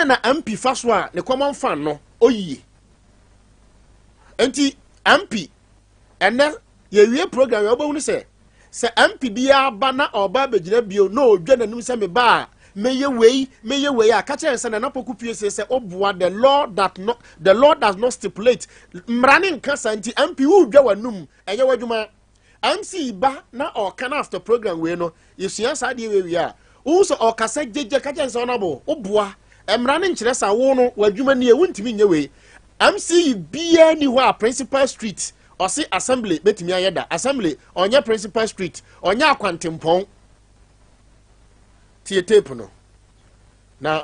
bɛn na MP fa so a ne common fund no oyie? Nti MP, ɛnɛ yɛwie program yɛ, wobɛhunu sɛ MP biara ba na ɔba abɛgyina bio na ɔdwa n'anim sɛ meba a mɛyɛ wei, mɛyɛ wei a, ka kyerɛ sɛ Nana Poku Pie sɛ ɔboa. The law does not stipulate, mmara ne nka sa. Nti MP, wodwa w'anum, ɛnyɛ w'adwuma. MC ba na ɔka no after program wei no, yɛsua saa adeɛ wei wie a, wohu sɛ ɔkasa gyegye, ka kyerɛ sɛ ɔnabo woboa, mmara ne nkyerɛ sa. Wo no w'adwuma nie, wontumi nyɛ wei. MC biara ni hɔ a principal street ɔse assembly bɛtumi ayɛ da. Assembly ɔnyɛ principal street, ɔnyɛ akwantempɔn. Tie tape no na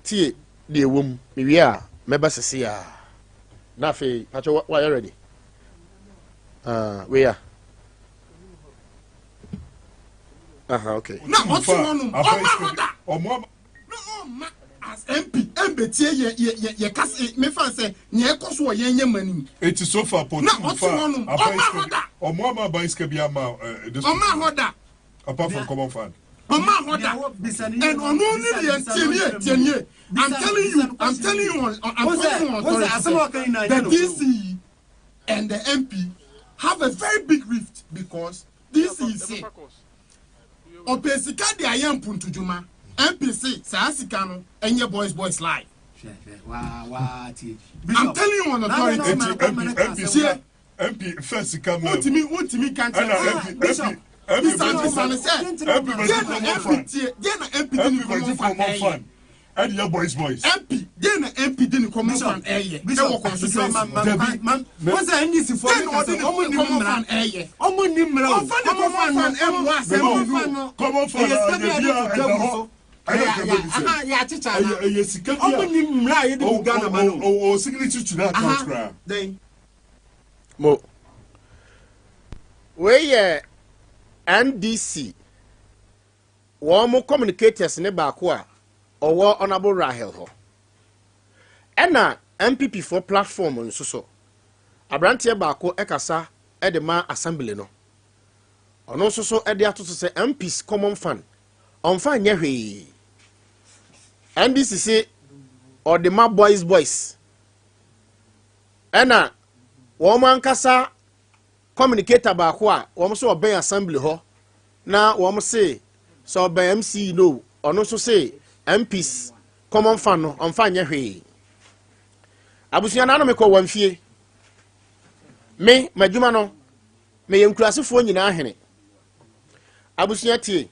tie deɛ ɛwɔ mu. Mewie a, mɛba sese a na afei patwɛ wayɛ ready. Wei a, aha, okay. Na ɔte hɔnom, ɔma hɔ da na ɔma as MP ɛmbɛtie yɛ kasa mefa sɛ nea ɛkɔ so wɔ yɛn yɛ ma nim. Eti so far na ɔte hɔnom, ɔma hɔ da. Ɔmo ama aban sika bi ama this ɔma hɔ da. Apart from common fund. Ɔma hɔ da, and ɔno ne deɛ, tie nie, tie nie, I'm telling you, I'm telling you on authority, the DC and the MP have a very big rift because DC say ɔpɛ sika de ayɛ mpuntudwuma, MP say saa sika no ɛnyɛ boys boys lie. I'm telling you on authority. Eti MP Tie. MP fɛ sika mɛ. Wontumi ka ɛna nkyɛn MP Bishop. MP Bisa no, bisa no sɛ MP bɛ deɛ di na common MP fund. tie deɛ na MP di ne MP bɛ di common fund common ɛyɛ. fund ɛdi yɛ boys boys. MP deɛ na MP di ne common fund ɛyɛ ɛwɔ constituency. Dabi. Wọ́n sɛ NDC fo deɛ na ɔde ne ɔmo ni common mmara fund ɛyɛ. Ɔmo ni mmara o. Ɔmfa ne common fund ɛmmoa assembly no. Common fund Ɛyɛ sika bi a a yɛ bi a yɛde to ɛda table hɔ so. ɛna kɛmɛ bi sɛ Aha, yɛ akyekyɛ ɛyɛ ana ɛyɛ sika bi ɔmo a ni mmara a yɛde bu Ghana ma no. O signature to that account koraa. Then Mo wei yɛ NDC wɔn mo communicators ne baako a ɔwɔ Honourable Rahel hɔ, ɛna NPP foɔ platform nso so aberanteɛ baako ɛkasa ɛde ma assembly no. Ɔno nso so ɛde ato so sɛ MPs common fund ɔnfa nyɛ hwee. NDC se ɔde ma boys boys, ɛna wɔn ankasa communicator baako a wɔn nso ɔbɛn assembly hɔ na wɔn se sɛ ɔbɛn MC no, ɔno nso se MPs common fund no ɔnfa nyɛ hwee. Abusua naanọ mi kɔ wɔn fie, me m'adwuma no meyɛ nkurasefoɔ nyinaa hene. Abusua, tie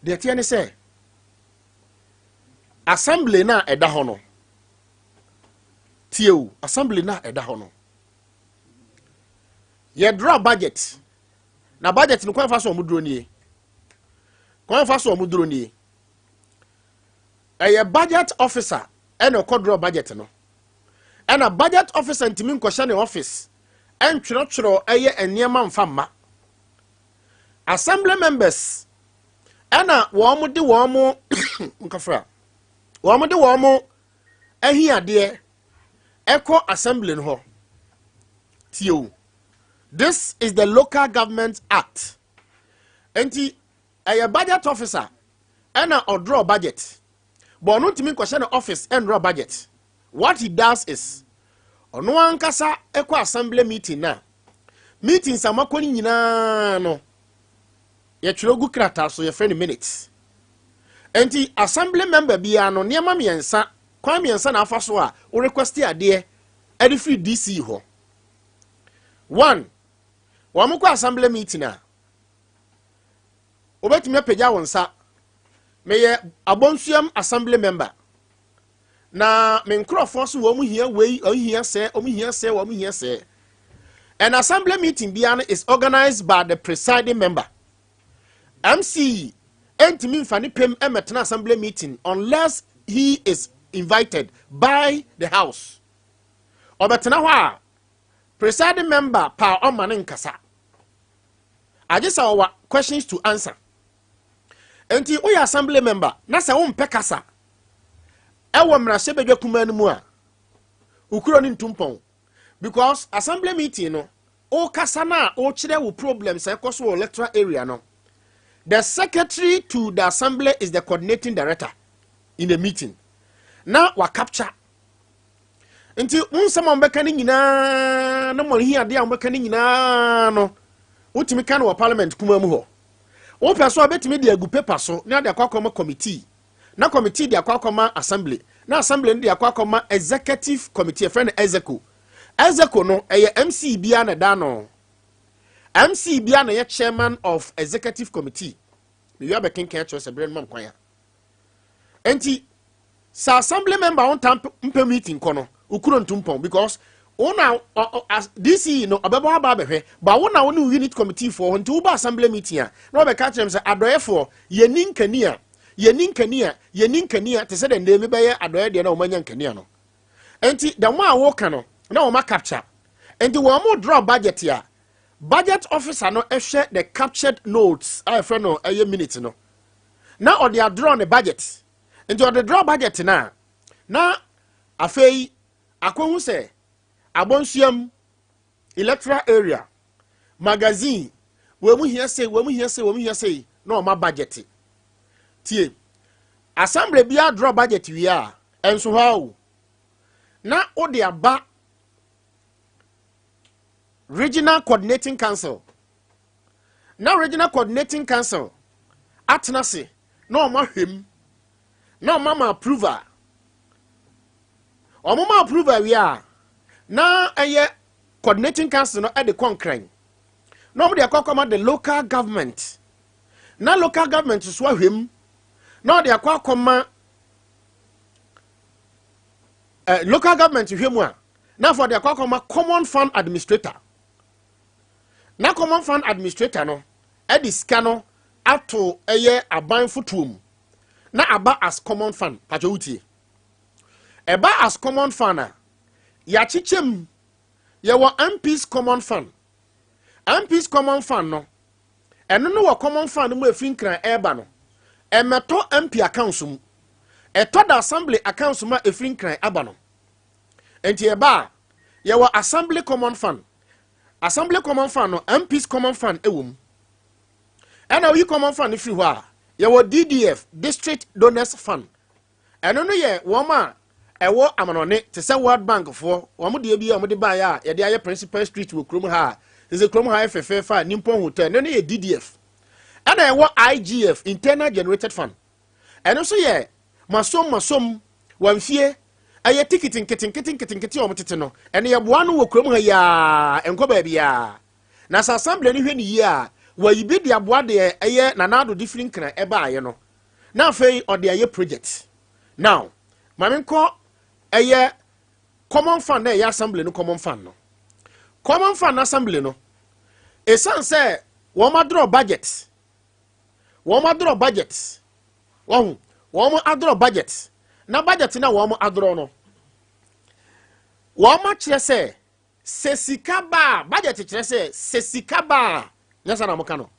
deɛ teɛ ne sɛ assembly na ɛda hɔ no, tie o, assembly na ɛda hɔ no, yɛdraw budget na budget no, kwan fa so ɔmo duro nie, kwan fa so ɔmo duro nie. Ɛyɛ budget officer ɛna ɔkɔ draw budget no, ɛna budget officer ntumi nkɔhyɛ ne office ɛntwerɛtwerɛ ɛyɛ nneɛma nfa mma assembly members. Ɛna wɔn de wɔn mo nkɔfra, wɔn de wɔn mo ahiadeɛ ɛkɔ assembly no hɔ. Tie o, this is the Local Government Act. Nti ɛyɛ budget officer ɛna ɔdraw budget, but ɔno ntumi nkɔhyɛ ne office ɛndraw budget. What he does is ɔno ankasa ɛkɔ assembly meeting, na meetings a makɔ no nyinaa no, yɛtwerɛ gu krataa so, yɛfrɛ no minutes. Nti assembly member biara no, nneɛma mmiɛnsa, kwan mmiɛnsa na afa so a wo request adeɛ ɛde firi DC hɔ. One, wɔn kɔ assembly meeting a, wobɛtumi apagya wɔn nsa, meyɛ Abɔnsuam assembly member na me nkurɔfoɔ so wɔn hia wei, wɔn hia sɛ, wɔn hia sɛ, wɔn hia sɛ. An assembly meeting biara no is organized by the presiding member. MC ntumi nfa ne pɛm ɛmɛtena assembly meeting unless he is invited by the house. Ɔbɛtena hɔ a, presiding member pa ɔma ne nkasa agye sɛ ɔwɔ questions to answer. Nti woyɛ assembly member na sɛ wompɛ kasa ɛwɔ mmarahyɛbadwa kumaa no mu a, wokuro no ntumpɔn, because assembly meeting no, wokasa no a wokyerɛ wo problems a ɛkɔ so wɔ electoral area no, the secretary to the assembly is the coordinating director. in the meeting na wa capture. Nti wo nsɛm a wɔbɛka no nyinaa na mo ahiadeɛ a wɔbɛka no nyinaa no, wotumi ka no wɔ parliament kuma mu hɔ. Wopɛ so a, wobɛtumi de agu paper so na de akɔ akɔma committee, na committee de akɔ akɔma assembly, na assembly no de akɔ akɔma executive committee. Ɛfrɛ no execo. Execo no, ɛyɛ MC bia na ɛda no. MC bia na ɛyɛ chairman of executive committee. Mewia bɛkenkan kyerɛ sɛ berɛ no mam kwan a. Nti sɛ assembly member wo ntam mpɛ meeting kɔ no, wokuro ntompɔn, because wo na DCE no ɔbɛbɔ aba abɛhwɛ ba wo na wo ne wo unit committee foɔ hɔ. Nti woba assembly meeting a, na wɔbɛka kyerɛ m sɛ adɔeɛfoɔ, yɛni nkanea, yɛni nkanea, yɛni nkanea, te sɛ dɛ ndɛ mi bɛyɛ adɔeɛ deɛ na wɔn nkanea no. Nti dɛm a wɔka no na wɔn capture. Nti wɔn mo draw budget a, budget officer no hwɛ the captured notes a yɛfrɛ no ɛyɛ minute no na ɔde adraw ne budget. Nti ɔde draw budget na na afei akɔhu sɛ Abɔnsuam electoral area magazine wɔn mu hia sei, wɔn mu hia sei, wɔn mu hia sei, na ɔma budget. Tie, assembly biara draw budget wie a, ɛnso hɔ awo na ɔde aba Regional Coordinating Council, na Regional Coordinating Council atena ase na ɔmo ahwɛ mu na ɔmo ama approval. Ɔmo ma approval wie a, na ɛyɛ coordinating council no ɛde kɔ Nkran na ɔmo de akɔ akɔma the local government, na local government so ahwɛ mu na ɔde akɔ akɔma local government hwɛ mu a, na afɔ ɔde akɔ akɔma common fund administrator, na common fund administrator no ɛde sika no ato ɛyɛ aban fotoɔ mu na aba as common fund. Patro, wutie, ɛba as common fund a, yɛakyekyɛ mu. Yɛwɔ MPs common fund. MPs common fund no, ɛno no wɔ common fund mu. Efiri Nkran ɛɛba no, ɛmɛtɔ MP accounts mu, ɛtɔ da assembly accounts mu a efiri Nkran aba no. Nti ɛba a, yɛwɔ assembly common fund. Assembly common fund no, MPs common fund ɛwɔ mu. Ɛna oyi common fund no firi hɔ a, yɛwɔ DDF, District Donors Fund. Ɛno no yɛ wɔn a ɛwɔ amanɔne te sɛ World Bank foɔ, wɔn deɛ bi a wɔde baeɛ a yɛde ayɛ Principal Street wɔ kurom ha a sɛ kurom ha yɛ fɛfɛɛfɛ a Nippon Hotel no yɛ DDF. Ɛna ɛwɔ IGF, Internal Generated Fund. Ɛno nso yɛ masom masom wɔn ɛyɛ tikiti nketenkete nketenkete a wɔn tete no. Ɛno yɛboa no wɔ kurom ha yaa nkɔ baabi a na sɛ assembly no hwɛ ne yie a, wɔyi bi de aboa deɛ ɛyɛ Nana Addo de firi Nkran ɛbaayɛ no, na afei ɔde ayɛ project. Now maame nkɔ ɛyɛ common fund na ɛyɛ assembly no common fund no. Common fund assembly no, ɛsiane sɛ wɔn adraw budget, wɔn adraw budget, wɔn wɔn adraw budget, na budget na wɔn adraw no, wɔn akyerɛ sɛ sika ba a, budget kyerɛ sɛ sika ba a, nyɛ sɛ na wɔka no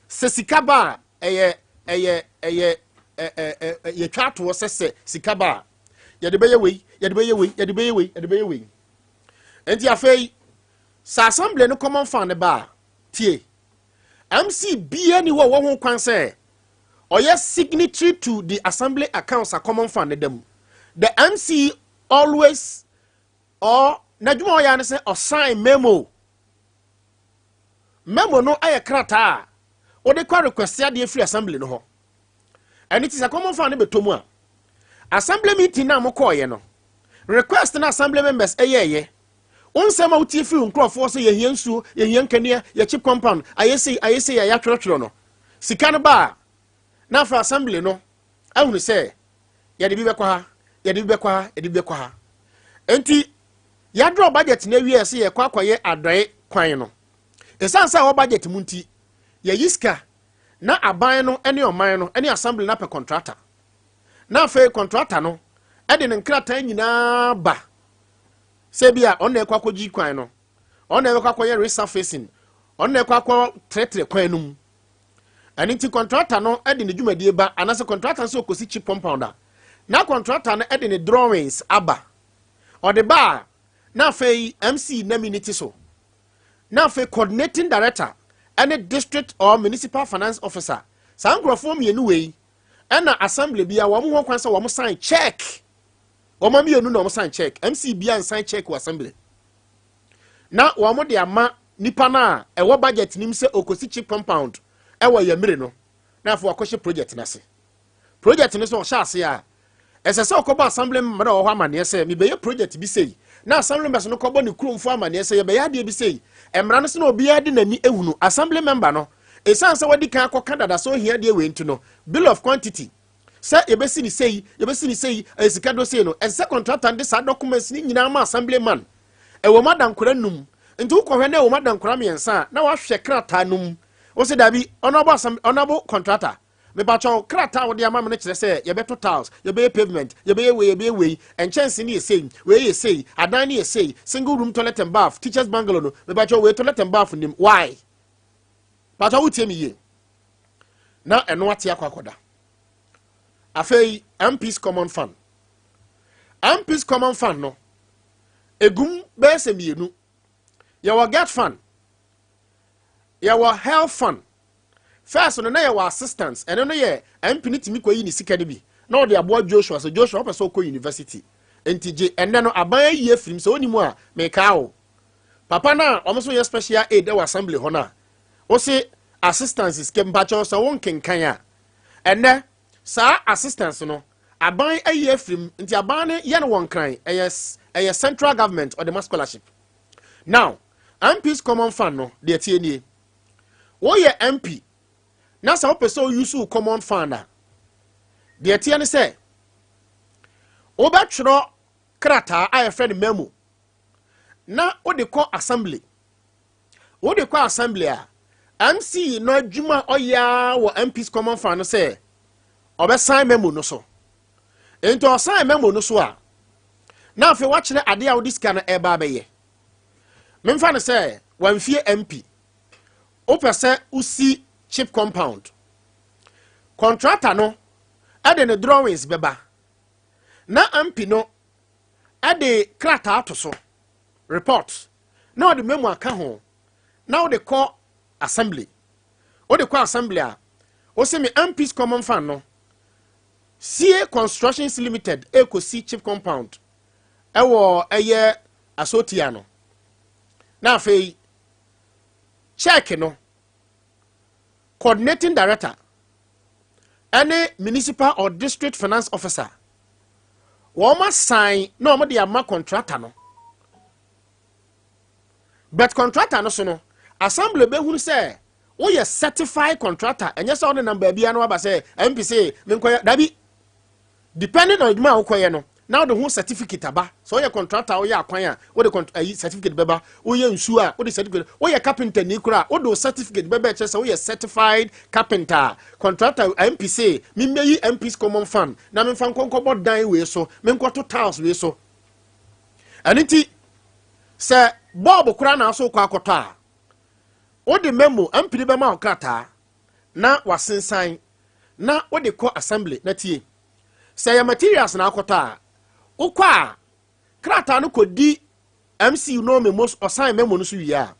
sɛ sika ba a, ɛyɛ ɛ ɛ ɛ yɛtwa atoɔ sɛ sika ba a, yɛde bɛyɛ wei, yɛde bɛyɛ wei, yɛde bɛyɛ wei, yɛde bɛyɛ wei. Nti afei sɛ assembly no common fund ba a, tie, MC bia ni hɔ a wɔn ho kwan sɛ ɔyɛ signatory to the assembly accounts a common fund ne da mu. The MC always or n'adwuma a ɔyɛ ne sɛ ɔsign memo. Memo no ayɛ krataa a wɔde kɔ request adeɛ firi assembly no hɔ. Ɛne ti sɛ common fund no bɛtɔ mu a, assembly meeting na mokɔɔyɛ no, request na assembly members ɛyɛɛyɛ, wo nsɛm a wotie firi nkurɔfoɔ sɛ yɛhia nsuo, yɛhia nkanea, yɛkyi compound ayɛ sei, ayɛ sei a yɛatwerɛtwerɛ no, sika no ba a, na afei assembly no ahunu sɛ yɛde bi bɛkɔ ha, yɛde bi bɛkɔ ha, yɛde bi bɛkɔ ha. Nti yɛadraw budget no awie sɛ yɛkɔ akɔyɛ adɔe kwan no, ɛsiane sɛ ɛwɔ budget mu nti, yɛyi sika na aban no ne ɔman no ne assembly no apɛ contractor, na afei contractor no de ne nkrataa nyinaa ba sɛ bi a ɔno na ɛkɔ akɔgyi kwan no, ɔno na ɛbɛkɔ akɔyɛ resurfacing, ɔno na ɛkɔ akɔ trɛtrɛ kwan no mu. Ɛno nti contractor no de ne dwumadie ba, anaasɛ contractor nso kɔsi chip compound a, na contractor no de ne drawings aba. Ɔde ba a, na afei MC na minute so, na afei coordinating director ɛne district or municipal finance officer, saa nkurɔfoɔ mmienu wei. Ɛna assembly bia, wɔn ho kwan sɛ wɔn sign check. Wɔn mmienu na wɔn sign check. MC bia nsign check wɔ assembly na wɔn de ama nipa no a ɛwɔ budget nim sɛ okosi CHPS compound ɛwɔ Yamire no, na afɔ akɔhyɛ project n'ase. Project no so, ɔhyɛ ase a, ɛsɛ sɛ ɔkɔbɔ assembly member a ɔwɔ hɔ amanneɛ sɛ mebɛyɛ project bi sei, na assembly members no kɔbɔ ne kuromfo amanneɛ sɛ yɛbɛyɛ adeɛ bi sei. Mmara no sɛ na obiara de n'ani ehunu assembly member no, ɛsiane sɛ wɔde kan akɔka dada sɛ ohia deɛ wei nti no, bill of quantity sɛ yɛbɛsi ne sei, yɛbɛsi ne sei, ɛyɛ sika do sei no, ɛsɛ sɛ contractor de saa documents ne nyinaa ma assembly man. Ɛwɔ mu adankora num, nti wokɔhwɛ na ɛwɔ mu adankora mmiɛnsa a, na wahwɛ krataa no mu, wo sɛ dabi, honourable assembly, honourable contractor, mebakyɛw, krataa a wode ama me no kyerɛ sɛ yɛbɛto tiles, yɛbɛyɛ pavement, yɛbɛyɛ wei, yɛbɛyɛ wei, nkyɛnse no yɛ sei, wei yɛ sei, adan no yɛ sei, single room, toilet and bath, teachers bungalow no, mebakyɛw, wei toilet and bath nim why? Bakyɛw, wotie me yie na ɛno ate akɔ akɔda. Afei MPs Common Fund. MPs Common Fund no egum bɛyɛ sɛ mmienu. Yɛwɔ GET Fund, yɛwɔ Health Fund. First no, na yɛwɔ assistance. Ɛno no yɛ MP no tumi kɔyi ne sika no bi na ɔde aboa Joshua sɛ, "Joshua, wopɛ sɛ wokɔ university nti gye." Ɛnɛ no, aban ayi afirim sɛ wonim a mekaa wo papa no a ɔmo nso yɛ special aid wɔ assembly hɔ no a wose assistance sika, mpakyɛw, sɛ wo nkenkan a, ɛnɛ saa assistance no, aban ayi afirim. Nti aban no yɛ no wɔ Nkran, ɛyɛ central government, ɔde ma scholarship. Now, MPs Common Fund no deɛ, tie nie: woyɛ MP na sɛ wopɛ sɛ wouse wo common fund a, deɛ teɛ ne sɛ wobɛtwerɛ krataa a yɛfrɛ no memo na wode kɔ assembly. Wode kɔ assembly a, MC no adwuma a ɔyɛ wɔ MPs Common Fund no sɛ ɔbɛsan memo no so. Nti ɔsan memo no so a, na afei wakyerɛ adeɛ a wode sika no ɛreba abɛyɛ. Memfa no sɛ wamfie MP, wopɛ sɛ wosi CHPS compound, contractor no ɛde ne drawings bɛba na MP no ɛde krataa to so, report, na ɔde memo aka ho na wode kɔ assembly. Wode kɔ assembly a, wosɛ me MPs Common Fund no, Sie Constructions Limited ekosi CHPS compound ɛwɔ ɛyɛ Asotia no, na afei check no, coordinating director ɛne municipal or district finance officer wɔn asan na wɔn de ama contractor no. But contractor no so no, assembly bɛhunu sɛ woyɛ certified contractor. Ɛnyɛ sɛ ɔne nam baabi ano aba sɛ MP sɛ menkɔyɛ. Dabi, depending on adwuma a wokɔyɛ no, na wode ho certificate aba. Sɛ woyɛ contractor, woyɛ akwan a, wode ayi certificate bɛba. Woyɛ nsuo a, wode certificate. Woyɛ carpenter ni kora a, wode wo certificate bɛba, ɛkyerɛ sɛ woyɛ certified carpenter a contractor MP sɛ memmɛyi MPs Common Fund na memfa nkɔnkɔbɔ dan wei so, menkɔto tiles wei so. Ɛno nti sɛ bulb koraa na aso kɔ akɔtɔ a, wode memo, MP no bɛma wo krataa na wasensan na wode kɔ assembly. Na tie, sɛ yɛ materials na akɔtɔ a, wokɔ a, krataa no kɔdi MC no memo. Ɔsan memo no so wie a,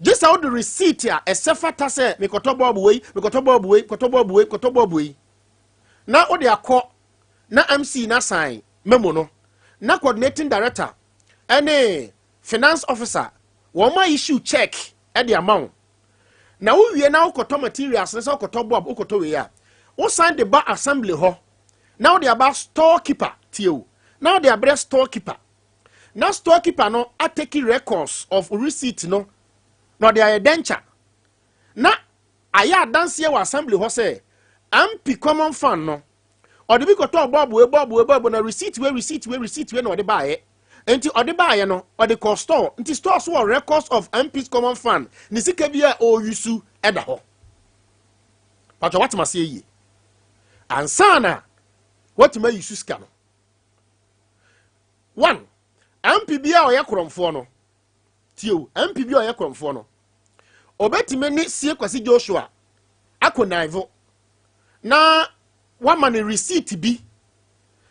gye sɛ wode receipt a ɛsɛ fata sɛ mekɔtɔ bulb wei, mekɔtɔ bulb wei, mekɔtɔ bulb wei, mekɔtɔ bulb wei, na wode akɔ na MC na sign memo no na coordinating director ɛne finance officer wɔn a issue check ɛde ama wo. Na wowie na wokɔtɔ materials no, sɛ wokɔtɔ bulb, wokɔtɔ wei a, wosan de ba assembly hɔ na wode aba store keeper. Tie o, na wode abrɛ store keeper na store keeper no atake records of receipt no na ɔde ayɛ dɛnkyɛ na ayɛ adanseɛ wɔ assembly hɔ sɛ MP Common Fund no, ɔde bi kɔtɔ bulb wei, bulb wei, bulb na receipt wei, receipt wei, receipt wei na ɔde baayɛ. Nti ɔde baayɛ no, ɔde kɔ store. Nti store so wɔ records of MPs Common Fund ne sika bi a ɔreyusu ɛda hɔ. Patro, watema aseɛ yie ansa na watuma yusu sika no. One MP bi a ɔyɛ korɔmfoɔ no, tie o, MP bi a ɔyɛ korɔmfoɔ no, ɔbɛtumi ne Sie Kwasi Joshua akɔ naivo na wama no receipt bi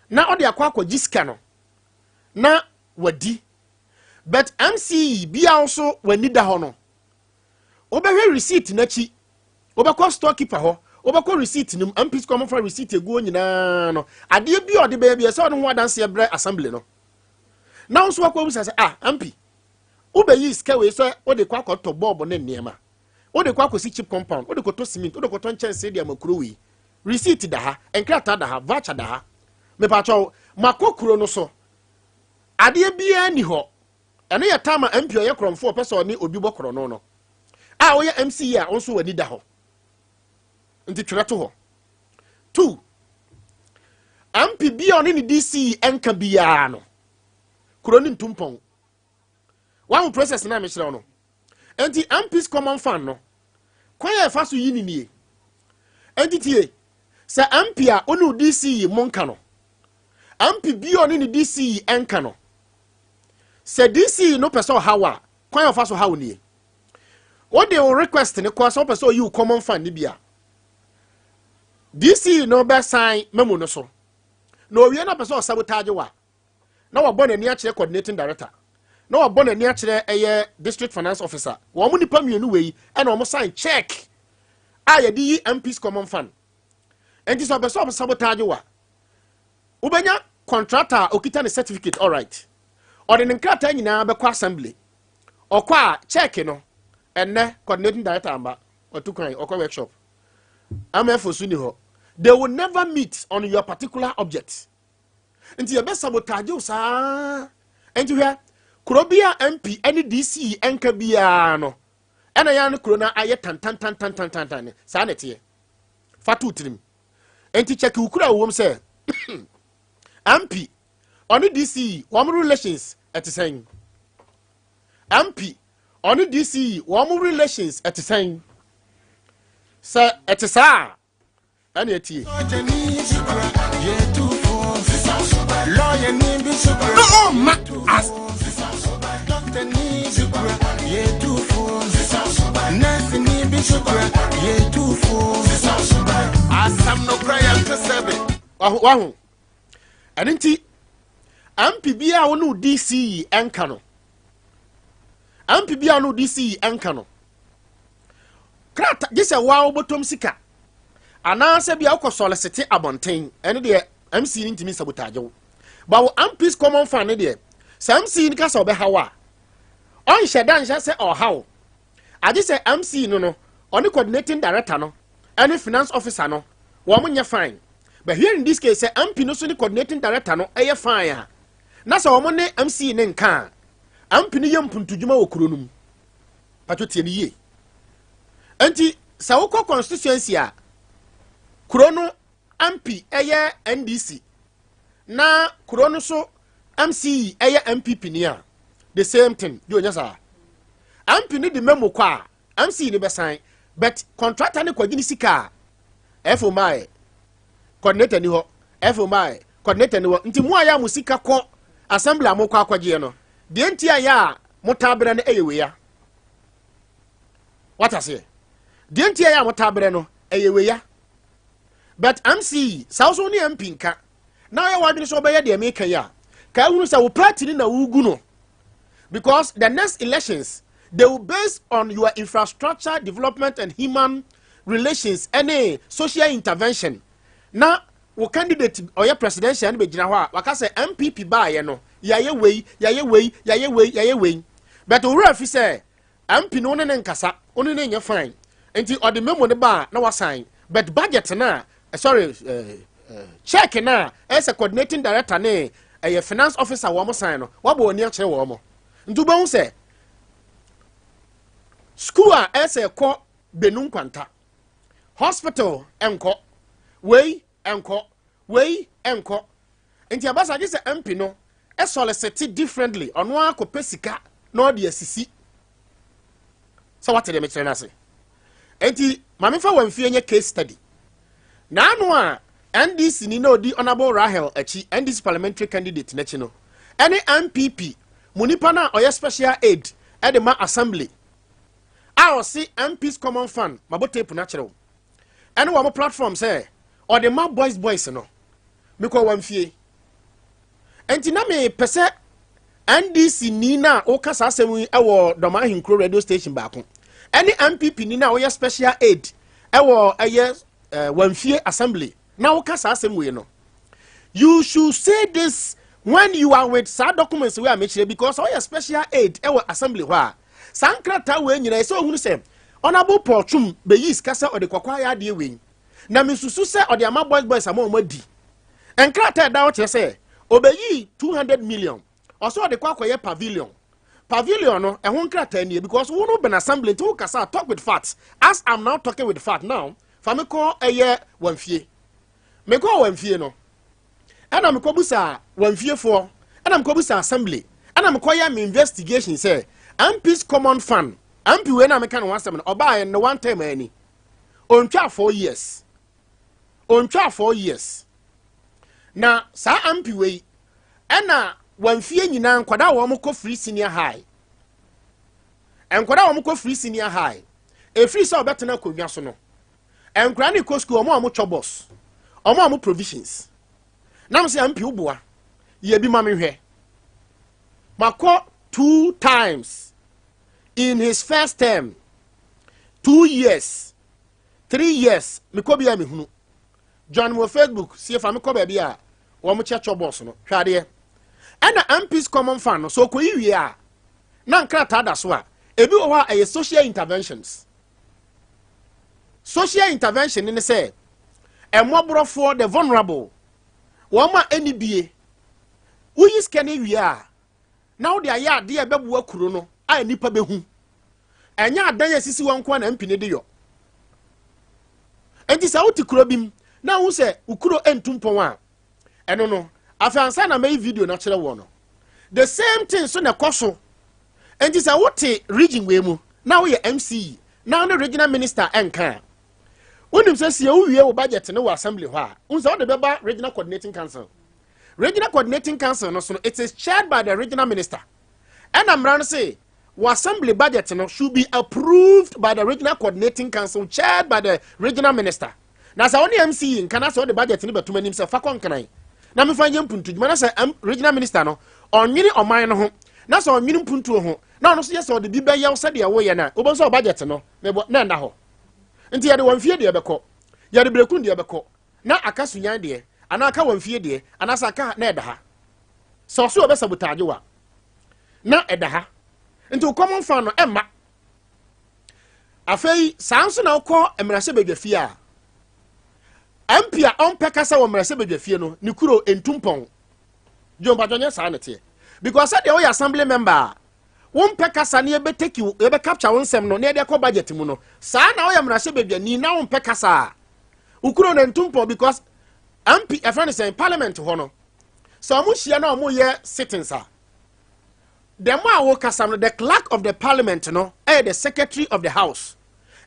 na ɔde akɔ akɔgye sika no na wadi. But MC bia nso w'ani da hɔ no, wobɛhwɛ receipt n'akyi, wobɛkɔ storekeeper hɔ. Wobɛkɔ receipt no mu, MPs kɔ mofa receipt eguo nyinaa no, adeɛ bi a ɔde bɛyɛ bi ɛsɛ ɔde ho adanseɛ brɛ assembly no. Na wo nso wakɔ bisa sɛ, "Ah, MP, wobɛyi sika wei sɛ wode kɔ akɔtɔ bulb ne nneɛma, wode kɔ akɔsi CHPS compound, wode kɔtɔ cement, wode kɔtɔ nkyɛnsee de ama kuro wei, receipt da ha, nkrataa da ha, voucher da ha. Mepakyɛw, makɔ kuro no so, adeɛ biara ni hɔ." Ɛno yɛ time a MP ɔyɛ korɔmfoɔ, ɔpɛ sɛ ɔne obi bɔ korɔno no a ɔyɛ MCE a ɔnso w'ani da hɔ. Nti twerɛ to hɔ. Two, MP bi a ɔne ne DC nka biara no, kuro ne ntumpɔn. Wahu process na mekyerɛ wo no? Nti MPs common fund no, kwan a ɛfa so yi ne nie. Nti tie, sɛ MP a ɔne wo DC yi mo nka no, MP bi a ɔne ne DC yi nka no, sɛ DC no pɛ sɛ ɔhaw a, kwan a ɔfa so haw nie: wode wo request ne kɔ sɛ wopɛ sɛ ɔyi wo common fund ne bi a, DC no bɛsan memo no so na owie no, pɛ sɛ ɔsabotage wa na wabɔ n'ani akyerɛ coordinating director, na wabɔ n'ani akyerɛ ɛyɛ district finance officer. Wɔn mo nipa mmienu wei ɛna wɔn sign check a yɛde yi MPs common fund. Nti sɛ ɔpɛ sɛ ɔsabotage wa, wobɛnya contractor a okita ne certificate, alright, ɔde ne nkrataa nyinaa bɛkɔ assembly. Ɔkɔ a, check no, ɛnɛ coordinating director amba, ɔtu kwan ɔkɔ workshop, amafo so ni hɔ. They will never meet on your particular object. Nti yɛbɛ sabotage wo saa. Nti hwɛ, kuro bi a MP ne DC nka biara no, ɛna yɛn no kuro no ayɛ tantantantantantan. Saa na ɛteɛ. Fa to tirim. Nti kyɛke wo kuro a wɔm sɛ MP ɔne DC wɔn relations ɛte sɛn. MP ɔne DC wɔn relations ɛte sɛn? Sɛ ɛte saa a, ɛna ɛtie. Na ɔma as Asɛm no kora yɛnte sɛ be. Waho, waho. Ɛno nti MP bi a wɔne wo DC yi ɛnka no, MP bi a wɔne wo DC yi ɛnka no, krata gye sɛ waa wobɔtɔm sika anaasɛ bi a wokɔ solicit abɔnten. Ɛno deɛ, MC no ntumi sabotage wo ba. Wo MPs common fund ne deɛ, sɛ MC no ka sɛ ɔbɛha wo a, ɔnhyɛ da nhyɛ sɛ ɔha wo, agye sɛ MC no ɔne coordinating director no ɛne finance officer no wɔn nyɛ fine. But here in this case, sɛ MP no so ne coordinating director no ɛyɛ fine a, na sɛ wɔn ne MC ne nka a, MP no yɛ mpuntudwuma wɔ kuro no mu. Patro, tie ne yie. Nti sɛ wokɔ constituency a kuro no MP ɛyɛ NDC na kuro no so MC ɛyɛ NPP ni a, the same thing di onya saa. MP no de memo kɔ a, MC no bɛsan, but contractor ne kɔgye ne sika a, ɛfo maa coordinator ni hɔ, ɛfo maa coordinator ni hɔ. Nti mu a yɛ a mo sika kɔ assembly a mo kɔ akɔgyeɛ no deɛ, nti a yɛ a mo taa berɛ no ɛyɛ wei a wata seɛ deɛ, nti a yɛ a mo taa berɛ no ɛyɛ wei a. But MC saa so ne MP nka na ɔyɛ wadwene sɛ ɔbɛyɛ deɛ meka yi a, ka ehunu sɛ wo party ni na wugu no, because the next elections, they will base on your infrastructure development and human relations ɛne social intervention. Na wo candidate ɔyɛ presidential no bɛgyina hɔ a, waka sɛ NPP baayɛ no, yɛayɛ wei, yɛayɛ wei, yɛayɛ wei, yɛayɛ wei. But owura fi sɛ MP no, wo ne ne nkasa, wo ne ne nyɛ fine, nti ɔde memo ne ba a na wasan. But budget na sorry, check na ɛsɛ coordinating director ne ɛyɛ finance officer wɔn sign no, wabɔ wɔn ani akyerɛ wɔn mo. Nti wobɛhu sɛ school a ɛsɛ kɔ Benu Nkwanta hospital ɛnkɔ wei, ɛnkɔ wei, ɛnkɔ. Nti abasa gye sɛ MP no ɛsolicit differently, ɔno akɔpɛ sika na ɔde asisi. Sɛ wate deɛ mekyerɛ no ase? Nti maame fa wɔn fie nyɛ case study. N'ano a NDC ni na odi Honourable Rahel akyi, NDC parliamentary candidate n'akyi no, ɛne NPP mu nipa no a ɔyɛ special aid ɛde ma assembly a ɔsi MPs common fund, mabɔ tape no akyerɛw, ɛne wɔn platform sɛ ɔde ma boys boys no. Mekɔ wɔn fie nti na mepɛ sɛ NDC ni na ɔka saa asɛm yi ɛwɔ Dɔm Ahenkuro radio station baako, ɛne NPP ni na ɔyɛ special aid ɛwɔ ɛyɛ Wamfie assembly na woka saa asɛm wei no, you should say this when you are with saa documents wei a mekyerɛ, because ɔyɛ special aid ɛwɔ assembly hɔ a, saa nkrataa wei nyinaa ɛsɛ ohunu sɛ Honourable Paul Twum bɛyi sika sɛ ɔde kɔkɔ ayɛ adeɛ wei na mesusu sɛ ɔde ama boys boys ama wɔn adi. Nkrataa ɛda hɔ kyerɛ sɛ ɔbɛyi 200 million, ɔsɛ ɔde kɔ akɔyɛ pavilion. Pavilion no ɛho nkrataa nie, because wo no bɛn assembly nti wo kasa, talk with facts as I'm now talking with fact now. Fa me kɔ ɛyɛ Wamfie. Mekɔ Wamfie no, ɛna mekɔ busa Wamfiefoɔ, ɛna mekɔ busa assembly, ɛna mekɔ yɛ me investigation sɛ MP's common fund, MP wei na meka ne ho asɛm no, ɔbaa yɛ ne one term ani, ontwa 4 years, ontwa 4 years. Na saa MP wei ɛna Wamfie nyinaa nkwadaa a wɔn kɔ free senior high, nkwadaa a wɔn kɔ free senior high, efiri sɛ ɔbɛtena akonnwa so no, nkwadaa ne kɔ school, wɔn a wɔn twɔ bus, wɔn a wɔn provisions. Nam sɛ MP woboa yɛ bi ma me hwɛ. Makɔ two times in his first term, 2 years, 3 years, mekɔ bi a mehunu join mo Facebook sie fa mekɔ baabi a wɔn kyɛ twɔ bus no. Hwɛ adeɛ, ɛna MP's common fund no so okoyi wie a, na nkrataa da so a ebi wɔ hɔ a ɛyɛ social interventions. Social intervention ne sɛ ɛmmɔborɔfoɔ, the vulnerable, wɔn a ɛni bie, woyi sika no wie a, na wode ayɛ adeɛ a ɛbɛboa kuro no a nipa bɛhu. Ɛnyɛ adan a esisi wɔn nko a na MP ne de yɔ. Nti sɛ wote kuro bi mu na wohu sɛ wo kuro ntu mpɔn a, ɛno no afei ansa na mɛyi video no akyerɛ wɔ no, the same thing so na ɛkɔ so. Nti sɛ wote region wei mu na woyɛ MCE na wo ne regional minister ɛnka a, wonim sɛ sie wowie wo budget no wɔ assembly hɔ a, wohu sɛ wode bɛba Regional Coordinating Council. Regional Coordinating Council no so no, it is chaired by the regional minister. Ɛna mmara no sɛ wɔ assembly budget no should be approved by the Regional Coordinating Council chaired by the regional minister. Na sɛ wo ne MCE nka na sɛ wode budget no bɛtom anim sɛ fa kɔ Nkran na mefa nyɛ mpuntudwuma, na sɛ regional minister no ɔnwene ɔman no ho na sɛ ɔnwene mpuntuo ho na ɔno nso yɛ sɛ ɔde bi bɛyɛw sɛdeɛ woyɛ no a, wobɛhu sɛ budget no mebɔ na ɛnda hɔ. Nti yɛde Wɔn fie deɛ bɛkɔ, yɛde Berekun deɛ bɛkɔ, na aka Sunyan deɛ anaa aka Wɔn fie deɛ anaasɛ aka na ɛda ha sɛ ɔso ɔbɛ sabotage wa na ɛda ha. Nti wo common fund no ɛmma. Afei saa nso na wokɔ mmarahyɛbadwa fie a, MP a ɔmpɛ kasa wɔ mmarahyɛbadwa fie no, ne kuro ntumpɔn dwompatwɔ nyɛ saa ne teɛ, because sɛdeɛ woyɛ assembly member a wompɛ kasa ne yɛbɛteki, yɛbɛ capture wo nsɛm no na yɛde akɔ budget mu no, saa na woyɛ mmarahyɛbadwani na wompɛ kasa a, wo kuro no ntumpɔn, because MP ɛfrɛ no sɛn, parliament hɔ no, sɛ ɔmo hyia na ɔmo yɛ sittings a, the more a wokasa no, the clerk of the parliament no ɛyɛ the secretary of the house.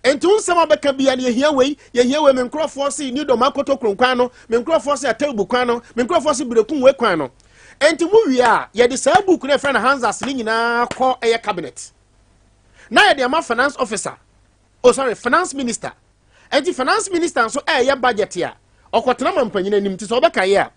Nti wo nsɛm a bɛka bia no, yɛhia wei, yɛhia wei, me nkurɔfoɔ se New Dɔm akoto kuro kwan no, me nkurɔfoɔ se Atɛwbu kwan no, me nkurɔfoɔ se Berekum wei kwan no. Nti mu wie a, yɛde saa book no ɛfrɛ no Hansard ne nyinaa kɔ ɛyɛ cabinet na yɛde ama finance officer, oh sorry, finance minister. Nti finance minister nso ɛyɛ budget a, ɔkɔtena ma mpanyin anim. Nti sɛ ɔbɛka yɛ a,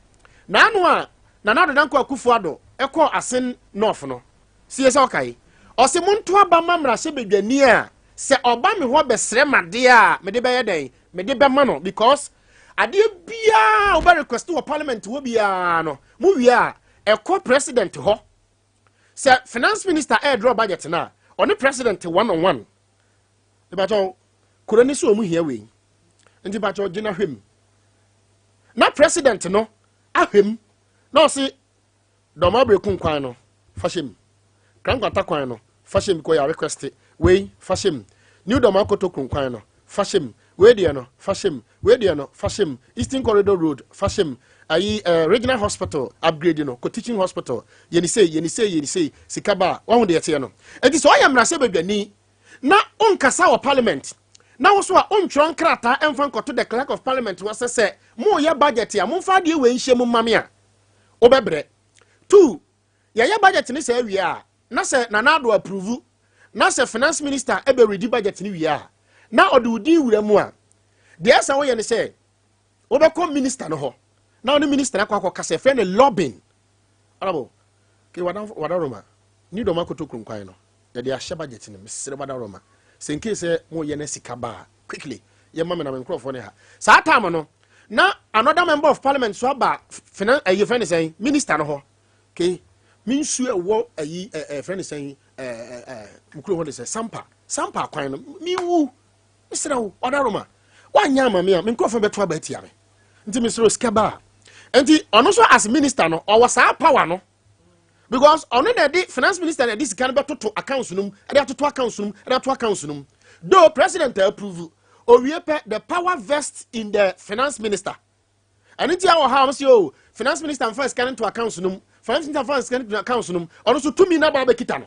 n'ano a Nana Addo Dankwa Akufo Addo ɛkɔɔ Asen North no sie sɛ ɔka yi, ɔse monto aba ma mmarahyɛbadwani a sɛ ɔba me hɔ bɛsrɛ madeɛ a, mede bɛyɛ dɛn? Mede bɛma no, because adeɛ biara wobɛ request wɔ parliament hɔ biara no, mo wie a, ɛkɔ president hɔ. Sɛ finance minister ɛɛdraw budget no a, ɔne president one on one. Ìbàtɔ kuro ni so ɔmo hia wei, nti bàtɔ gyina hwɛ mu na president no ahwɛ mu na ɔsi Dɔm Abereku kwan no, fa hyɛ mu, Krankwata kwan no, fa hyɛ mu, kɔ yɛ request wei, fa hyɛ mu, New Dɔm Akoto kwan no, fa hyɛ mu, wei deɛ no, fa hyɛ mu, wei deɛ no, fa hyɛ mu, Eastern Corridor Road, fa hyɛ mu, ayi regional hospital upgrade no kɔ teaching hospital, yɛni sei, yɛni sei, yɛni sei, sika ba a wɔn deɛ teɛ no. Eti sɛ ɔyɛ mmarahyɛ badwani na ɔnkasa wɔ parliament na wo so a ɔntwerɛ nkrataa ɛmfa nkɔto the clerk of parliament wɔ sɛ moyɛ budget a, momfa adeɛ wei nhyɛ mu mma me a, wobɛbrɛ. Two, yɛyɛ budget ne sɛ awie a, na sɛ Nana Addo approve na sɛ finance minister ɛbɛredi budget ne wie a, na ɔde wo din wura mu a, deɛ ɛsɛ woyɛ ne sɛ wobɛkɔ minister no hɔ na ɔne minister no akɔ akɔkasa. Ɛfrɛ no lobbying. Honorable ke wadaroma ni Dɔm Akoto kunkwan no, yɛde ahyɛ budget no. Mesrɛ wadaroma sɛ nke sɛ moyɛ no sika ba a, quickly. Yɛma me na me nkurɔfoɔ ne ha. Saa time no na another member of parliament so aba finance, ɛyɛ fɛn ne sɛn, minister no hɔ ke me nsuo ɛwɔ ɛyi ɛ ɛ fɛn ne sɛn, ɛ ɛ ɛ mukuro hɔ de sɛ Sampa Sampa kwan no mi wu. Mesrɛ wo, ɔdaroma, woanyɛ ama me a, me nkurɔfoɔ bɛto aba atia me, nti mesrɛ sika ba a. Nti ɔno nso as minister no, ɔwɔ saa power no because ɔno na ɛde finance minister na ɛde sika no bɛtoto accounts no mu, ɛde atoto accounts no mu, ɛde ato accounts no mu. Though president approve owie pɛ, the power vests in the finance minister. Ɛno nti a wɔ ha wɔn sɛ, o, finance minister nfa sika no nto accounts no mu, finance minister nfa sika no nto accounts no mu. Ɔno nso tumi na ba abɛkita no.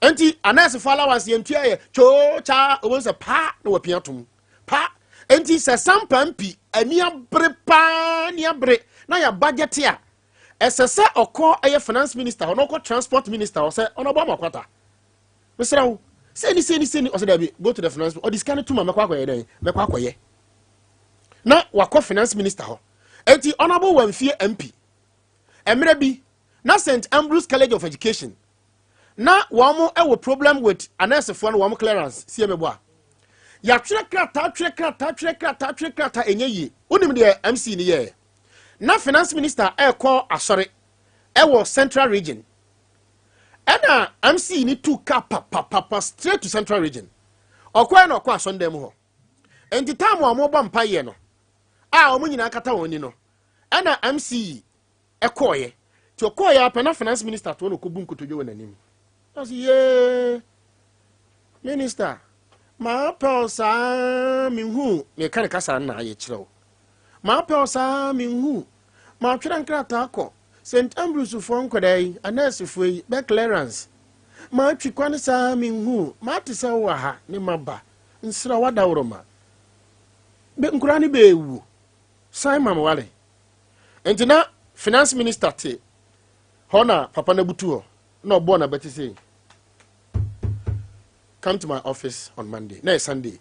Nti anɛɛsefo allowance yɛn tua yɛ twoo kyaa wɔn sɛ paa na wɔpia tom pa. Nti sɛ Sampa mpi ani abere paa, ani abere na yɛ budget a, ɛsɛ sɛ ɔkɔ ɛyɛ finance minister hɔ na ɔkɔ transport minister hɔ sɛ ɔno ɔbɔ ama kwata, mesrɛ wo, sɛni sɛni sɛni. Ɔsɛ dɛbi, go to the finance. Ɔde sika no tum a mɛkɔ akɔyɛ dɛn? Mɛkɔ akɔyɛ na wakɔ finance minister hɔ. Eti Honourable Wamfie MP, mmerɛ bi na St Ambrose College of Education na wɔn wɔ problem with anɛɛsefoɔ no wɔn clearance. Sie mi bɔ a, yɛatwerɛ krataa, twerɛ krataa, twerɛ krataa, twerɛ krataa, ɛnyɛ yie. Wonim deɛ MC ni yɛ? Na finance minister ɛrekɔ asɔre ɛwɔ Central Region, ɛna MC ni tu car papapapa straight to Central Region. Ɔkɔɛ na ɔkɔ asɔndan mu hɔ. Nti time a wɔbɔ mpayɛ no a wɔn nyinaa kata wɔn ani no, ɛna MC ɛkɔɔyɛ. Nti ɔkɔɔyɛ apɛ na finance minister to na ɔkɔbu nkotodwe wɔ n'anim. Ɔsi, "Yee, minister, maa pɛw saa mehu meka ne kasa na ayɛ kyerɛ wo, maa pɛw saa mehu maatwerɛ nkrataa kɔ St Ambrose foɔ nkwadaa yi, anɛɛsefoɔ yi bɛ clearance, maatwi kwan saa mehu maate sɛ wowɔ ha ne maba nsra wadaworoma bɛ nkoraa ne bɛɛwu san ma wale." Nti na finance minister te hɔ na papa no abutu hɔ na ɔbɔɔ n'abati sɛ, "Come to my office on Monday." Na yɛ Sunday.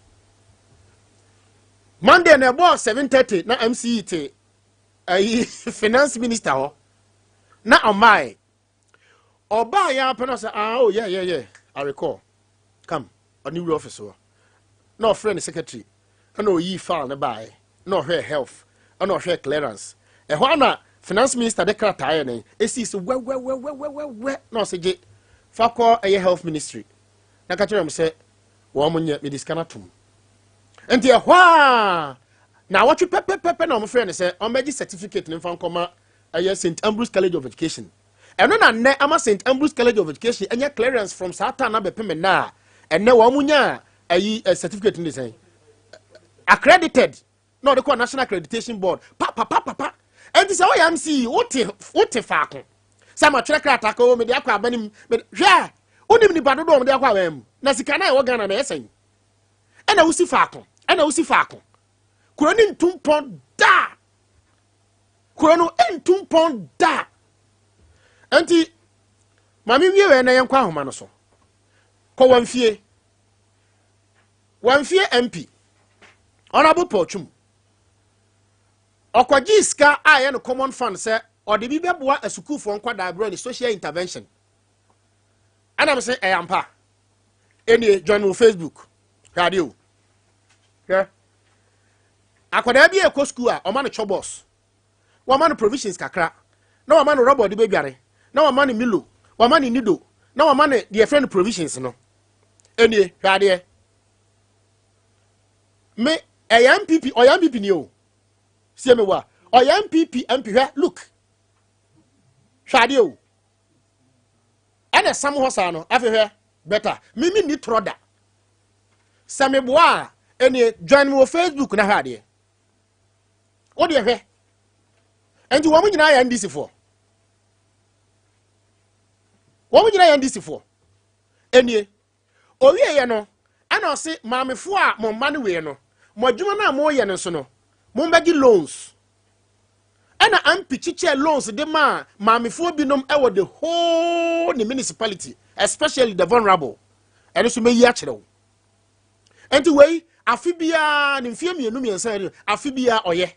Monday na ɛbɔɔ 7:30 na MCE te ayi finance minister hɔ na ɔmae. Ɔbaa yɛ apɛ na ɔsɛ, "Ah, oh, yeah, I recall, come." Ɔne wura office hɔ na ɔfrɛ ne secretary, ɛna ɔyii file ne baeɛ na ɔhwɛ health, ɛna ɔhwɛ clearance. Ɛhɔ ana finance minister de krataa yɛ ne esi so wɛwɛwɛwɛwɛwɛ na ɔsɛ, "Gye fa kɔ ɛyɛ health ministry na ka kyerɛ m sɛ wɔn mo nyɛ mede sika no atom." Nti ɛhɔ a na awɔtwe pɛpɛpɛpɛ na wɔn frɛ no sɛ ɔmmɛgye certificate ne nfa nkɔma ɛyɛ St Ambrose College of Education. Ɛno na nnɛ ama St Ambrose College of Education ɛnyɛ clearance from saa time na bɛpem nna a ɛnɛ wɔn mo nya ɛyi ɛ certificate no de sɛn accredited na ɔde kɔ National Accreditation Board papapapapa. Ɛnti sɛ woyɛ MC, wote faako sɛ matwerɛ krataa kɔ mede akɔ aba nim hwɛ a, wonim nipa dodoɔ mede akɔ aba mu na sika no a ɛwɔ Ghana na ɛyɛ sɛn? Ɛna wosi faako, ɛna wosi faako. Kuro ne ntu mpɔn da, kuro no ntu mpɔn da. Nti maame wie wɛ na yɛnkɔ ahoma no so kɔ Wamfie. Wamfie MP Honourable Paul Twum ɔkɔgye sika a ɛyɛ no common fund sɛ ɔde bi bɛboa asukuufoɔ nkwadaa berɛ ne social intervention. Ɛnam sɛ ɛyɛ ampa ɛnie, join wɔ Facebook, hwɛ adeɛ o. Hwɛ akwadaa bi a ɛkɔ sukuu a ɔma no chɔbɔs, wɔma no provisions kakra, na wɔma no rɔba ɔde bɛdware, na wɔma no Milo, wɔma no Nido, na wɔma no deɛ ɛfrɛ no provisions no. Ɛnie, hwɛ adeɛ. Me ɛyɛ NPP, ɔyɛ NPP ni o. Sie me wa, ɔyɛ NPP MP. Hwɛ, look, hwɛ adeɛ o. Ɛna sam hɔ saa no. Afei hwɛ better, mimi ni torɔ da sɛ meboa a. Ɛnie, join me wɔ Facebook na hwɛ adeɛ. Wo deɛ hwɛ. Nti wɔn nyinaa yɛ NDC foɔ, wɔn nyinaa yɛ NDC foɔ. Ɛnie, owie yɛ no, ɛna ɔse maamefoɔ a mo mma no wei no, mo adwuma no a moyɛ no nso no, mombɛgye loans. Ɛna MP kyekyɛ loans de maa maamefoɔ binom ɛwɔ the whole ne municipality, especially the vulnerable. Ɛno nso mɛyi akyerɛ wo. Nti wei afe biara ne mfeɛ 2 3 yɛ afe biara ɔyɛ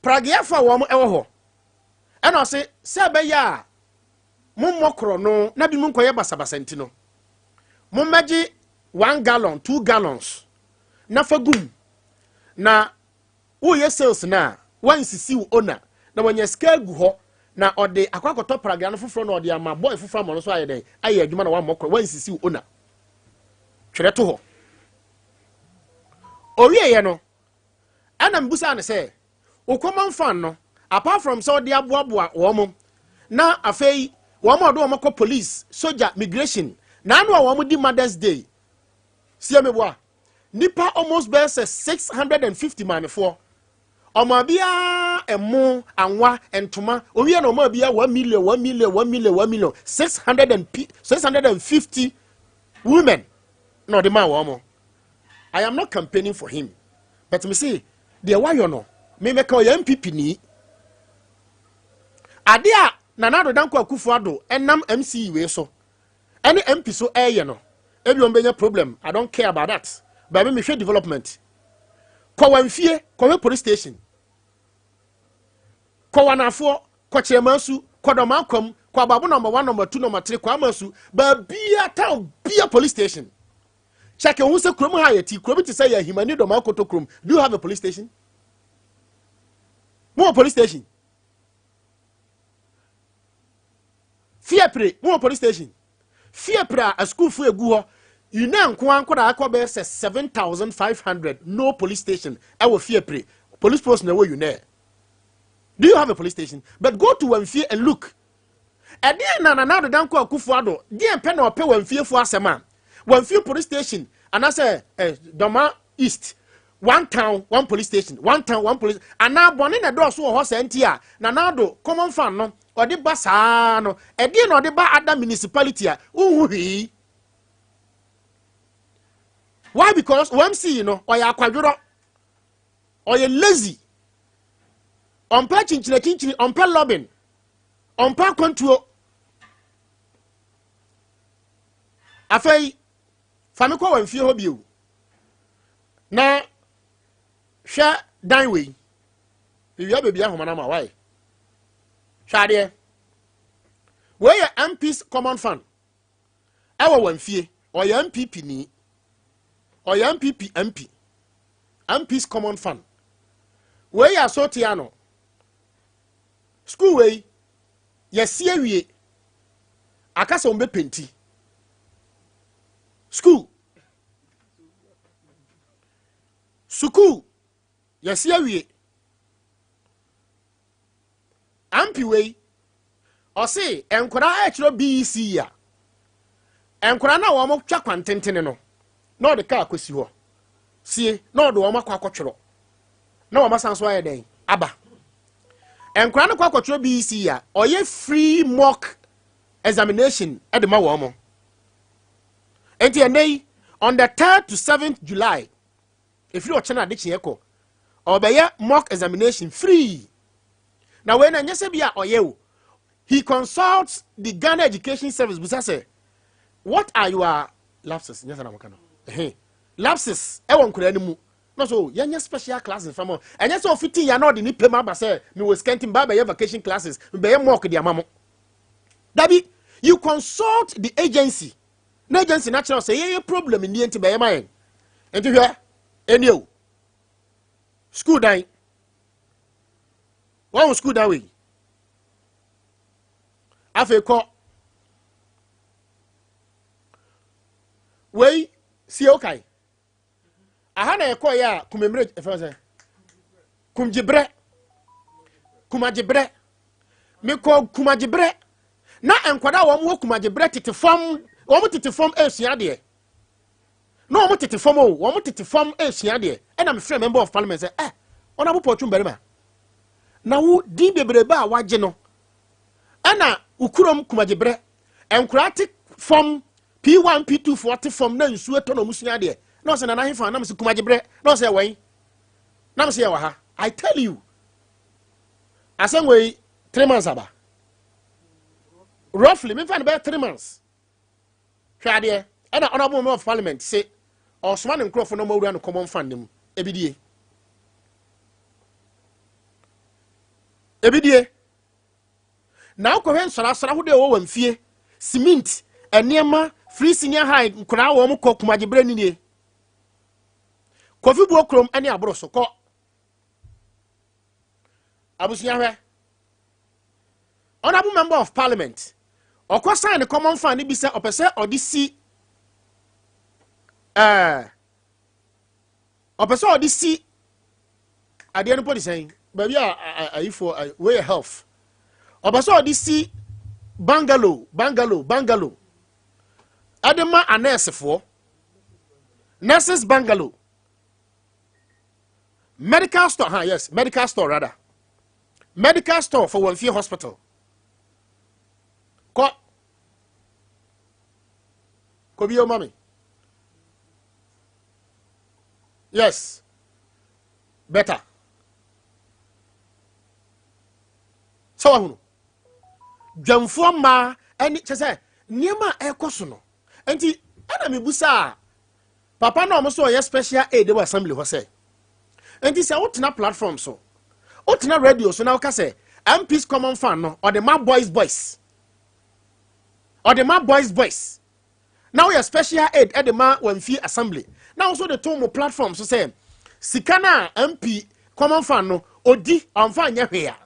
prageɛfo a wɔn ɛwɔ hɔ. Ɛna ɔse sɛ ɛbɛyɛ a mommɔ korɔ no na bi mu nkɔyɛ basabasa nti no, mommɛgye. 1 gallon, 2 gallons na fa gum na woyɛ sales no a, wansisi wo owner na wanya sika agu hɔ na ɔde akɔ akɔtɔ pragea no foforɔ na ɔde ama boy foforɔ ama no so ayɛ dɛn ayɛ adwuma na wammɔ korɔ. Wansisi wo owner, twerɛ to hɔ. Owieɛ no, ɛna mbusa ne sɛ wo common fund no, apart from sɛ ɔde aboaboa wɔn mo na afei wɔn a ɔde wɔn kɔ police, soja, migration na ano a wɔn di Mother's Day sie meboa nipa almost bɛyɛ sɛ 650 maamefoɔ, ɔmo abiara ɛmo, anwa, ntoma. Owie na ɔmo abiara 1 million, 1 million, 1 million, 1 million, six hundred and p 650 women na ɔde maa wɔn mo. I am not campaigning for him, but me say deɛ wayɔ no, me mɛka ɔyɛ NPP ni. Ade a Nana Addo Dankwa Akufo Addo ɛnam MCE wei so ɛne MP so ɛɛyɛ no, ebi wɔn bɛnya problem, I don't care about that, baabi mehwɛ development. Kɔ wɔn fie, kɔhwɛ police station, kɔ wanafoɔ, kɔ Kyerɛmansu, kɔ Dɔmakwam, kɔ Ababo number 1, number 2, number 3, kɔ Amasu, baabia town bia police station. Check ehun sɛ kurom ha yɛ ti kurom ti sɛ yɛ Ahimani, Dɔm Akoto kurom. Do you have a police station? Mo wɔ police station? Fiapre, mo wɔ police station? Fiapre a asukuufo egu hɔ yuna nko ankora akɔ bɛyɛ sɛ 7,500, no police station ɛwɔ Fiapre. Police post na ɛwɔ yuna. Do you have a police station? But go to Wamfie and look. Ɛdeɛn na Nana Addo Dankwa Akufo Addo deɛn pɛ na ɔpɛ Wamfiefo asɛm a Wamfie police station anaasɛ Dɔma East, one town one police station, one town one police anaa bɔne na ɛdɔɔso wɔ hɔ sɛ nti a Nana Addo common fund no ɔde ba saa no, ɛdeɛn na ɔde ba ada municipality a wohu hwee? Why? Because MCE no ɔyɛ akwadworɔ, ɔyɛ lazy, ɔmpɛ kyinkyini kyinkyini, ɔmpɛ lobbying, ɔmpɛ akwantuo. Afei fa me kɔ wɔn fie hɔ bio na hwɛ dan wei. Ewia beebi ahoma na ma wae. Hwɛ adeɛ wei yɛ MP's common fund ɛwɔ wɔn fie. Ɔyɛ NPP ni, ɔyɛ NPP MP. MP's common fund wei yɛ asotia no. School wei yɛsi awie, akasa wɔn bɛ paint school. Sukuu yɛsi awie. MP wei ɔse nkwadaa ɛkyerɛ BECE a nkwadaa no a wɔn twa kwantentene no na ɔde kaa kɔsi hɔ sie na ɔde wɔn akɔ akɔtwerɛ na wɔn asan so ayɛ dɛn aba. Nkwadaa no kɔ akɔtwerɛ BECE a ɔyɛ free mock examination ɛde ma wɔn mo. Nti ɛnɛ yi, on the 3rd to 7th July, efiri ɔkyɛn adekyeɛ kɔ, ɔbɛyɛ mock examination free. Na wei na nyɛ sɛ bi a ɔyɛ o, he consults the Ghana Education Service busa sɛ, what are your lapses? Nyɛ sɛ na mo ka no ɛhɛn lapses ɛwɔ nkwadaa no mu na so yɛnyɛ special classes fam. Ɛnyɛ sɛ ɔfiti ya na ɔde ne pɛm aba sɛ mewɔ sika nti mba bɛyɛ vacation classes, mbɛyɛ mock de ama mo. Dabi, you consult the agency na agency na kyerɛ sɛ yɛyɛ problem nie nti bɛyɛ ma yɛn. Nti hwɛ, ɛnie o, school dan wɔn, school dan wei. Afei kɔ wei sie okae aha na ɛkɔ yɛ a kumemire ɛfɛ sɛ kumgyebrɛ, kumagyebrɛ. Mekɔ kumagyebrɛ na nkwadaa a wɔn wɔ kumagyebrɛ tete fam, wɔn tete fam esua adeɛ na wɔn tete fam o, wɔn tete fam esua adeɛ. Ɛna mefrɛ member of parliament sɛ wɔn abopɔ twum barima na wo din bebrebe a wagye no, ɛna ukurom kumagyebrɛ nkwadaa te fam, P1 P2 foɔ te fam na nsuo tɔ na wɔn sua adeɛ. Na ɔsɛ nana ahefa na mo sɛ kumagyebrɛ na ɔsɛ wɔn na mo sɛ yɛ wɔ ha. I tell you, asɛm wei 3 months aba, roughly mefa no bɛyɛ 3 months. Hwɛ adeɛ, ɛna honourable member of parliament se ɔsoma ne nkurɔfoɔ na ɔmawura no common fund no mu. Ebi die, ebi die. Na wokɔhwɛ nsɔrasɔra ahodoɔ a ɛwɔ wɔn fie, cement, nneɛma, Free senior high nkoraa wɔn kɔ kumagyeberɛ ni nie. Kofi Buo kurom ne aboro so kɔ. Abusua hwɛ. Honourable member of parliament ɔkɔ sign ne common fund bi sɛ ɔpɛ sɛ ɔde si ɔpɛ sɛ ɔde si adeɛ no pɔ de sɛn baabi a ayifoɔ wei yɛ health, ɔpɛ sɛ ɔde si bungalow ɛde ma anɛɛsefoɔ, nurses bungalow, medical store ha, yes, medical store rather, medical store for wɔn fie hospital. Kɔ kɔ bi yɛ mami, yes, better sɛ wahunu dwamfoɔ mmaa ɛne kyɛ sɛ nneɛma a ɛrekɔ so no. Nti ɛna mebusa a papa na ɔmo so ɔyɛ special aid wɔ assembly hɔ sɛ, nti sɛ wotena platform so, wotena radio so na woka sɛ MPs common fund no ɔde ma boys boys, ɔde ma boys boys, na woyɛ special aid ɛde ma wɔn assembly, na wo nso de to mo platform so sɛ sika no a MP common fund no odi ɔmfa nyɛ hwee a,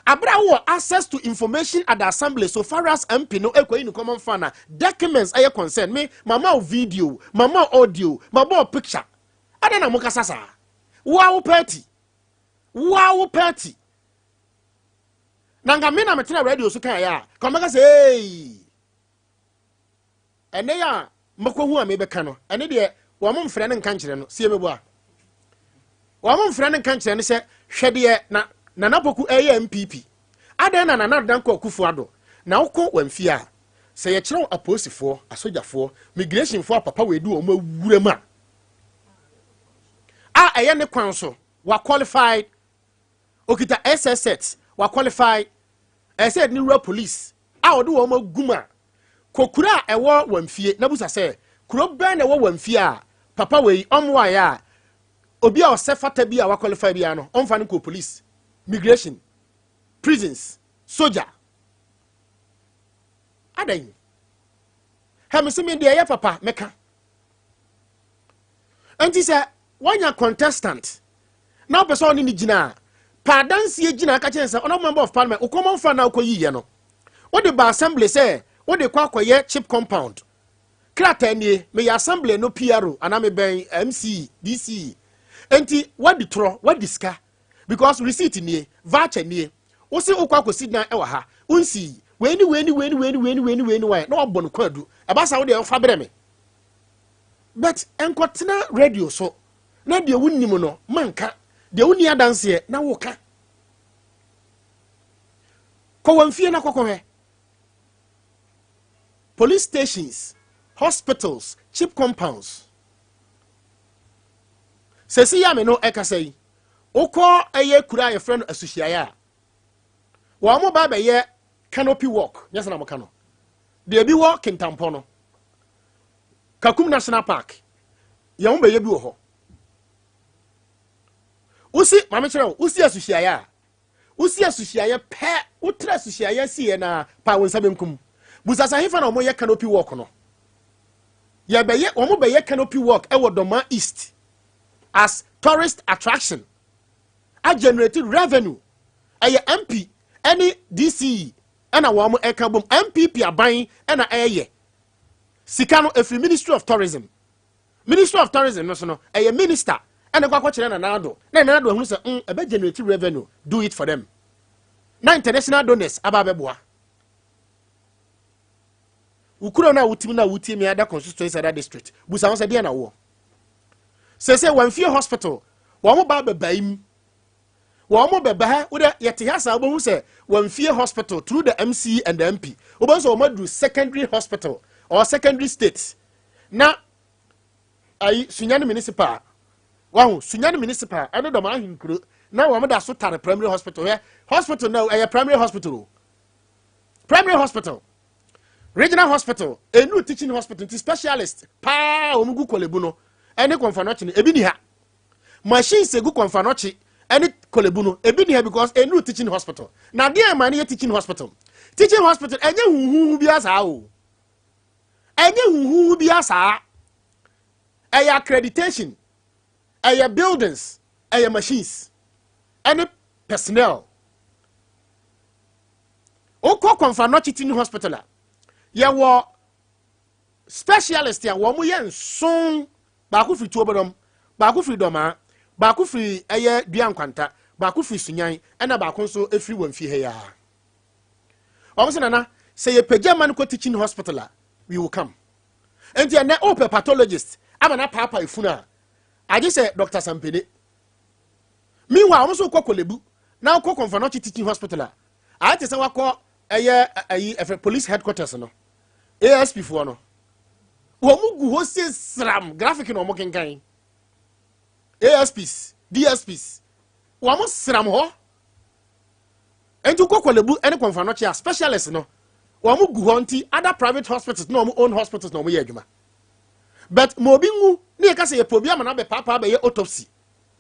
abere a wowɔ access to information at the assembly so far as MP no ekɔyi ne common fund a documents ɛyɛ concern me, mama wo video, mama wo audio, mama wo picture, ɛdɛ na mo kasa saa? Woa wo party, woa wo party na nka me na metena radio so kan yɛ a ka ɔmɛka sɛ ei, ɛnɛ yɛ a mɛkɔhu a mebɛka no, ɛne deɛ wɔn mo mfrɛ no nka nkyerɛ no sie meboa wɔn mo mfrɛ no nka nkyerɛ no sɛ hwɛ deɛ na Nana Poku ɛyɛ NPP adan na Nana Dankɔ Akufo Ado na wokɔ wɔn fie a sɛ yɛkyerɛw apolisifoɔ, asogyafoɔ, migrationfoɔ a papa wɔ edu wɔn awura mu a ɛyɛ ne kwan so wa qualified, okita SSS, wa qualify, ɛsɛ yɛde ne wura police a ɔde wɔn agu mu a kɔ kuro a ɛwɔ wɔn fie na busa sɛ kuro bɛn na ɛwɔ wɔn fie a papa wei ɔmo ayɛ a obi a ɔsɛ fata bi a wa qualify bi a no ɔmfa no kɔ police, migration, prisons, soldier adan hɛmi sɛ mi deɛ ɛyɛ papa mɛka. Nti sɛ wɔnya contestant na wopɛ sɛ ɔne ne gyina a, pa adanseɛ gyina aka kyerɛ sɛ honourable member of parliament, wo common fund na wokɔ yiyɛ no wode ba assembly sɛ wode kɔ akɔyɛ chip compound, krataa nie, meyɛ assembly no PRO anaa mebɛn MC, DCE, nti wadi torɔ, wadi sika because receipt nie, voucher nie, wosi wokɔ akɔsi dan ɛwɔ ha, wonsii wei ni wei ni wei ni wei ni wei ni wei ni wei ni wei na wabɔ no kwadu ɛba sa wode ɛfa brɛ me. But nkɔtena radio so na deɛ wonim no manka, deɛ wonni adanseɛ na woka. Kɔ wɔn fie na kɔkɔhwɛ police stations, hospitals, chip compounds. Sɛsi yɛ ame no ɛkasa yi, wokɔ ɛyɛ kura a yɛfrɛ no asuhyiaeɛ a wɔn mo ba bɛyɛ canopy walk, nyɛ sɛ na mo ka no deɛ ebi wɔ Kintampɔ no, Kakum National Park, yɛn ho bɛyɛ bi wɔ hɔ. Wosi maame kyerɛ wo, wosi asuhyiaeɛ a wosi asuhyiaeɛ pɛ, wotra asuhyiaeɛ si yɛ na pa wo nsa benkum busasa hefa na wɔn yɛ canopy walk no. Yɛbɛyɛ, wɔn bɛyɛ canopy walk ɛwɔ Dɔma East as tourist attraction a generate revenue. Ɛyɛ MP ɛne DCE ɛna wɔn ɛka bom, NPP aban ɛna ɛyɛ. Sika no efiri Ministry of Tourism. Ministry of Tourism no so no, ɛyɛ minister ɛna kɔ akɔkyerɛ Nana Ado na Nana Ado ehunu sɛ ɛbɛ generate revenue, do it for them, na international donors aba abɛboa wukuro no a wotimi na wotie mi ada constituency, ada district. Busa wɔn sɛ deɛ na wɔ sese wɔn fie hospital wɔn mo ba abɛba yi mu, wɔn mo bɛba ha. Wode yɛte ha saa, wobɛhu sɛ wɔn fie hospital through the MC and the MP, wobɛhu sɛ wɔn aduru secondary hospital or secondary state na ayi Sunyani Municipal, wahu Sunyani Municipal ɛne dɔm ahenkuro na wɔn da so tare primary hospital. Hwɛ hospital na ɛyɛ primary hospital o, primary hospital, regional hospital, enu teaching hospital. Nti specialist paa wɔn gu Korle Bu no ɛne Komfo Anokye no ebi ni ha. Machines egu Komfo Anokye ɛne Korle Bu no ebi ni ha because enu teaching hospital. Na adeɛ ɛma no yɛ teaching hospital, teaching hospital ɛnyɛ huhuhu bi asa o. Ɛnyɛ huhuhu bi saa. Ɛyɛ accreditation, ɛyɛ buildings, ɛyɛ machines, ɛne personnel. Wokɔ Komfo Anokye Teaching Hospital a, yɛwɔ specialist a wɔn yɛ nson. Baako firi Tuobodɔm, baako firi Dɔmaa, baako firi ɛyɛ Dua Nkwanta, baako firi Sunyan, ɛna baako nso efiri wɔn fie ha yi ara. Wɔn sɛ, "Nana, sɛ yɛpagya ma no kɔ teaching hospital a, we will come." Nti ɛnɛ ɔpɛ pathologist ama na paapa efunu a, agye sɛ Dr Sampene. Meanwhile, wɔn nso kɔ Korle Bu na kɔ Komfo Anokye Teaching Hospital a, ayɛ te sɛ wakɔ ɛyɛ ɛyi ɛfɛ police headquarters no. ASP foɔ no, wɔn mu gu hɔ sie sram graphic na wɔn kenkan. ASPs, DSPs, wɔn sram hɔ. Nti kɔ Korle Bu ɛne Komfo Anokye a, specialist no wɔn gu hɔ. Nti other private hospitals na wɔn own hospitals na wɔn yɛ adwuma, but ma obi nwu ne yɛ kasa yɛ pɛ obi ama na abɛ paapaa bɛyɛ autopsy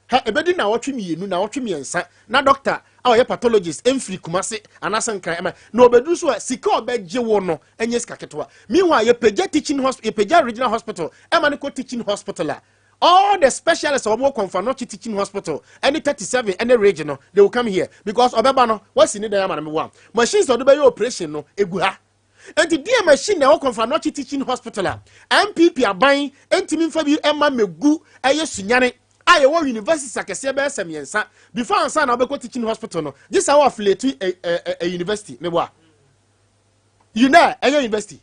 ha, ebedi na ɔtwe 2 na ɔtwe 3 na doctor a ɔyɛ pathologist mfiri Kumase anaasɛ Nkran ɛma na ɔbɛduru so a, sika a ɔbɛgye wo no ɛnyɛ sika ketewa. Meanwhile, yɛpagya teaching hospital, yɛpagya regional hospital ɛma no kɔ teaching hospital a, all the specialists a wɔwɔ Komfo Anokye Teaching Hospital ɛne 37 ɛne region no, they will come here because ɔbɛba no, wasi ne dan ama no. Meboa machines a ɔde bɛyɛ operation no egu ha. Nti deɛ machine na ɛwɔ Komfo Anokye Teaching Hospital a NPP aban ntumi nfa bi ɛma megu ɛyɛ Sunyane a yɛwɔ universities akɛseɛ bɛyɛ sɛ 3 before ansa na wobɛkɔ teaching hospital no, gye sɛ wɔ affiliate a university. Meboa UNER ɛyɛ university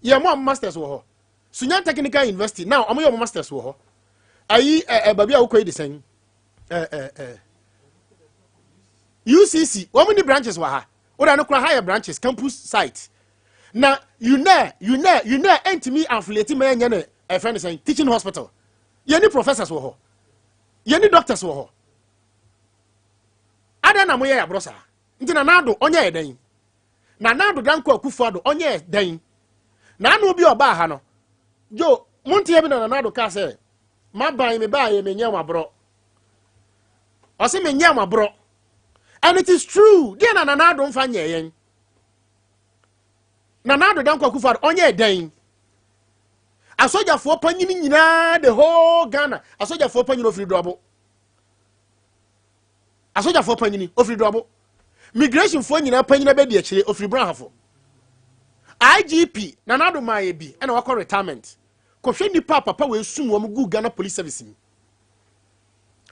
yɛ mo a masters wɔ hɔ. Sunyani Technical University now, ɔmo yɛ ɔmo masters wɔ hɔ. Ayi ɛ ɛ baabi a wokɔ yi de sɛn ɛ ɛ ɛ UCC, wɔn ni branches wɔ ha. Wọ́n no kora ha yɛ branches, campus site. Na UNER ɛntumi affiliate ma ɛnyɛ ne ɛfɛ ne sɛn teaching hospital. Yɛn ni professors wɔ hɔ, yɛn ni doctors wɔ hɔ. Adan na mo yɛ aborɔ saa? Nti na Nana Addo ɔnyɛ yɛ dɛn? Na Nana Addo Dankwa Akufo Addo ɔnyɛ yɛ dɛn? Na ano bi ɔbaa ha no jo monteɛ bi na Nana Addo kaa sɛ, "Maban me baa yɛ menyɛ mo aborɔ." Ɔsɛ menyɛ mo aborɔ, and it is true. Deɛ na Nana Addo mfa nyɛ yɛn? Nana Addo Dankwa Akufo Addo ɔnyɛ dɛn? Asogyafoɔ panyin nyinaa, the whole Ghana asogyafoɔ panyin ofiri Dɔbo. Asogyafoɔ panyin ofiri Dɔbo. Migrationfoɔ nyinaa panyin abɛdi akyire ofiri Brahafo. IGP, Nana Addo maa yɛ bi ɛna wakɔ retirement. Kɔhwɛ nipa a papa wɔ esum wɔn gu Ghana Police Service mu.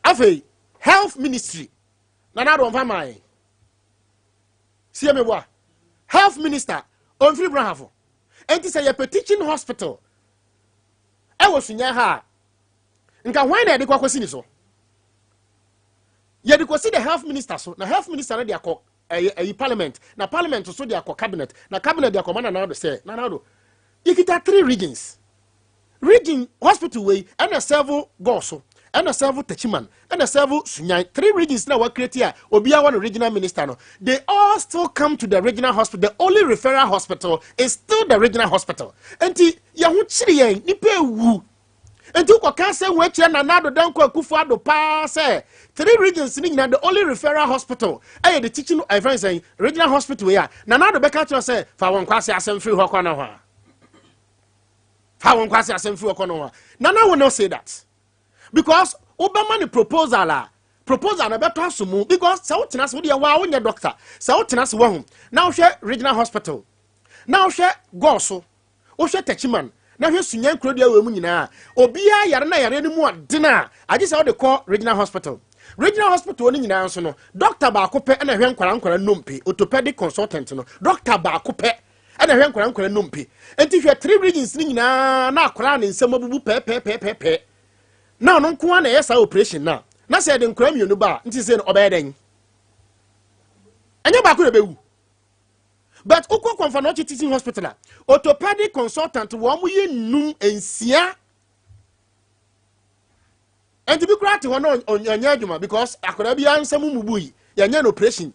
Afei Health Ministry, Nana Addo ɔnfa maa yɛn. Sie mi boa, health minister ɔnfiri Brahafo. Nti sɛ yɛpɛ teaching hospital ɛwɔ Sunya ha a, nka hwan na yɛde kɔ akɔsi ne so? Yɛde kɔsi the health minister so, na health minister no de akɔ ɛyɛ ɛyi parliament, na parliament so de akɔ cabinet, na cabinet de akɔma Nana Addo sɛ, "Nana Addo, yɛkita three regions, region hospital wei ɛna serve Goaso, ɛna serve Techiman, ɛna serve Sunyan." Three regions na wɔcreate a obiara wɔ no regional minister no, they all still come to the regional hospital. The only referral hospital is still the regional hospital. Nti yɛn ho kyerɛ yɛn, nipa ewu. Nti wokɔka sɛ wɔn akyerɛ Nana Addo Dankwa Akufo Addo paa sɛ three regions ni nyinaa, the only referral hospital ɛyɛ the teaching ɛfɛn sɛn regional hospital yi a, Nana Addo bɛka kyerɛ sɛ fa wɔn kwase asɛm firi hɔ kɔ no hɔ a, fa wɔn kwase asɛm firi hɔ kɔ no hɔ a. Nana will not say that because wobɛma ne proposal a, proposal na ɛbɛtɔ aso mu, because sɛ wotena ase, wodeɛ waa wonyɛ doctor, sɛ wotena ase wahu na wohwɛ regional hospital na wohwɛ Goaso, wohwɛ Techiman, na hwɛ Sunya nkurodua wɔ mu nyinaa, obiara yare na yare no mu adene a, agye sɛ wode kɔ regional hospital. Regional hospital no nyinaa nso no, doctor baako pɛ ɛna hwɛ nkwara nkwara nnompe, orthopedic consultant no, doctor baako pɛ ɛna hwɛ nkwara nkwara nnompe. Nti hwɛ three regions no nyinaa na akwaraa ne nsɛm abubu pɛɛpɛɛpɛɛpɛɛ na ɔno nko ara na ɛyɛ saa operation na sɛ yɛde nkwaraa 2 ba a, nti sɛ no ɔbɛyɛ dɛn? Ɛnyɛ baako na ɛbɛwu. But wokɔ Komfo Anokye Teaching Hospital a, orthopedic consultant wɔn mo yɛ num nsia. Nti bi koraa te hɔ na ɔnyɛ adwuma because akwadaa bi ansɛm mu bu yi, yɛnyɛ no operation.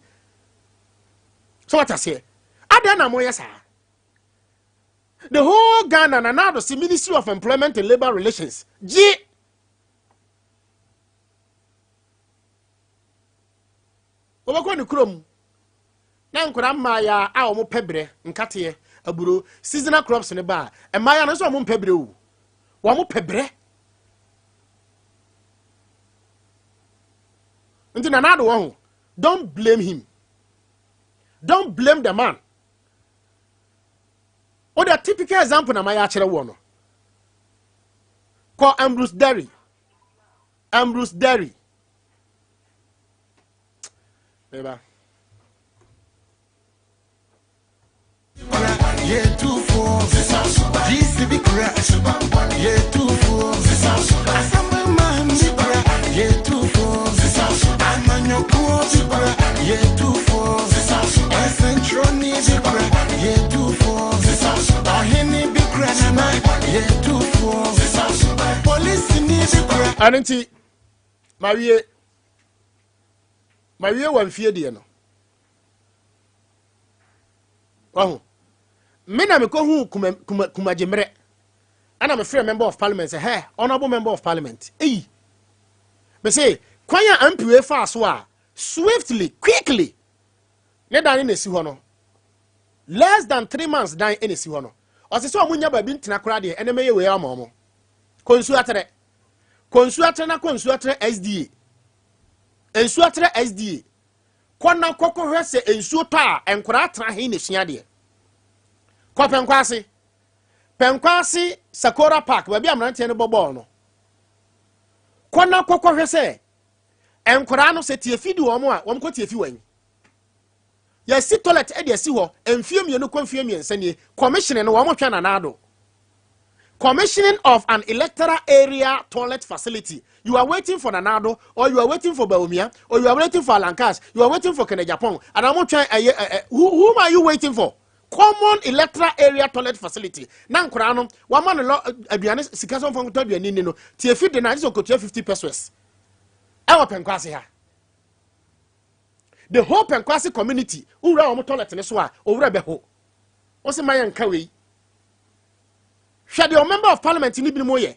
So what aseɛ adan na moyɛ saa? The whole Ghana, na Nana Addo se Ministry of Employment and Labour Relations gye wɔbɛkɔ ne kurom na nkwadaa mmaayɛ a wɔn pɛ brɛ nkateɛ. aburo, seasonal crops ne ba a, mmayewa no nso wɔn mpɛ brɛ o, wɔn pɛ brɛ. Nti Nana Addo wɔ ho, don't blame him, don't blame the man. O de typical example na ma yɛ akyerɛ wɔ no. Kɔ Ambrose Derry, Ambrose Derry. Meba. Ɛno nti mawie mawie wɔ mfie deɛ no wahu me na mekɔhu kuma kuma kumagyemmerɛ ɛna mefrɛ member of parliament sɛ, "Hey, honorable member of parliament," eyi me se kwan a mpa faa so a swiftly, quickly ne dan ne na esi hɔ no, less than 3 months dan na esi hɔ no. Ɔsɛ sɛ ɔmo nya baabi ntena koraa deɛ, ɛnɛ mɛyɛ wei ama ɔmo. Kɔ Nsuatrɛ, kɔ Nsuatrɛ na kɔ Nsuatrɛ SDA, Nsuatrɛ SDA, kɔ na kɔkɔhwɛ sɛ nsuo tɔ a nkwaraa tena he na esua deɛ. Kɔ Pɛnkwaase, Pɛnkwaase Sakora Park, baabi a mmeranteɛ no bɔ bɔɔl no, kɔ na kɔkɔhwɛ sɛ nkwaraa no sɛ tiefi di wɔn a wɔn kɔ tiefi wɔn. Yɛsi toilet de asi hɔ mfie 2 kɔ mfie 3 nie. Commissioning no wɔn twɛn Nana Addo. Commissioning of an electoral area toilet facility, you are waiting for Nana Addo or you are waiting for Bawumia or you are waiting for Alan Cash, you are waiting for Kennedy Agyapong and I'm twɛn ɛyɛ ɛ whom are you waiting for? Common electoral area toilet facility na nkwaraa no wama no lɔ aduane sika sɛ ɔmfa nkotɔ aduane ni no tiefi de na agye sɛ okotua 50 pesewas ɛwɔ Pɛnkwase ha. The whole Pɛnkwase community, wowura wɔn toilet ne so a, owura bɛho wɔn sɛ mayɛ nka wei. Hwɛ deɛ member of parliament ni binom yɛ.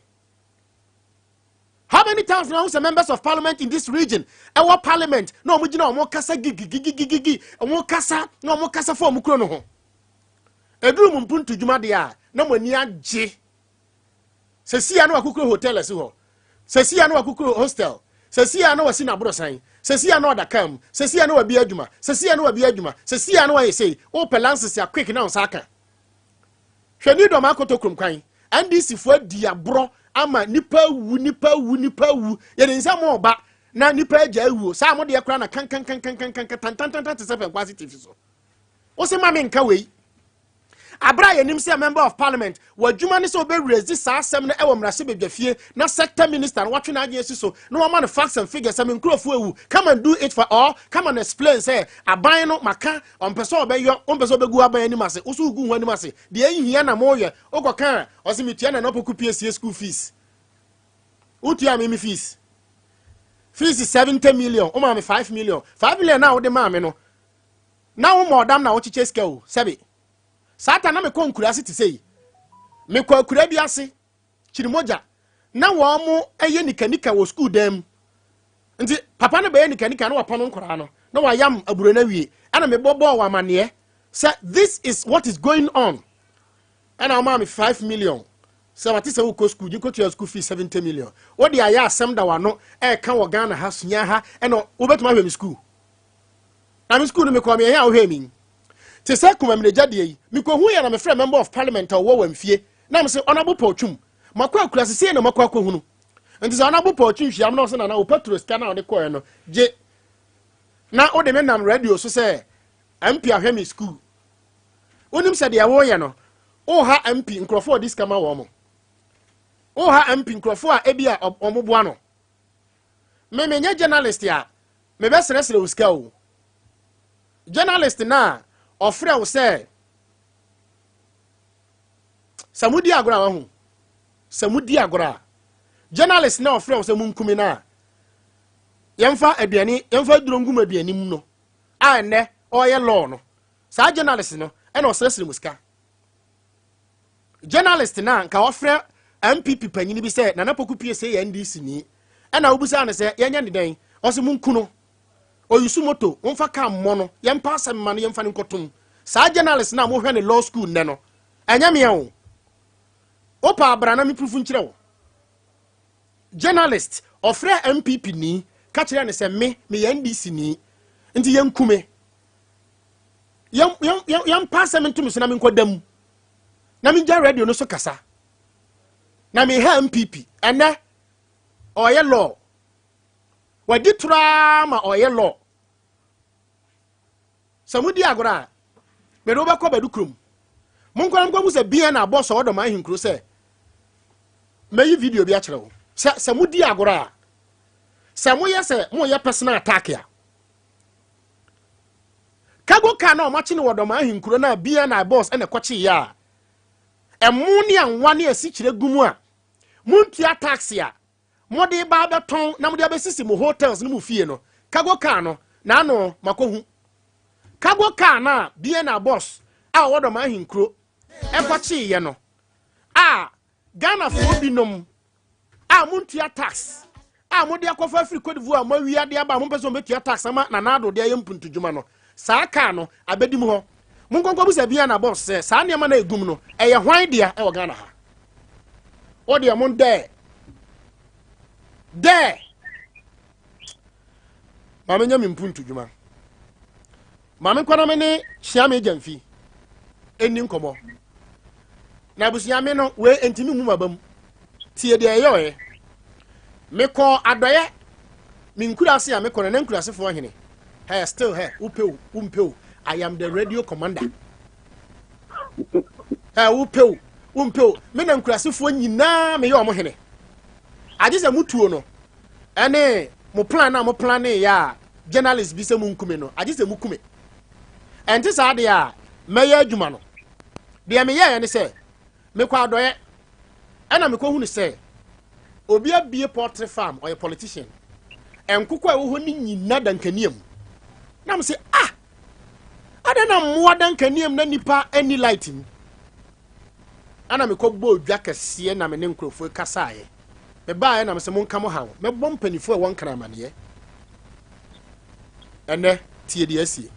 How many times na sɛ members of parliament in this region ɛwɔ parliament na wɔn gyina wɔn kasa gigigigigigi, wɔn kasa na wɔn kasa fɔ wɔn kuro no ho? Eduru mu mpuntu dwuma deɛ a, na mo ani agye. Sɛsi a na wakukuro hotel asi hɔ, sɛsi a na wakukuro hostel, sɛsi a na wasi n'aborosan, sɛsi a na ɔda kam, sɛsi a na wabi adwuma, sɛsi a na wabi adwuma, sɛsi a na wayɛ sei. Wopɛ license a, quick na nsa aka. Hwɛ ni dɔm akoto kurom kwan, NDC foɔ adi aborɔ ama nipa awu, nipa awu, nipa awu. Yɛde nsa mo ɔba na nipa agya awuo saa mo deɛ koraa na kankankankankankan tantantantan te sɛ Fɛnkwase TV so. Wosi ma mi nka wei abere a yɛnim sɛ member of parliament w'adwuma ne sɛ wobɛwurasi saa asɛm no ɛwɔ mmarahyɛbadwa fie na sector minister no watwe n'adwene asi so na wama no facts and figures sɛ me nkurɔfoɔ awu, come and do it for all, come and explain sɛ aban no maka ɔmpɛ sɛ ɔbɛyɔ, ɔmpɛ sɛ ɔbɛgu aban anim ase. Woso wogu ho anim ase deɛ ɛnhia na moyɛ. Wokɔka a, ɔsɛ metua na nɔpɔku pie sie school fees. Wotua me fees 70 million, woma me 5 million. 5 million na wode maa me no na woma ɔdam na wokyekyɛ sika o. Sɛbe saa ta na mekɔ nkura ase te sɛ yi, mekɔ akura bi ase kyirimogya na wɔn mo yɛ nikanika wɔ sukuu dan mu. Nti papa no bɛyɛ nikanika na wapam nkwaraa no na wayam aburo no awie, ɛna mebɔ bɔɔl wɔ amaneɛ sɛ this is what is going on. Ɛna ɔmaa me 5 million sɛ wate sɛ wokɔ sukuu gye kɔtua school fees 70 million. Wode ayɛ asɛm da wano ɛɛka wɔ Ghana ha sua ha. Ɛna wobɛtumi ahwɛ me sukuu na me sukuu no mekɔ meɛhɛ a wohwɛ mi te sɛ kumaminagya deɛ yi. Mekɔhu yɛ na mefrɛ member of parliament a ɔwɔ wɔ mfie na mese, "Honorable Paul Twum, makɔ akura sesie na makɔ akɔhunu." Nti sɛ Honorable Paul Twum hyiam na ɔsɛ, "Nana, wo petrol sika na ɔde kɔɛ no gye na wode me nam radio so sɛ MP ahwɛ me school." Wonim sɛ deɛ woyɛ no, woha MP nkurɔfoɔ a ɔde sika ma wɔn mo, woha MP nkurɔfoɔ a ebi a ɔmo boa no. Me menyɛ journalist a mebɛsrɛsrɛ wo sika o. Journalist na ɔfrɛ wo sɛ modi agorɔ a, wahu sɛ modi agorɔ a, journalist na ɔfrɛ wo sɛ munkumi no a yɛmfa aduane, yɛmfa aduro ngum aduane mu no a ɛnnɛ ɔyɛ law no, saa journalist no ɛna ɔsrɛsrɛ mu sika. Journalist na nka ɔfrɛ NPP panyini bi sɛ Nana Poku Pie sɛ yɛ NDC ni, ɛna wobusaa no sɛ yɛnyɛ ne dɛn, ɔsɛ munku no, ɔyusu moto, momfa kaa mmɔ no, yɛmpa asɛm ma no, yɛmfa no nkɔtom. Saa journalist no a mohwɛ ne law school nnɛ no, ɛnyɛ mea o. Wopɛ abra na me proof nkyerɛ wo. Journalist, ɔfrɛ NPP ni ka kyerɛ ne sɛ me meyɛ NDC ni nti yɛnku me. Yɛn yɛn yɛn yɛmpa asɛm nto me so na menkɔda mu. Na megya radio no so kasa. Na meha NPP. Ɛnɛ ɔyɛ law. Wadi toraa ma ɔyɛ law. Sɛ modi agorɔ a, mede wo bɛkɔ badu kurom. Monkɔ na monkɔhu sɛ bia na abɔ sɛ ɔdɔ m'ahenkuro sɛ mɛyi video bi akyerɛ wo. Sɛ sɛ modi agorɔ a, sɛ moyɛ sɛ moyɛ personal attack a, cargo car na ɔmakye no wɔ dɔm ahenkuro no a bia na boss ɛna ɛkɔkyeeɛ a, ɛmo ne anwa ne asikyire gu mu a, montua tax a, mode ba abɛtɔn na mode abɛsisi mo hotels ne mo fie no, cargo car no n'ano makɔhu cargo car no a bna boss a ɔwɔ dɔm ahenkuro ɛkɔkyeeɛ no a Ghanafoɔ binom a montua tax a mode akɔfa afiri Cote d'Ivoire a moawia de aba a mompɛ sɛ mobɛtua tax ama Nana Addo de ayɛ mpuntudwuma no, saa car no abɛdi mu hɔ. Monkɔnkɔ bisa bna boss sɛ saa nneɛma no a ɛgum no ɛyɛ hwan dea ɛwɔ Ghana ha. O deɛ mo dɛ dɛ maame nya me mpuntu dwuma maame nkɔ na me ne hyia me gyamfi ɛnni nkɔmmɔ na abusua me no wei ntumi mu maba mu tie deɛ ɛyɛ ɔyɛ mekɔ adɔyɛ me nkuraase a mekɔ no na nkurasefoɔ hene hey, still hey, wopɛ o wompɛ o I am the radio commander ɛ wopɛ o wompɛ o me na nkurasefoɔ nyinaa meyɛ ɔmo hene agye sɛ mutuo no ɛne mo plan na mo plan ne yɛ a journalist bi sɛ mo nkume no agye sɛ mo kume ɛnte saa deɛ a mɛyɛ adwuma no deɛ meyɛɛ ne sɛ mekɔ adɔeɛ ɛna mekɔhunu sɛ obi abie poultry farm ɔyɛ politician nkokɔ a ɛwɔ hɔ no nyina da nkanea mu na mo sɛ ah adɛn na mmoa da nkanea mu na nipa ani light mu ɛna mekɔbɔɔ dwa kɛseɛ na me ne nkurɔfoɔ kasaeɛ mebaeɛ na mesɛ monka mo haw mɛbɔ mpanimfoɔ a ɛwɔ nkran amaneɛ ɛnɛ tie deɛ asie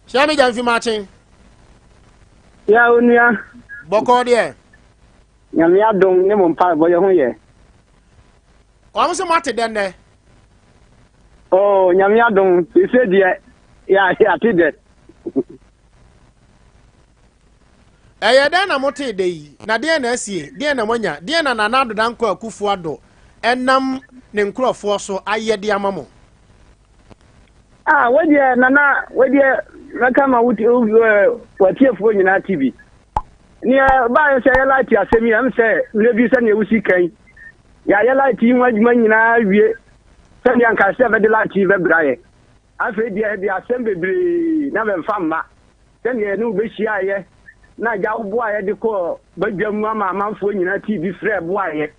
hyia me gya mfi makyen Ya onua. Bɔkɔɔ deɛ. Nyame adom ne mo mpaebɔ yɛ ho yɛ. Wɔn sɛ moate dɛ nnɛ. Oh, Nyame adom, sese deɛ yɛate dɛ. Ɛyɛ dɛn na motee dɛ yi? Na deɛn na asie? Deɛn na moanya? Deɛn na Nana Addo Dankwa Akufo Addo nam ne nkurɔfoɔ so ayɛ de ama mo? Ah, wo deɛ Nana, wo deɛ mɛka ma wo watiefoɔ nyinaa ti bi. Neɛ baayɛ sɛ yɛ light asɛm yi, ɛm sɛ mmerɛ bi sɛdeɛ wosi kan. Yɛayɛ light yi ho adwuma nyinaa wie sɛdeɛ anka sɛ bɛde light yi bɛbra yɛ. Afei deɛ ɛde asɛm bebree na bɛmfa mma. Sɛdeɛ yɛne wo bɛhyiaeɛ na agya wo boaeɛ de kɔɔ badwa mu ama amanfoɔ nyinaa tii bi frɛɛ boaeɛ.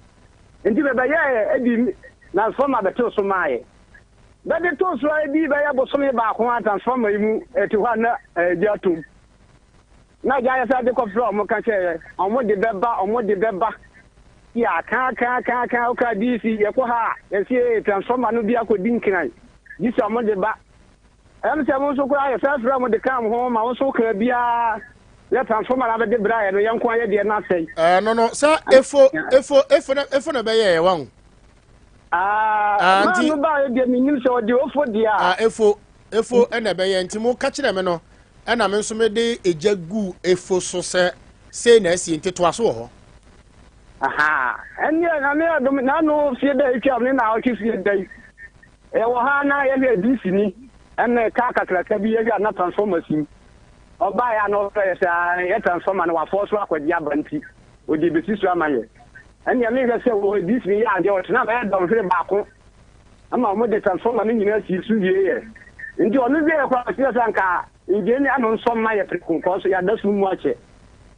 Nti bɛbɛyɛɛ ɛdi transformer bɛtoo so maaeɛ. Bɛde too so ara dii bɛyɛ bosome baako a transformer yi mu ɛte hɔ a na ɛgya atom. Na agya yɛ sɛ de kɔfrɛ ɔmo ka kyerɛ ɔmo de bɛba ɔmo de bɛba. Yɛ kaa kaa kaa kaa woka DC yɛkɔ ha a yɛsi ee transformer no bi akɔdi nkran gye sɛ ɔmo de ba. Ɛm sɛ mo nso koraa yɛsan frɛ mo de kaa mo ho ma wo nso wokaa biara yɛ transformer no abɛde braeɛ no yɛn nko ara yɛ deɛ no asɛe. Ɛɛ no no sɛ efo efo efo na efo na ɛbɛyɛ yɛ wɔn. Aa ah, maa no baayɛ deɛ menim sɛ ɔde ofo deɛ a. Ah efo efo ɛna ɛbɛyɛ nti mo ka kyerɛ me no ɛna me nso mede egya gu efo so sɛ sei na asie nti toa so wɔ hɔ. Aha ɛnneɛ na me adom n'ano fie da atwa ne na ɔtwe fie da yi. Yɛwɔ ha na yɛhwɛ DC ni ɛne kaa kakraka bi yɛhwɛ a na transformer si mu. Ɔbaeɛ a na ɔfrɛ yɛ sɛ yɛ transformer no wafɔɔ so akɔgye aba nti ɔde bɛsi so ama yɛ. Ɛnneɛ mehwɛ sɛ wɔ DC ni yɛ adeɛ ɔtena bɛyɛ dɔnhwere baako ama wɔn de transformer no nyinaa sii so wieeɛ. Nti ɔno wieeɛ koraa ɔsi sɛ anka ngye ne ano nsɔ mma yɛ prɛko kɔɔ so yɛada sum mu akyɛ.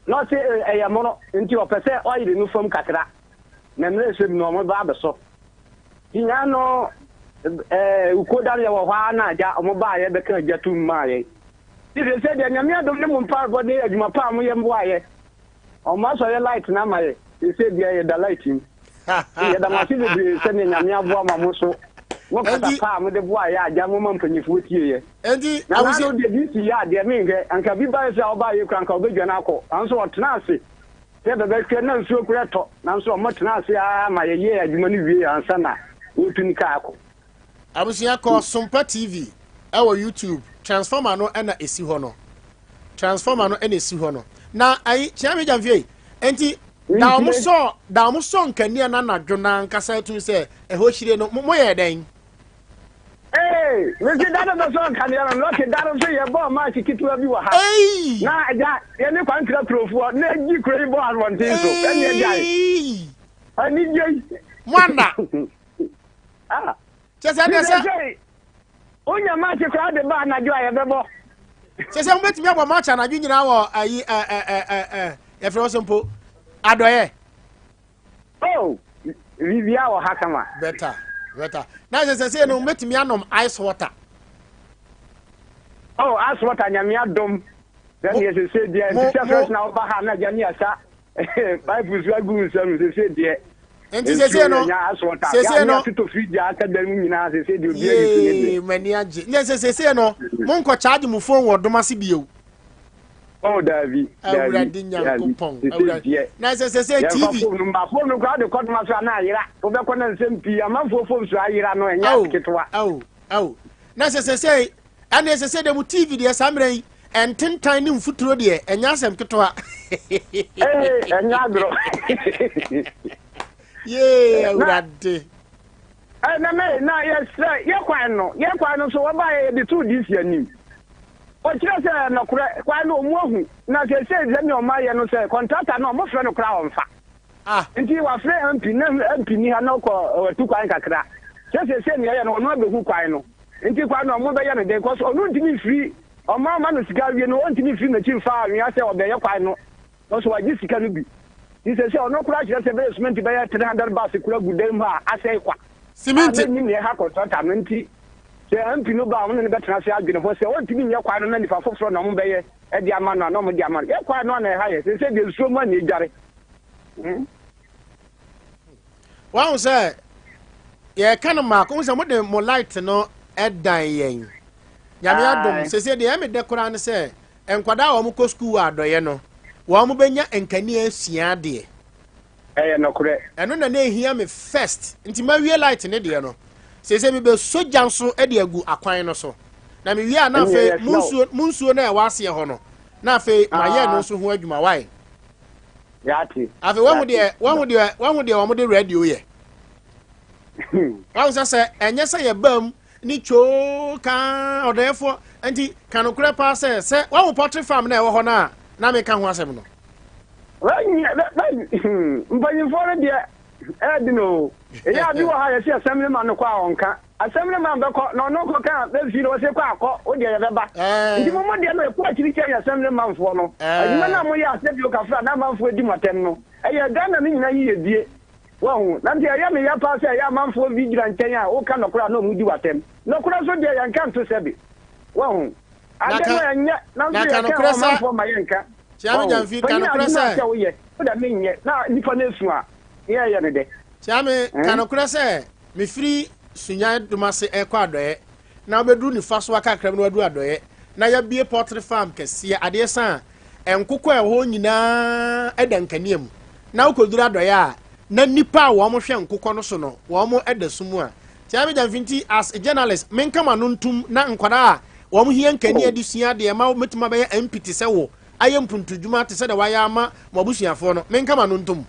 Na ɔse ɛyɛ mono nti ɔpɛ sɛ ɔyere no fam kakra na mmerɛ ɛsɛ mu no wɔn ba abɛsɔ. Hia no eh, Ukoda no yɛwɔ hɔ ara na agya ɔmo baayɛ bɛka agya tum maa yɛn. Nti sesei deɛ Nyame adom ne mo mpaebɔ ne adwuma pa a moyɛ mboa yɛ. Ɔmo asɔ yɛ light no ama yɛ. Sesei deɛ yɛda light mu. Nti yɛda mo ase bebree sɛdeɛ Nyame aboa ma mo nso. Mo kasa pa a mode boa yɛ agya mo ma mpanyinfoɔ tie yɛ. Enti Na n'ano deɛ DC yɛ adeɛ menhwɛ anka bi baeɛ sɛ ɔbaa yɛ kura anka ɔbɛdwane akɔ nanso ɔtena ase sɛ bɛbɛhwɛ na nsuo kura tɔ nanso ɔmo tena ase ara ma yɛyɛɛ adwuma no wie ansa na wɔtu ne kaa akɔ. Abusua kɔ Sompa TV ɛwɔ YouTube transformer no ɛna esi hɔ no transformer no ɛna esi hɔ no na ayi kyerɛ mi gyamfie enti da wɔn sɔ da wɔn sɔ nkanea na anadwo na ankasa etum sɛ ɛhɔ hyire no mo yɛ dɛn. Ee, mesi da no bɛsɔ nkanea no lɔki da no nso yɛbɔɔ match ketewa bi wɔ ha. Na agya yɛne kwankyerɛ kurofoɔ na egyi kuro yi bɔɔ abɔnten so ɛne agyae. Anigye yi. Mo ana. Ah. Kyɛ sɛ ɛdeɛ sɛ. Wonya match koraa de ba anadwo a yɛbɛbɔ. Kyɛ sɛ mobɛtumi abɔ match anadwo nyinaa wɔ ayi ɛ ɛ ɛ ɛ ɛ yɛfrɛ wɔ sɛ mpo adɔeɛ. Oh, biribiara wɔ ha kama. Better, better. Na sɛ sɛ sɛ no mobɛtumi anom ice water. Oh, ice water nyame adom. Sɛdeɛ sɛ sɛ deɛ nti sɛ first na woba ha na agya ne asa pipe nso agu nsa mu sese deɛ. Nti sese no sese no atotɔ fridge aka dan mu nyinaa sese deɛ obi ayi so ne deɛ. Yee m'ani agye ne sɛ sese no mo nkɔ charge mo phone wɔ dom ase bio. Oh daabi daabi Awurade Nyankopɔn awurade na sɛ sese TV. Yɛnfa phone no mba phone no koraa de kɔ dom ase a na ayera wobɛkɔ na nsɛm pii amanfoɔ phone so ayera no ɛnyɛ ketewa. Awo awo na sɛ sese Ɛnneɛ ɛsɛ sɛ deɛ mo TV deɛ saa mmerɛ yi ntentan ne mfuturo deɛ ɛnyɛ asɛm ketewa. Ee ɛnyɛ agorɔ. Yee awurade. Na me na yɛsrɛ yɛ kwan no yɛ kwan no nso wɔba yɛ yɛde too DC anim. Wɔkyerɛ sɛ nɔkorɛ kwan no ɔmu ahu na seesei sɛnea ɔmo ayɛ no sɛ kɔntrata no ɔmo frɛ no koraa ɔmfa. Ah. Nti wafrɛ MP na MP ni ha na ɔkɔ watu kwan kakra. Sɛ seesei nea ɛyɛ no ɔno abɛhu kwan no. Nti kwan no ɔmo bɛyɛ no den cos ɔno ntumi nfiri ɔmo ama no sika awie no ɔntumi nfiri nakyi nfa anwea sɛ ɔbɛyɛ kwan no cos wagye sika no bi nti sɛsɛ ɔno koraa kyerɛ sɛ bɛyɛ cement bɛyɛ 300 bus koraa gu dan mu a asɛe kwa a mennim nea ɛha contractor no nti sɛ MP no ba a ɔmo ne no bɛtena ase adwene ho sɛ ɔntumi nyɛ kwan no na nipa foforɔ na ɔmo bɛyɛ de ama no a na ɔmo de ama no yɛ kwan no a na ɛha yɛ sɛsɛ deɛ nsuo mu a na edware. Hmm. Wahu sɛ yɛka no mmaako hu sɛ mode mo light no dan yɛn. Nyame adom sɛsɛ deɛ ɛme dɛ koraa ne sɛ nkwadaa a wɔn kɔ sukuu wɔ adɔeɛ no wɔn bɛnya nkanea asua adeɛ. Ɛyɛ nɔkorɛ. Ɛno na na ehia me first nti mawie light ne deɛ no sɛsɛ mebɛsɔ gya nso de agu akwan no so na mewie a na afei mo nsuo mo nsuo no a ɛwɔ aseɛ hɔ no na afei mayɛ no nso ho adwuma wae. Yate. Afei wahu deɛ wahu deɛ wahu deɛ wɔn de radio yɛ. Wahu sɛ sɛ ɛnyɛ sɛ yɛ bam ne twoo kaa ɔdɛɛfoɔ nti ka nokorɛ paa sɛ sɛ wahu poultry farm na ɛwɔ hɔ no a na meka ho asɛm no. Mpanyinfoɔ no deɛ ɛɛdi no ɛyɛ abi wɔ ha yɛsi asɛm ne ma no kɔ a ɔnka. Asɛm no ma bɛkɔ na ɔno kɔ ka bɛfie no ɔse kɔ a kɔ wo deɛ yɛbɛba nti mo mo deɛ no ɛkɔ akyiri kyɛn asɛm no manfoɔ no adwuma no a moyɛ asɛ bio kafra na amanfoɔ di mo atɛm no ɛyɛ Ghana no nyina yiyedie wahu na nti ɛyɛ me ya paa sɛ ɛyɛ amanfoɔ bi gyina nkyɛn a woka nɔkorɛ a na ɔmo di w'atɛm nɔkorɛ nso deɛ yɛnka nto sɛbe wahu ade no ɛnyɛ nanso yɛka ɛwɔ amanfoɔ ma yɛnka wahu panyin adwuma a sɛ woyɛ wo dɛ menyɛ na nipa no esu a yɛyɛ no dɛ. Kyame ka nokorɛ sɛ Mefiri Sunyani Domase rekɔ Adɔeɛ na wobɛduru nifa so akakra bi na waduru Adɔeɛ na yɛabue poultry farm kɛseɛ adeɛ sa a nkokɔ a ɛwɔ hɔ nyinaa da nkanea mu na wokɔduru Adɔeɛ a na nnipa a wɔn hwɛ nkokɔ no so no wɔn da sum mu a tia me gyamfi nti as a journalist menka m'ano ntum na nkwadaa a wɔn hia nkanea de sua adeɛ ma mɛtumi abɛyɛ MP te sɛ wo ayɛ mpuntudwuma te sɛ deɛ wayɛ ama mo abusuafoɔ no menka m'ano ntom.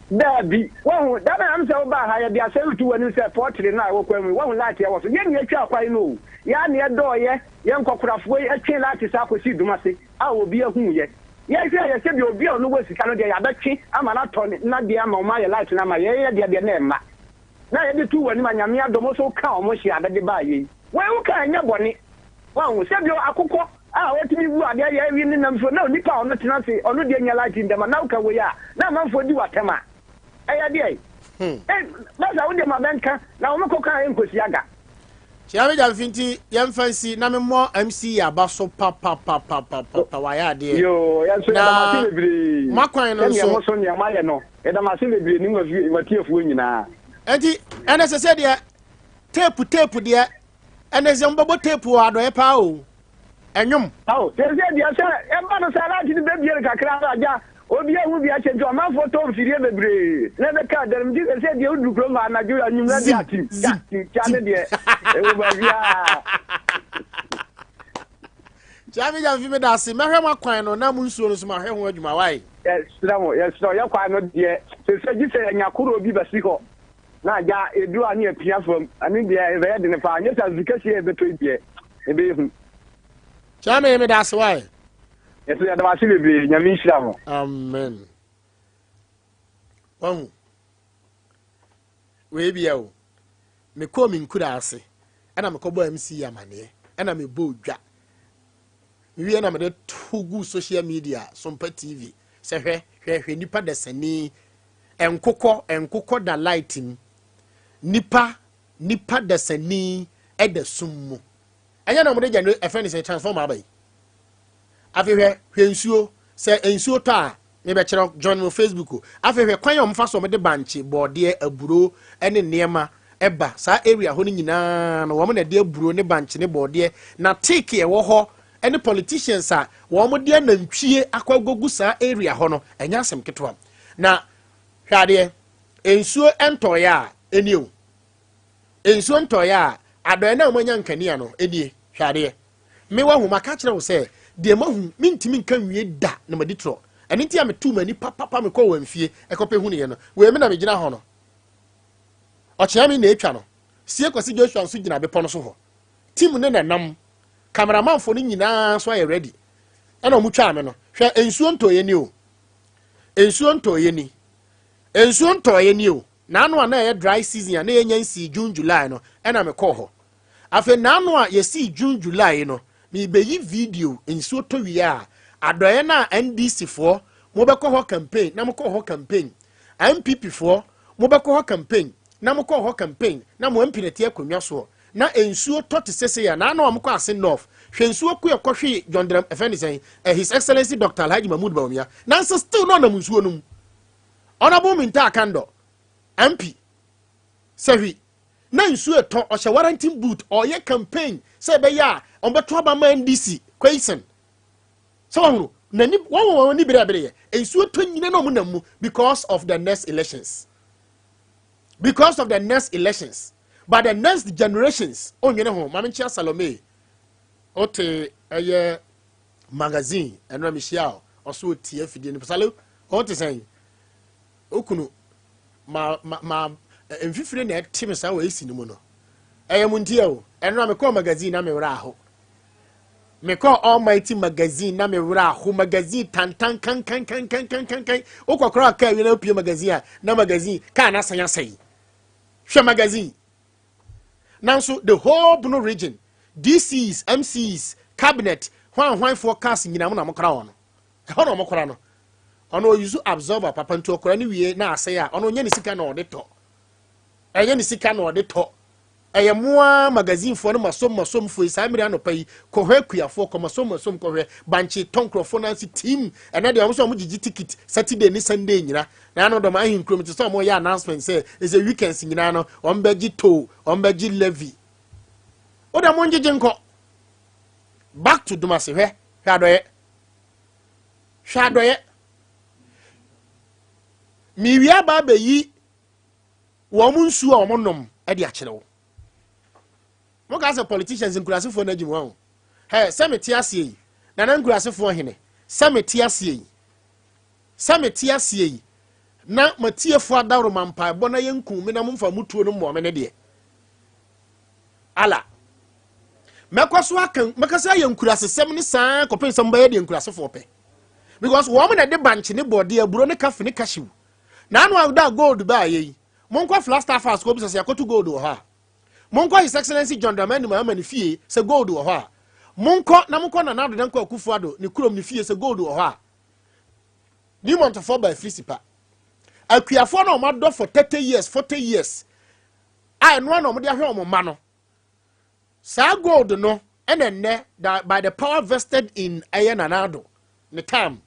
Daabi. Wahu, da no a ɛm sɛ wobaa ha, yɛde asɛm reto w'anim sɛ pɔltre no a ɛwɔ kwan mu yi, wahu light a ɛwɔ so. Yɛn na yɛtwaa kwan no o. Yɛn ara na yɛdɔɔeɛ, yɛn nkɔkorafoɔ yi twee light saa kɔsii Dumase a obiara huuiɛ. Yɛhwɛeɛ sɛdeɛ obi a ɔno wɔ sika no deɛ yɛabɛtwe ama no atɔ ne n'adeɛ ama wɔn ayɛ light no ama yɛn, yɛn deɛ deɛ na ɛmma. Na yɛde too w'anim a Nyame adom wo so wokaa wɔn hye a bɛde baa yei. Wei woka a ɛnyɛ bɔne. Wahu, sɛdeɛ akokɔ a ɔtumi wu adeɛ yɛ awie ne nam so na onipa a ɔno tena ase ɔno deɛ nya light ndɛm a na woka wei a na amanfoɔ di w'atɛm a ɛyɛ deɛ hmm. eh, basa wo deɛ ma bɛnka na wɔn kɔka a ɛnkɔsi aga. Kyia me gyamfi nti yɛmfa nsi na memmɔ MC yi aba so papapapapapa wayɛ adeɛ. Yoo yɛn nso yɛda mo ase bebree. Makwan no nso. Sɛdeɛ mo so nea moayɛ no yɛda mo ase bebree ne mo atiefoɔ nyinaa. Enti ɛnɛ sɛ sɛ deɛ. Tape tape deɛ ɛnɛ sɛ mobɛbɔ tape wɔ adɔeɛ paa o. Ɛnwom. Ao, seesei deɛ sɛ ɛba no saa light no bɛbie no kakra na agya obi ahu bi akyɛ nti ɔmanfoɔ tɔ mfidie bebree na ɛbɛka dan mu nti seesei deɛ woduru kurom ha anadwo anwummerɛ deɛ atim kya tim kya ne deɛ ɛwɔ baabiara. Kyia me gyamfi meda ase mɛhwɛ mo akwan no na mo nsuo no nso mahwɛ ho adwuma wae. Yɛsrɛ mo yɛsrɛ yɛ kwan no deɛ seesei gye sɛ yɛnya koroɔ bi bɛsi hɔ na agya ɛduru a ne yɛpia fam ɛno deɛ ɛbɛyɛ dene paa nyɛ sɛ nsu kɛseɛ ɛbɛtɔ yi deɛ ɛbɛyɛ hu. Kyia me meda ase wae. Yɛsɛ yɛda mo ase bebree nyame nhyira mo. Amen. Wahu wei bia o mekɔɔ me nkura ase ɛna mekɔbɔ MC amaneɛ ɛna mebɔ dwa mewie na mede to gu social media Sompa TV sɛ hwɛ hwɛ hwɛ nipa dasani nkokɔ nkokɔ da light mu nipa nipa dasani ɛda sum mu ɛnyɛ na wɔde gyane ɛfɛ ne sɛ transformer aba yi afei hwɛ hwɛ nsuo sɛ nsuo tɔ a mebɛkyerɛ join mo facebook o afei hwɛ kwan a wɔfa so wɔde bankye bɔɔdeɛ aburo ne nneɛma ɛba saa area hɔ no nyinaa no wɔn na ɛde aburo ne bankye ne bɔɔdeɛ na teeke ɛwɔ hɔ ne politicians a wɔn de anantwie akɔ agogu saa area hɔ no ɛnyɛ asɛm ketewa na hwɛ adeɛ nsuo ntɔeɛ a ɛnie o Nsuo ntɔeɛ a, adɔeɛ no a wɔanya nkanea no nie. Hwɛ adeɛ. Me wahu, maka akyerɛ wo sɛ, deɛ mahu, mentumi nka nwie da na madi torɔ. Ɛno nti a metuu m'ani papapa mekɔɔ wɔn fie kɔpɛ hunuiɛ no. Wei me na megyina hɔ no. Ɔkyea me na ɛtwa no. Sie Kwasi Joshua nso gyina bepɔ no so hɔ. Team no na ɛnam. Cameramanfoɔ no nyinaa nso ayɛ ready. Ɛna wɔn twaa me no. Hwɛ, nsuo ntɔeɛ ni o. Nsuo ntɔeɛ ni. Nsuo ntɔeɛ ni o. N'ano a na ɛyɛ dry season a na yɛnya nsii June July no ɛna mekɔɔ hɔ. Afei n'ano a yɛsii June July yi no merebɛyi video nsuo tɔ wie a adɔeɛ no a NDC foɔ mobɛkɔ hɔ campaign na mokɔɔ hɔ campaign, NPP foɔ mobɛkɔ hɔ campaign na mokɔɔ hɔ campaign na mo MP na ɛte akonnwa soɔ na nsuo tɔ te sɛ sei a n'ano a mokɔ ase North hwɛ nsuo ko ɛkɔhwee John Dram ɛfɛ ne sɛn eh, His Excellency Dr. Alhaji Mahmood Bawumia nanso still na ɔnam nsuo no mu. Honourable Mintah Akandoh, MP, Sahwi, na nsuo retɔ, ɔhyɛ warranting boot, ɔreyɛ campaign sɛ ɛbɛyɛ a wɔbɛto aba ma NDC, Quayson. Sɛ wɔhunu, n'ani, wɔn wɔn ani bere abere yɛ, nsuo tɔ nyina na wɔn nam mu because of the next elections. Because of the next elections. But the next generations, onwene ho, Maame Nkyia Salome, ote ɛyɛ magazine, ɛno na mehyia o, ɔso otie afidie no, Salo, Wo te sɛn? Wo kunu ma ma ma mfifire na ɛte me saa wɔ esi no mu no. Ɛyɛ mo ntia o. Ɛno na mekɔɔ magazine na me werɛ aho. Mekɔɔ Almighty magazine na me werɛ aho. Magazine tantan kankan kankan kankan kan. Wokɔ koraa kaa wie na wopie magazine a na magazine kaa na asan asɛe. Hwɛ magazine. Nanso the whole Bono region DCs, MCs, cabinet, hwan hwanfoɔ cars nyinaa mo na mokora wɔn no. Ɛhɔ na wɔkora no. Ɔno ɔyusu absorber papa nti ɔkora no wie na asɛe a ɔno ɔnyɛ ne sika na ɔde tɔ. Ɛnyɛ ne sika na ɔde tɔ. Ɛyɛ mo ara magazinefoɔ no masom masomfoɔ yi saa mmere anɔpa yi kɔhwɛ akuafoɔ kɔ masom masom kɔhwɛ bankye tɔ nkurɔfoɔ no ase tim ɛnɛ deɛ wɔn sɛ wɔn gyegye ticket Saturday ne Sunday nyina na ano dɔm ahenkurom te sɛ wɔn yɛ announcement sɛ ɛsɛ weekends nyinaa no wɔn bɛgye toll wɔn bɛgye levy o deɛ mo ngyegye nkɔ back to Dumase hwɛ hwɛ adɔyɛ Hwɛ adɔeɛ. Mewie aba abɛyi wɔn nsuo a wɔn nom de akyerɛ wo. Mo ka sɛ politicians nkurasefoɔ no agyi mu aho. Hɛ sɛ mete aseɛ yi, nana nkurasefoɔ hene, sɛ mete aseɛ yi, sɛ mete aseɛ yi, na matiefoɔ adaworoma mpaebɔ na yɛnkum me na momfa mo tuo no mmɔ me ne deɛ. Allah. Mɛkɔ so aka mɛka sɛ ayɛ nkurasesɛm ne saa kɔpem sɛ mobɛyɛ deɛ nkurasefoɔ pɛ. Because wɔn na ɛde bankye ne bɔɔdeɛ aburo ne kafe ne cashew. Na ano a da gold baayɛ yi, monkɔ Flagstaff House kɔbisa sɛ yɛakɔto gold wɔ hɔ a. Monkɔ His Excellency John Dramani Mahama ne fie sɛ gold wɔ hɔ a. Monkɔ na monkɔ Nana Addo Dankwa Akufo-Addo ne kurom ne fie sɛ gold wɔ hɔ a. Newmontfoɔ ba afiri sipa. Akuafoɔ na wɔn adɔ for 30 years, 40 years. a ɛno ara na wɔde ahwɛ wɔn mma no saa gold no ɛna nnɛ da by the power vested in ɛyɛ Nana Addo ne time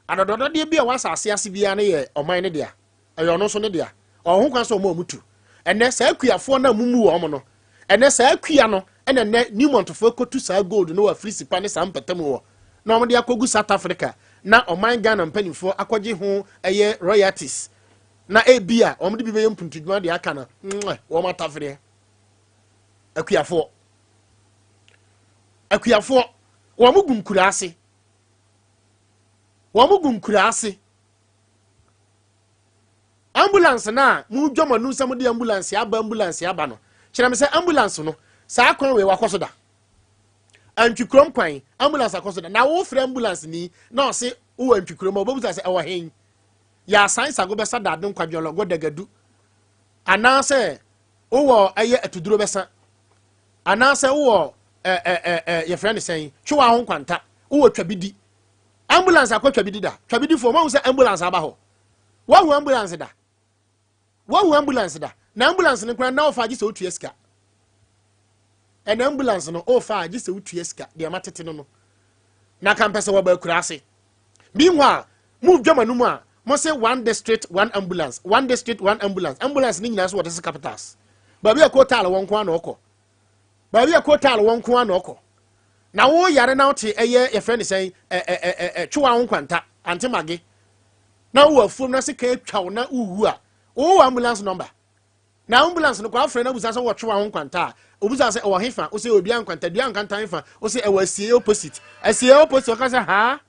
adɔdɔdɔdeɛ bi a ɛwɔ asase ase biara no yɛ ɔman no dea ɛyɛ ɔno nso ne dea ɔwɔ ho kwan sɛ ɔmo a ɔmo tu ɛnɛ saa akuafoɔ no a mumu wɔn no Ɛnɛ saa akua no ɛna ɛnɛ Newmontfoɔ kɔtu saa gold no wɔ Afirisipa ne saa mpɛtam wɔ na wɔde akɔgu South Africa na ɔman Ghana mpanimfoɔ akɔgye ho ɛyɛ royalties na ebi a wɔde bi bɛyɛ mpuntudwuma deɛ aka no mwɛ wɔn atafereɛ. Akuafoɔ akuafoɔ wɔn gu nkura ase wɔn gu nkura ase. Ambulance no a modwa mo anum sɛ mode ambulance aba ambulance aba no, kyerɛ me sɛ ambulance no saa kwan wei wakɔ so da? Antwikurom kwan ambulance akɔ so da? Na wofrɛ ambulance ni na ɔse wowɔ Antwikurom a wobɛbusa sɛ ɛwɔ hen? Yɛ asan sago bɛsa dade nkwadwɔlɔgɔ dagadu anaasɛ wowɔ ɛyɛ atuduro bɛsa anaasɛ wowɔ ɛ ɛ ɛ yɛfrɛ ne sɛn twewa ho nkwanta wowɔ twabidi ambulance akɔ twabidi da? Twabidifoɔ moahu sɛ ambulance aba hɔ? Wahu ambulance da? Wahu ambulance da? Na ambulance no koraa na ɔfa agye sɛ wotua sika. Ɛna ambulance no ɔfa agye sɛ wotua sika deɛ ma tete no no. Na ka mpɛ sɛ wɔba akura ase. Meanwhile, mo dwama no mu a mo se one district one ambulance, one district one ambulance. Ambulance no nyinaa so wɔde se capitals. Baabi a kotal wɔn nko ara na ɔkɔ. Baabi a kotal wɔn nko ara na ɔkɔ. Na wo yare na wote ɛyɛ yɛfrɛ ne sɛn ɛ ɛ ɛ ɛ twewa ho nkwanta ante mage. Na wowɔ afuom na sika atwa wo na wowu a, wowɔ ambulance number. Na ambulance no kɔ afrɛ na abusa sɛ wɔtwe wo nkwanta a, obusa sɛ ɛwɔ hefa, wo sɛ obia nkwanta, dua nkwanta hefa, wo sɛ ɛwɔ asie opposite. Asie opposite, ɔka sɛ ha?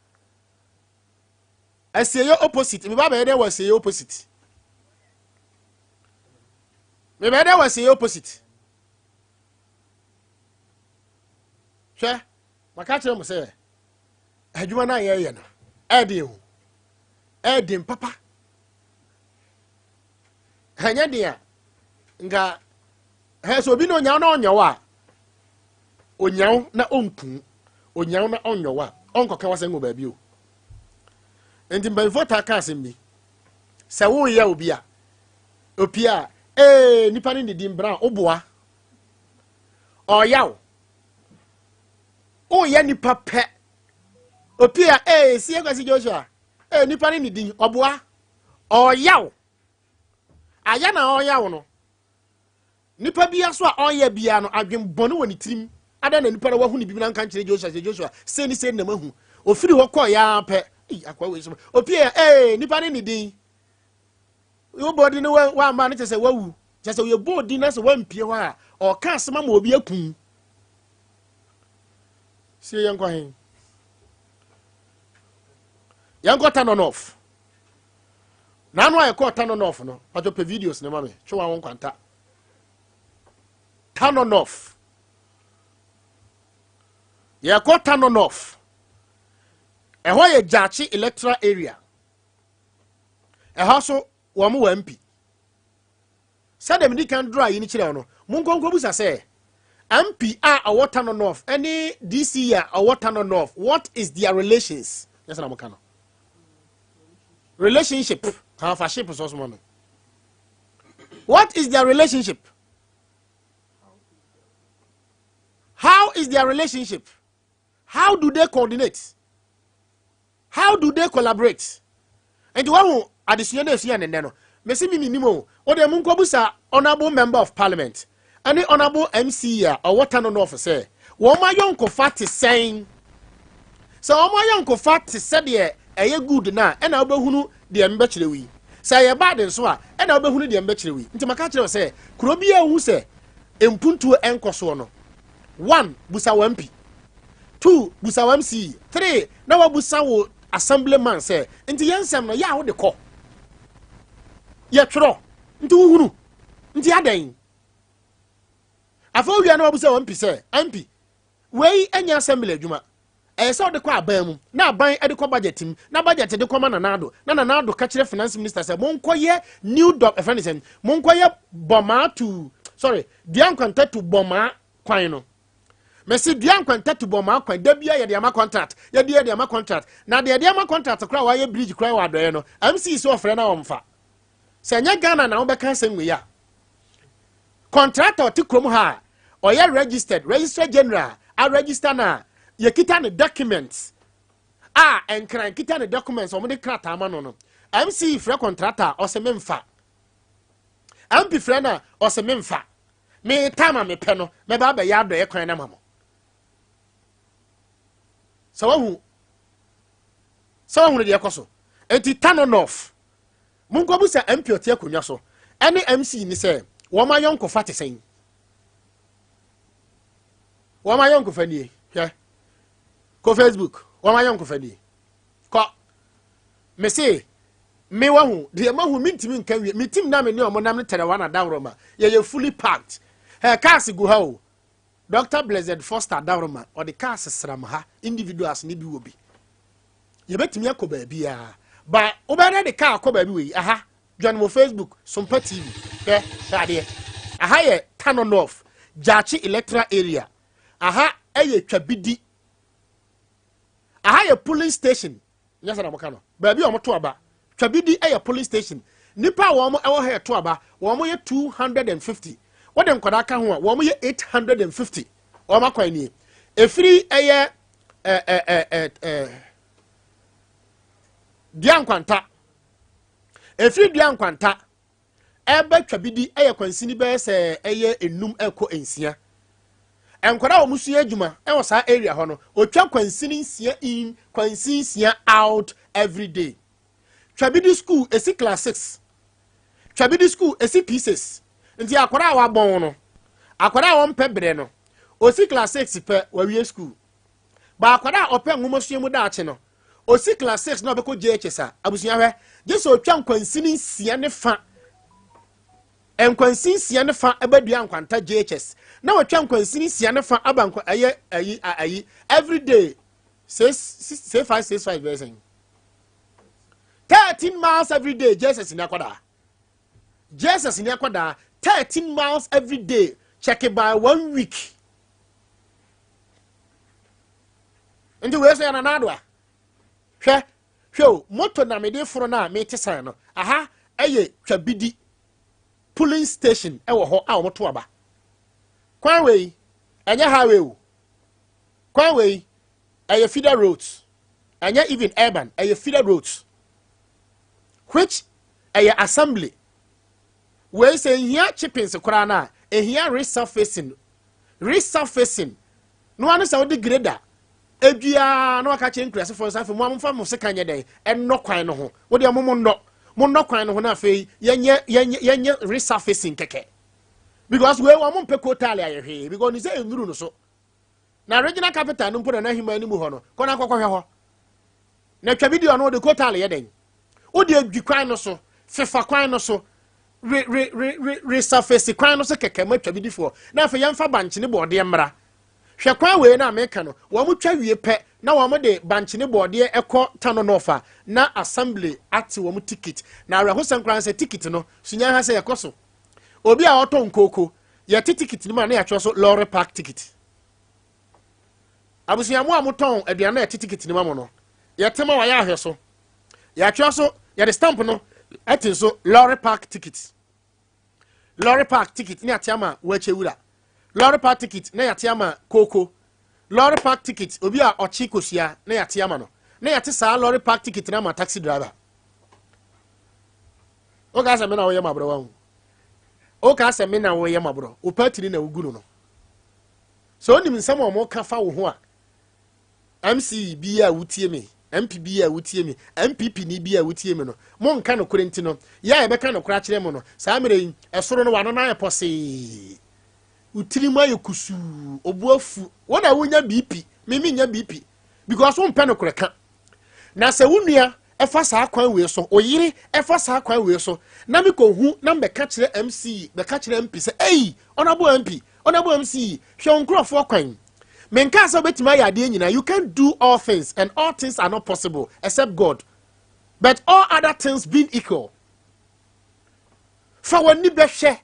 Asie opposite, meba bɛyɛ dɛ wɔ asie opposite. Mebɛyɛ dɛ wɔ asie opposite. Hwɛ, maka kyerɛ mo sɛ, adwuma no a yɛreyɛ no ɛden o ɛden papa ɛnyɛ den a nka hɛ sɛ obi na onyaw na ɔnyɛ wo a onyaw na ɔnku onyaw na ɔnyɛ wo a ɔnkɔka wasɛm wɔ baabi o nti mpanyinfoɔ taa ka asɛm bi sɛ woyɛ obi a opi a ee nipa ne ne din bra woboa ɔyaw Woyɛ nipa pɛ. Opi a ee sie kwasi Joshua. Ee nipa ne ne din ɔboa. Ɔyaw. Ayɛ na ɔyaw no. Nipa bia so a ɔyɛ bia no adwen bɔne wɔ ne tirim. Ada na nipa no wahu ne bibi na nka nkyerɛ Joshua sɛ Joshua sei ne sei na mahu. Ofiri hɔ kɔɔ ya pɛ. Ei akwa wei so. Opi a ee nipa ne ne din. Wobɔ din no wamma no kyɛ sɛ wawu. Kyɛ sɛ yɛbɔ din na sɛ wampie hɔ a ɔka asɛm ama obi akum. Sie yɛnkɔ he? Yɛnkɔ Tano North. N'ano a yɛkɔɔ Tano North no, patro pɛ videos ne ma me. Twe wɔn nkwanta. Tano North. Yɛkɔ Tano North. Ɛhɔ yɛ Gyaakye electoral area. Ɛhɔ so wɔn wɔ MP. Sɛdeɛ medi kan draw yi no kyerɛ wo no, monkɔ nkɔbusa sɛ MP a ɔwɔ Tano North ne DC a ɔwɔ Tano North, what is their relations? Nyɛ sɛ na moka no. Relationship. Ha fa ship so soma me. What is their relationship? How is their relationship? How do they coordinate? How do they collaborate? Nti wahu adesua no esua ne nnɛ no. Mesi mi nim o. O de mu nkɔbusa honorable member of parliament ɛne honorable MC a ɔwɔ Tano North sɛ wɔn ayɔnkofa te sɛn. Sɛ wɔn ayɔnkofa te sɛ deɛ ɛyɛ good na ɛna wobɛhunu deɛ mbɛkyerɛ wi. Sɛ ɛyɛ bad nso a ɛna wobɛhunu deɛ mbɛkyerɛ wi. Nti maka kyerɛ wo sɛ kuro bi a wohu sɛ mpuntuo ɛnkɔ soɔ no, one, busa wɔn MP. 2 busa wo MC 3 na wabusa wo assemblyman sɛ nti yɛn nsɛm no yɛ a wode kɔ yɛtwerɛ nti wohunu nti adɛn afei wia na wabusa wo MP sɛ MP wei ɛnyɛ assembly adwuma ɛyɛ sɛ wode kɔ aban mu na aban de kɔ budget mu na budget de kɔma Nana na Nana Addo ka kyerɛ finance minister sɛ monkɔyɛ new dɔ ɛfɛ ne sɛ monkɔyɛ bɔmaa to sorry dua nkwanta to bɔmaa kwan no. Mese dua nkwanta tu bɔ maa kwan da bia yɛde ama contract yɛde yɛde ama contract na deɛ yɛde ama contract koraa wɔayɛ bridge koraa wɔ adɔeɛ no MC sɛ ɔfrɛ na ɔmfa sɛ ɛnyɛ Ghana na wobɛka asɛm wei a contractor ɔte kurom ha a ɔyɛ registered registrar general a register na yɛkita ne documents a nkran kita ne documents wɔde krataa ma no no MC frɛ contractor ɔsɛ memfa MP frɛ no a ɔsɛ memfa. Me time a mepɛ no, mɛba abɛyɛ adɔeɛ kwan no ama mo. Sɛ wahu sɛ wahunu deɛ ɛkɔ so. Enti Tano North, monkɔbu sɛ MP ɔte akonnwa so ɛne MC ni sɛ wɔn ayɔnkofa te sɛn. Wɔn ayɔnkofa nie. Hwɛ. Kɔ Facebook, wɔn ayɔnkofa nie. Kɔ. Me se, me wahu, deɛ mahu mentumi nka wie. Me team na me ne ɔmo nam ne tɛrɛwa na daworo yɛyɛ fully packed. Hɛ, cars gu ha o. Dr. Blessed Foster Dawroma, ɔde cars sram ha, individuals ne bi wɔ bi. Yɛbɛtumi akɔ baabiara. Ba wobɛyɛ de car akɔ baabi wei, aha, dwane wɔ Facebook, Sompa TV. Hwɛ, hwɛ adeɛ. Aha yɛ Tano North, Gyaakye Electoral Area. Aha ɛyɛ Twabidi. Aha yɛ polling station. Nyɛ sɛ na moka no. Baabi a wɔto aba. Twabidi yɛ polling station. Nipa a wɔn wɔ ha yɛ to aba, wɔn yɛ 250. Wɔde nkwadaa ka ho a, wɔn yɛ 850. Wɔn akwan nie. Efiri ɛyɛ ɛ ɛ ɛ ɛ ɛ dua nkwanta. Efiri dua nkwanta ɛbɛ Twabidi ɛyɛ kwansini bɛyɛ sɛ ɛyɛ 5 ɛkɔ 6. Nkwadaa a wɔn sua adwuma ɛwɔ saa area hɔ no, otwa kwansini 6 in, kwansini 6 out every day. Twabidi school esi class 6. Twabidi school esi P6. Nti akwadaa a wabɔn no, akwadaa a wɔmpɛ brɛ no, osi class 6 pɛ wawie school. Ba akwadaa a ɔpɛ nwomasua mu daakye no, osi class 6 na ɔbɛkɔ JHS a, abusua hwɛ, gye sɛ otwa nkwansini 6 ne fa. Nkwansini 6 ne fa ɛbɛdua nkwanta JHS. Na watwa nkwansini 6 ne fa aba nkwa ɛyɛ ayi ayi every day. 6 6 5 6 5 bɛyɛ sɛn? 13 miles every day. Jesus ni akwadaa. Jesus ni akwadaa 13 miles every day. Check it by 1 week. Nti wei so yɛ nanado a. Hwɛ, hwɛ o, moto na mede foro na mete san no. Aha ɛyɛ Twabidi polling station ɛwɔ hɔ a wɔto aba. Kwan wei ɛnyɛ highway o. Kwan wei ɛyɛ feeder roads. Ɛnyɛ even urban, ɛyɛ feeder roads. Which ɛyɛ assembly. Wei sɛ ehia chippings koraa na ehia resurfacing. Resurfacing. No ano sɛ wode grader edua na waka kyerɛ nkurasefoɔ nsa afei mo amfa mo sika nyɛ dɛn ɛnnɔ kwan no ho. Wode mo mo nnɔ. Mo nnɔ kwan no ho na afei yɛnyɛ yɛnyɛ yɛnyɛ resurfacing kɛkɛ. Because wei wɔn mo mpɛ kotaale ayɛ hwee because ni sɛ nnuru no so. Na regional capital no mpo na n'ahima anim hɔ no kɔ na akɔkɔhwɛ hɔ. Na twa video no de kotaale yɛ dɛn. Wode adwi kwan no so, fefa kwan no so, re re re re resurface kwan no so kɛkɛ ma twabidifoɔ. Na afei yɛmfa bankye ne bɔɔdeɛ mmra. Hwɛ kwan wei na meka no, wɔn twa wie pɛ na wɔn de bankye ne bɔɔdeɛ ɛkɔ Tano North a na assembly ate wɔn ticket. Na awerɛhosɛm koraa sɛ ticket no sunya ha sɛ yɛkɔ so. Obi a ɔtɔ nkooko, yɛte ticket no mu a na yɛatwerɛ so lorry park ticket. Abusua mo a motɔn aduane a yɛte ticket no ma mo no, yɛte ma wɔayɛ ahwɛ so. Yɛatwerɛ so, yɛde stamp no ɛte so lorry park ticket. Lorry park ticket ne ate ama wɔakyɛ wura. Lorry park ticket na yɛate ama kooko. Lorry park ticket obi a ɔkye kosua na yɛate ama no. Na yɛate saa lorry park ticket na ama taxi driver. Woka sɛ me na woyɛ maborɔ wahu. Woka sɛ me na woyɛ maborɔ. Wo party ni na wogu no no. Sɛ onim nsɛm a wɔka fa wo ho a, MC bi a wotie me, MP bi a wotie me, MPP ni bi a wotie me no, monka nokorɛ nti no, yɛ a yɛbɛka nokorɛ akyerɛ mo no, saa mmerɛ yi, ɛsoro no wano no ayɛ pɔsee. Wo tirim ayɛ kusuu, obu afu. Wo na wonya BP, me menya BP. Because wompɛ nokorɛ ka. Na sɛ wo nua ɛfa saa kwan wei so, wo yere ɛfa saa kwan wei so, na mekɔhu na mbɛka kyerɛ MC, bɛka kyerɛ MP sɛ, ei, honorable MP, honorable MC, hwɛ wo nkurɔfoɔ kwan. Menka sɛ wobɛtumi ayɛ adeɛ nyinaa. You can't do all things and all things are not possible except God. But all other things being equal. Fa w'ani bɛhwɛ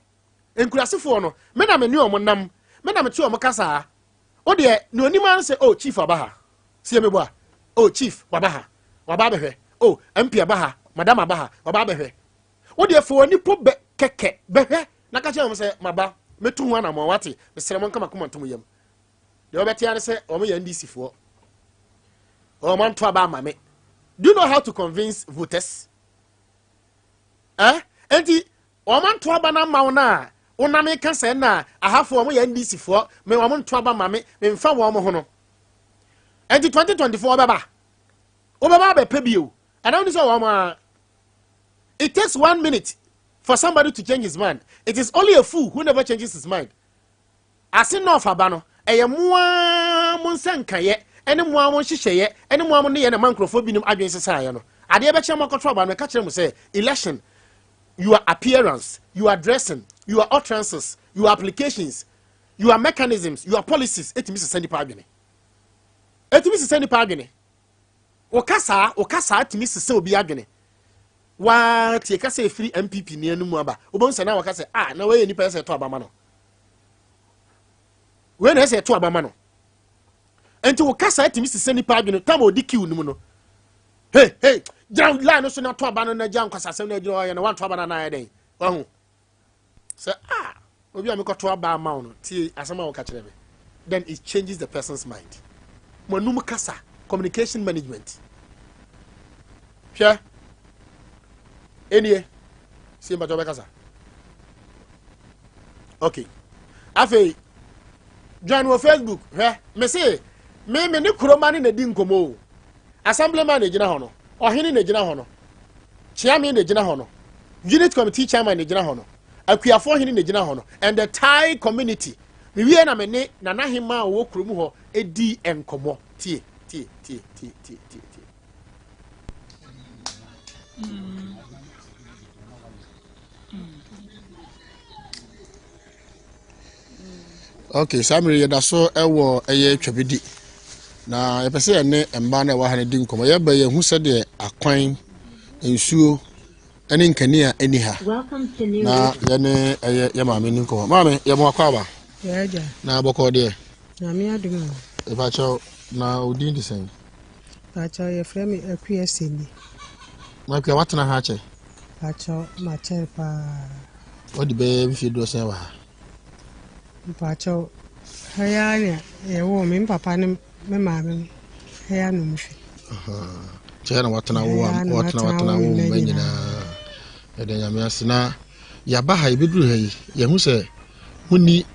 nkurasefoɔ no, me na me ne ɔmo nam, me na me te ɔmo kasa. O deɛ, ne onim ara sɛ, oh, chief aba ha. Sie me boa. Oh, chief, waba ha. Waba abɛhwɛ. Oh, MP aba ha. Madam aba ha. Waba abɛhwɛ. O deɛ, fa w'ani po bɛ kɛkɛ bɛhwɛ na ka kyerɛ wɔn sɛ, maba, mɛtu ho anammɔn, wate, mesrɛ mo nka makoma ntom yam. Deɛ wɔbɛte ara sɛ wɔn yɛ NDC foɔ. Wɔn anto aba ama me. Do you know how to convince voters? Eh? Enti, wɔn anto aba no ama wo no a, Wonam reka sɛ na ahafoɔ wɔn yɛ NDC foɔ, me wɔn nto aba ma me, memfa wɔn ho no. Ɛnti 2024 wobɛba? Wobɛba abɛpɛ bio? Ɛna woni sɛ wɔn a. It takes one minute for somebody to change his mind. It is only a fool who never changes his mind. Ase North aba no, ɛyɛ mo ara mo nsɛnkaeɛ ne mo ara mo nhyehyɛeɛ ne mo ara mo nneyɛɛ na ɛma nkurɔfoɔ binom adwene sesaeɛ no. Adeɛ bɛkyɛ mo akɔto aba no, meka kyerɛ mo sɛ, election, your appearance, your dressing, your utterances, your applications, your mechanisms, your policies, ɛtumi sesa nipa adwene. Ɛtumi sesa nipa adwene. Wo kasaa, wo kasaa tumi sesa obi adwene. Waa tie kasa efiri NPP ni anum aba. Wobɛhu sɛ na wɔka sɛ, ah, na wɔyɛ nipa ɛsɛ ɛto aba ma no. Wei na ɛsɛ ɛto aba ma no. Nti wo kasa tumi sesa nipa adwene tam a ɔdi kiw no mu no. Hey, hey, gyina line no so na to aba no na gya nkwasasɛm na gyina ɔyɛ no wanto aba no anaa ɛdɛn. Wahu. Sɛ ah obi a mekɔto aba ama wo no tie asɛm a woka kyerɛ me then it changes the person's mind. Mo anum kasa communication management. Hwɛ enie sie mpatwa wobɛkasa okay afei join wɔ facebook hwɛ me se me me ne kuroma ne na di nkɔmmɔ o assemblyman na egyina hɔ no ɔhene na egyina hɔ no Kyeame na egyina hɔ no, Unit Committee Chairman na egyina hɔ no, Akuafoɔ Hene na egyina hɔ no, and the Thai community. Mewie na me ne Nana Hemaa a ɔwɔ kurom hɔ dii nkɔmmɔ. Tie, tie, tie, tie, tie, tie, tie. Okay, saa mmere yɛda so wɔ ɛyɛ twabidi na yɛpɛ sɛ yɛne mmaa no a ɛwɔ ha no di nkɔmmɔ yɛba yɛhu sɛdeɛ akwan nsuo ne nkanea ɛni ha na yɛne ɛyɛ yɛ maame ni nkɔmmɔ maame yɛ mo akɔ aba na bɔkɔ deɛ Nyame adom o. Ɛpakyɛw na odin de sɛn? Pakyɛw yɛfrɛ me Akua Seni. Akua watena ha akyɛ? Pakyɛw makyɛre paa. Wadi bɛyɛ mfie dodoɔ sɛn wɔ ha? Mpakyɛw ha yi ara na yɛwoo me, me papa ne me maame no ha yi ara na wɔn fi. Kyɛ na watena wo watena watena wo mma nyinaa. Yɛda Nyame ase na yɛaba ha yɛbɛduru ha yi yɛhu sɛ monni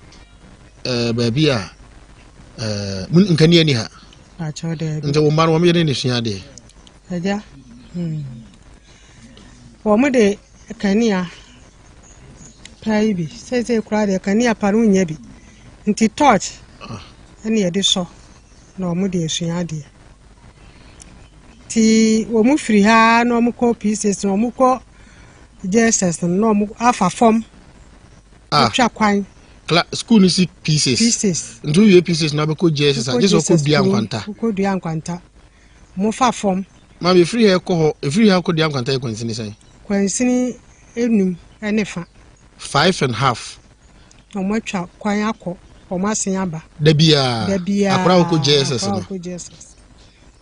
eh, baabi a eh, nkanea ni ha. Pakyɛw daabi. Nti wo mma no wɔn yɛ ne ne sua adeɛ? Agya, hmm. Wɔn de kanea pa yi bi. Seesei koraa deɛ kanea pa no wonnya bi. Nti torch ah. ɛne yɛde sɔ na wɔn de asua adeɛ. Nti wɔn firi ha na wɔn kɔ pieces na wɔn kɔ JSS no na wɔn afa fam ah. atwa kwan. Kla school no si pieces. Pieces. Nti wowie pieces na wobɛkɔ JSS a gye sɛ wokɔ dua nkwanta. Wokɔ dua nkwanta. Wɔn fa fam. Maame efiri ha kɔ hɔ efiri ha kɔ dua nkwanta yɛ kwansini sɛn? Kwansini enum ne fa. Five and half. Na wɔn atwa kwan akɔ wɔn asen aba. Da biara. Da biara. Akora wokɔ JSS no. Akora wokɔ JSS.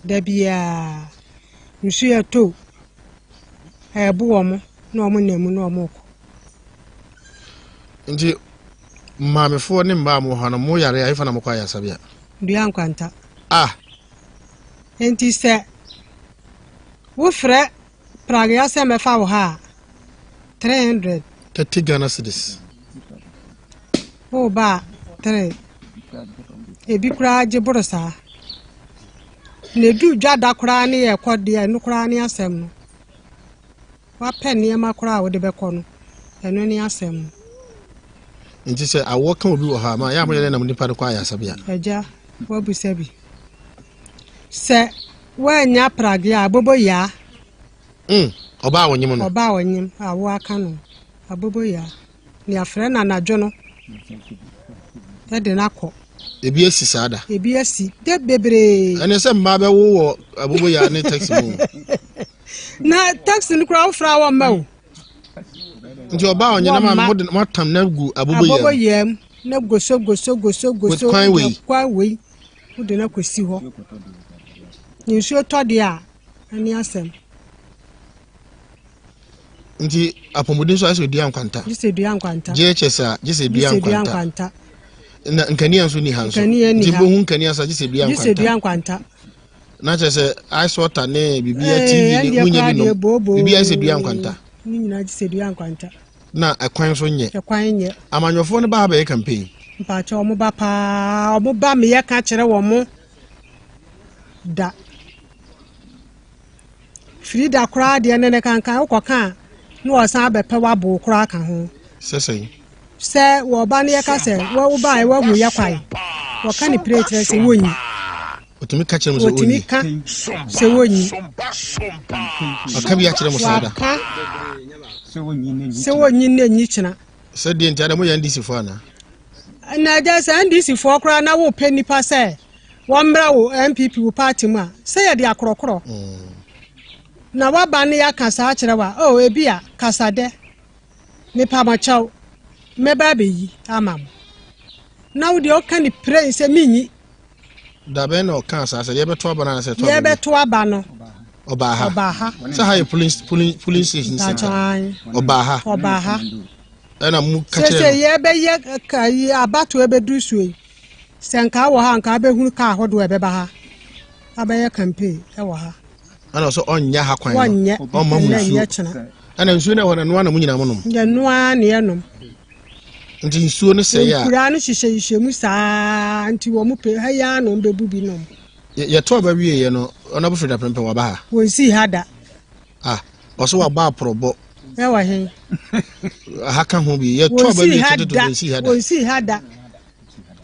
Da biara. Nsu yɛ to ɛɛbo wɔn na wɔn nam mu na wɔn kɔ. Nti maamefoɔ ne mmaa mo ha no mo yare a efa na mo kɔ ayasabea. Dua nkwanta. Ah. Enti sɛ wofrɛ pragea sɛ mɛfa wo ha a, 300. 30 Ghana cedis. Woba a, 3. Ebi koraa gye boro saa. Na edu dwa da koraa ne yɛkɔ deɛ ɛno koraa ne asɛm no. Woapɛ nneɛma koraa a wode bɛkɔ no, ɛno ne asɛm no. Nti sɛ awoɔ ka obi wɔ hɔ a, ma yɛ a moyɛ dɛn na mo nipa no kɔ ayaresabea? Agya, woabisa bi. Sɛ woannya pragea a, aboboyaa. Mm, ɔbaa a ɔnyem no. Ɔbaa a ɔnyem a awoɔ aka no, aboboyaa. Nea frɛ no anadwo no de no akɔ. Ebi asi saa da. Ebi asi de bebree. Ɛne sɛ mmaa bɛwo wɔ aboboyaa ne taxi mu. Na taxi no koraa wofra wɔ mma o. Nti ɔbaa ɔnyɛ na maame mo de mo atam na gu aboboyaa mu. Aboboyaa mu na goso goso goso goso. Kwan wei. Kwan wei wode no akɔsi hɔ. Nsuo tɔ deɛ a ɛne asɛm. Nti apɔmuden nso ayɛ sɛ dua nkwanta. Gye sɛ dua nkwanta. JHS a gye sɛ dua nkwanta. Na nkanea nso ni ha nso. Nkanea ni ha. Nti bohu nkanea nso gye sɛ dua nkwanta. Gye sɛ dua nkwanta. Na kyerɛ sɛ ice water ne biribi a TV ne munya bi nom. Biribi ayɛ sɛ dua nkwanta. Ne nyinaa gye sɛ dua nkwanta. Na ɛkwan nso nyɛ. Ɛkwan nyɛ. Amanyɔfoɔ no ba ha bɛyɛ campaign. Mpakyɛ wɔn ba paa, wɔn ba meyɛ ka kyerɛ wɔn da. Frida koraa deɛ ne ne kankan wokɔka a na wɔsan abɛpɛ w'abow koraa ka ho. Sɛ sɛn? Sɛ wɔba no yɛka sɛ wobaeɛ woahu yɛ kwae wɔka ne pire kyerɛ sɛ wonyi. Otumi ka kyerɛ mo sɛ wonyi. Otumi ka sɛ wonyi. Ɔka bi akyerɛ mo saa da. Waka sɛ wonyi ne nyi kyena. Sɛ deɛ nti ada moyɛ NDC foɔ anaa? Na ɛgya sɛ NDC foɔ koraa na wopɛ nipa sɛ wɔmmra wo NPP wo party mu a, sɛ yɛde akorɔkorɔ. Na waba ne yɛaka saa akyerɛ wa, oh ebi a, kasa dɛ, mepa mo kyɛw, mɛba abɛyi ama mo. Na wo deɛ ɔka ne pren sɛ menyi. Da bɛn na ɔkaa saa sɛ yɛbɛto aba no anaasɛ ɛto aba bi? Yɛbɛto aba no. Ɔbaa ha. Ɔbaa ha. Sɛ ha yɛ polling polling polling station center. Ɔbaa ha. Ɔbaa ha. Ɛna mu ka kyerɛ no. Sɛ yɛbɛyɛ ka yi abato ɛbɛduru so yi. Sɛ nka wɔ ha nka abɛhunu kaa ahodoɔ a ɛbɛba ha abɛyɛ campaign ɛwɔ ha. Ɛna ɔsɛ ɔnyɛ ha kwan no. Wɔnyɛ. Ɔmma mu nsuo. Ɛnyɛ kyena. Ɛna nsuo no ɛwɔ no ɛnoa na mo nyinaa mo nom. Ɛnoa na yɛnom. Nti nsuo no sɛe a. Nkuraa no hyehyɛhyehyɛ mu saa nti wɔn pɛ ha yi ara na wɔn bɛbu bi nom. Yɛtɔ aba wieɛ no Honourable Freda Prempeh waba ha. Wɔnsii ha da. Ah, ɔsɛ wabɔ aporɔbɔ. Ɛwɔ he? Ha ka ho bi. Yɛtɔ aba wie tete wɔnsii ha da. Wɔnsii ha da.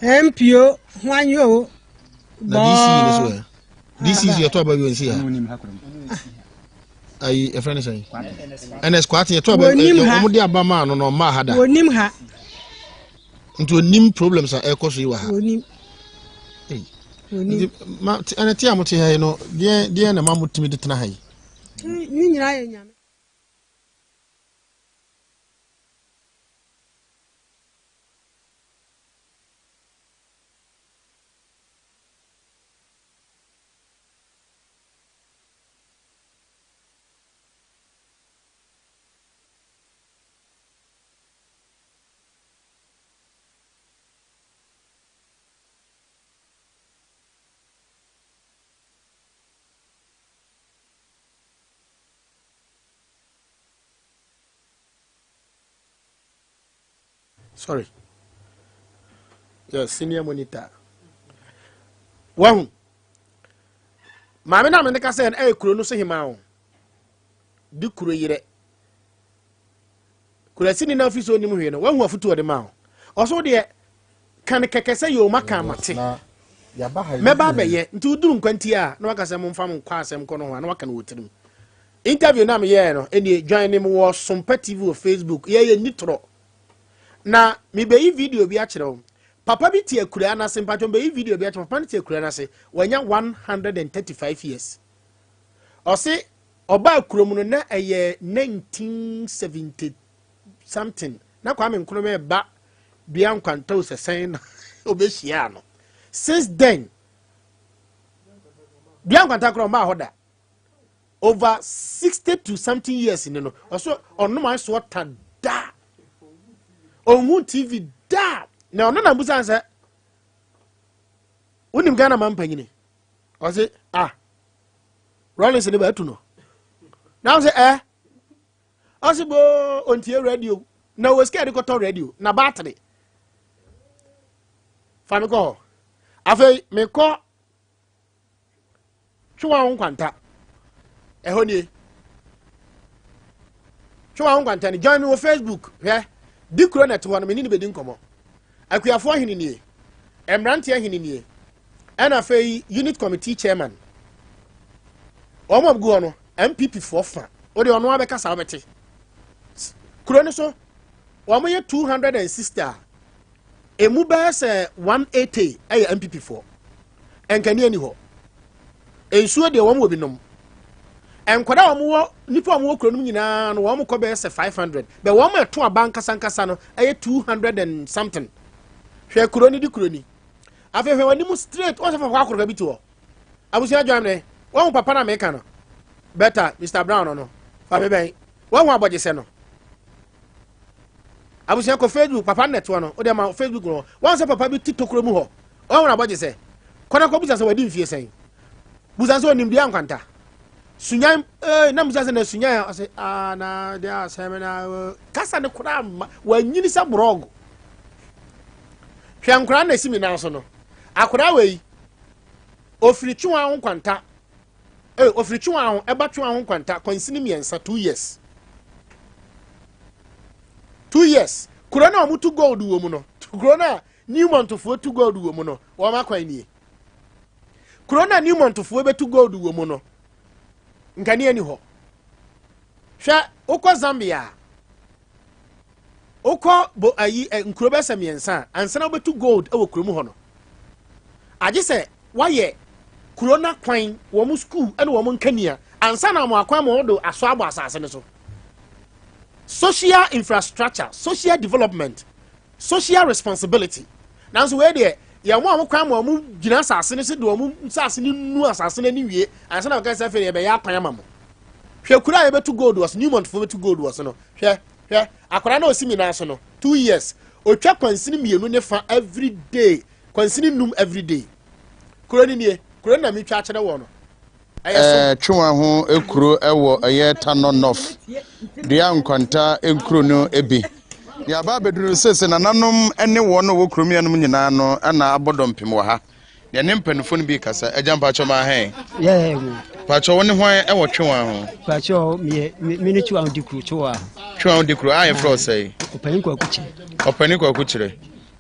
Mpio hwan yo. Na DC ne so ɛ. DC so yɛtɔ aba wie wɔnsii ha. Ayi ɛfrɛ ne sɛn? NS Kwate yɛtɔ aba wɔn de aba maa no na ɔmaa ha da. Wɔnim ha. Nti onim problems a ɛkɔ so yi wɔ ha. Onim. Nti ma ɛnɛ te a mo te ha yi no deɛ deɛ na ma mo tumi de tena ha yi. Ne nyinaa yɛ nyame. Sorry. Yes, senior monitor. Wahu. Maame na me ne ka sɛ ɛyɛ kuro no so hemaa o. Di kuro yerɛ. Kurasini na afi so onim hwee no, wahu afotu ɔde ma o. Ɔso deɛ ka no kɛkɛ sɛ yoo maka mate. Mɛba abɛyɛ nti woduru nkwanti a na waka sɛ momfa mo nkɔ asɛm kɔ no ho a na waka no wɔ tirim. Interview na meyɛɛ no ɛnie join ne wɔ Sompa TV wɔ Facebook yɛyɛ nni torɔ. Na mebɛyi video bi akyerɛ wo. Papa bi te akuraa no ase mpatwɔ mebɛyi video bi akyerɛ papa no te akuraa no ase wanya 135 years. Ɔse Ɔbaa kurom no na ɛyɛ 1970 something na Kwame Nkrumah reba dua nkwantau sɛ sɛn na ɔbɛhyiaa no. Since then dua nkwanta koraa ɔmaa hɔ da. Over 60 to something years ni no ɔso ɔnom ice water da. Ɔnhu TV da. Na ɔno na mbusa sɛ wonim Ghana ma mpanyini? Ɔse ah Rollins ne bɛatu no na sɛ ɛ ɔse boo ɔntie radio na wɔ sika de kɔtɔ radio na battery fa me kɔ hɔ afei mekɔ twewa ho nkwanta ɛhɔ nie twewa ho nkwanta no join me wɔ facebook hwɛ di kuro na ɛte hɔ no me ne ne bɛdi nkɔmmɔ akuafoɔ hene nie mmeranteɛ hene nie Ɛna afei unit committee chairman wɔn a gu hɔ no npp foɔ fa o de ɔno abɛkasa ɔbɛte kuro no so wɔn yɛ 260 a emu bɛyɛ sɛ 180 ɛyɛ npp foɔ nkanea ni hɔ nsuo deɛ wɔn wɔ bi nom nkwadaa a wɔn wɔ nipa a wɔn wɔ kuro no mu nyinaa no wɔn kɔ bɛyɛ sɛ 500 bɛ wɔn a ɛto aba nkasa nkasa no ɛyɛ 200 and something hwɛ kuro no di kuro ni. Afei hwɛ w'anim straight wɔn sɛ fa akoroka bi to hɔ. Abusua join me. Wɔn ho papa na meka no. Better Mr Brown no no. Fa me bɛn. Wɔn ho abɔgyesɛ no. Abusua kɔ Facebook papa no na ɛtoɔ no. Wode ma Facebook no. Wɔn sɛ papa bi ti tokuro mu hɔ. Wɔn ho abɔgyesɛ. Kɔnɔ kɔ busa sɛ wadi mfie sɛn. Busa sɛ onim dua nkwanta. Sunyan ee na musa sɛ na sunyan a ɔsɛ aa na de asɛm na kasa ne koraa ma wanyini sɛ borɔgo. Hwɛ nkoraa na esi mi nan so no. Akoraa wei ofiri twewa ho nkwanta ee ofiri twewa ho ɛba twewa ho nkwanta kwansini mmiɛnsa 2 years 2 years. Kuro na wɔn tu gold wɔ mu no, kuro na Newmontfoɔ tu gold wɔ mu no, wɔn akwan nie. Kuro na Newmontfoɔ bɛtu gold wɔ mu no, nkanea ni hɔ. Hwɛ, wokɔ Zambia a, wokɔ bo ayi nkuro bɛsɛ mmiɛnsa a, ansa na wobɛtu gold wɔ kurom hɔ no, agye sɛ wayɛ kuro no akwan, wɔn school ne wɔn nkanea ansa na wɔn akwan ma wɔde asɔ abɔ asase no so. Social infrastructure, social development, social responsibility. Nanso wei deɛ, yɛn mo a wɔn kwan ma wɔn gyina asase no so de wɔn asase no nu asase no ani wie ansa na wɔka sɛ afei yɛbɛyɛ akwan ama mo. Hwɛ kuro a yɛbɛtu gold wɔ so, Newmont fo bɛtu gold wɔ so no. Hwɛ, hwɛ, akwadaa na osi mi nan so no, 2 years, otwa kwansini mmienu ne fa every day, kwansini num every day. Kuro ni nie, kuro na mi twa akyerɛ wɔ no. Ɛɛ Twewa ho kuro wɔ ɛyɛ Tano North dua nkwanta nkuro no bi. Deɛ aba abɛduru no sese nananom ne wɔn a wɔ kurom yɛnom nyinaa no na abɔ dɔmpem wɔ ha. Deɛ ne mpanimfoɔ no bi kasa. Agya, mpakyɛ ma ahɛn. Mpakyɛ, wo ne hwan wɔ Twewa ho? Mpakyɛ, meyɛ me ne Twewa ho di kuro, Twewa. Twewa ho di kuro a yɛfrɛ wo sɛn? Ɔpanin Kwaku Kyerɛ. Ɔpanin Kwaku Kyerɛ.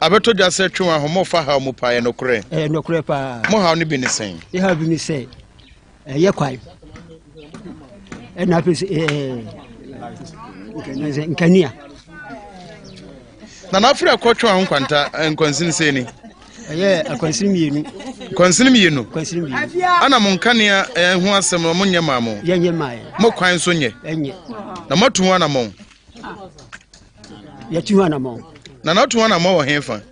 Abɛtɔ dwa sɛ Twewa ho mofa haw mu paa, yɛ nokorɛ? Ɛyɛ nokorɛ paa. Mo haw no bi ne sɛn? Yɛ haw bi ne sɛ ɛyɛ kwan ɛna afei sɛ ɛɛ nkanea. Na n'afiri akɔ Twewa ho nkwanta nkwansini sɛ ni? Ɛyɛ akwansini mmienu. Kwansini mmienu. Kwansini mmienu. Ana mo nkanea ɛho asɛm no mo nyɛ maa mo? Yɛnyɛ maa yɛ. Mo kwan nso nyɛ? Ɛnyɛ. Na moatu ho anamɔn? Yɛtu ho anamɔn. Na n'atu ho anamɔn wɔ hefa?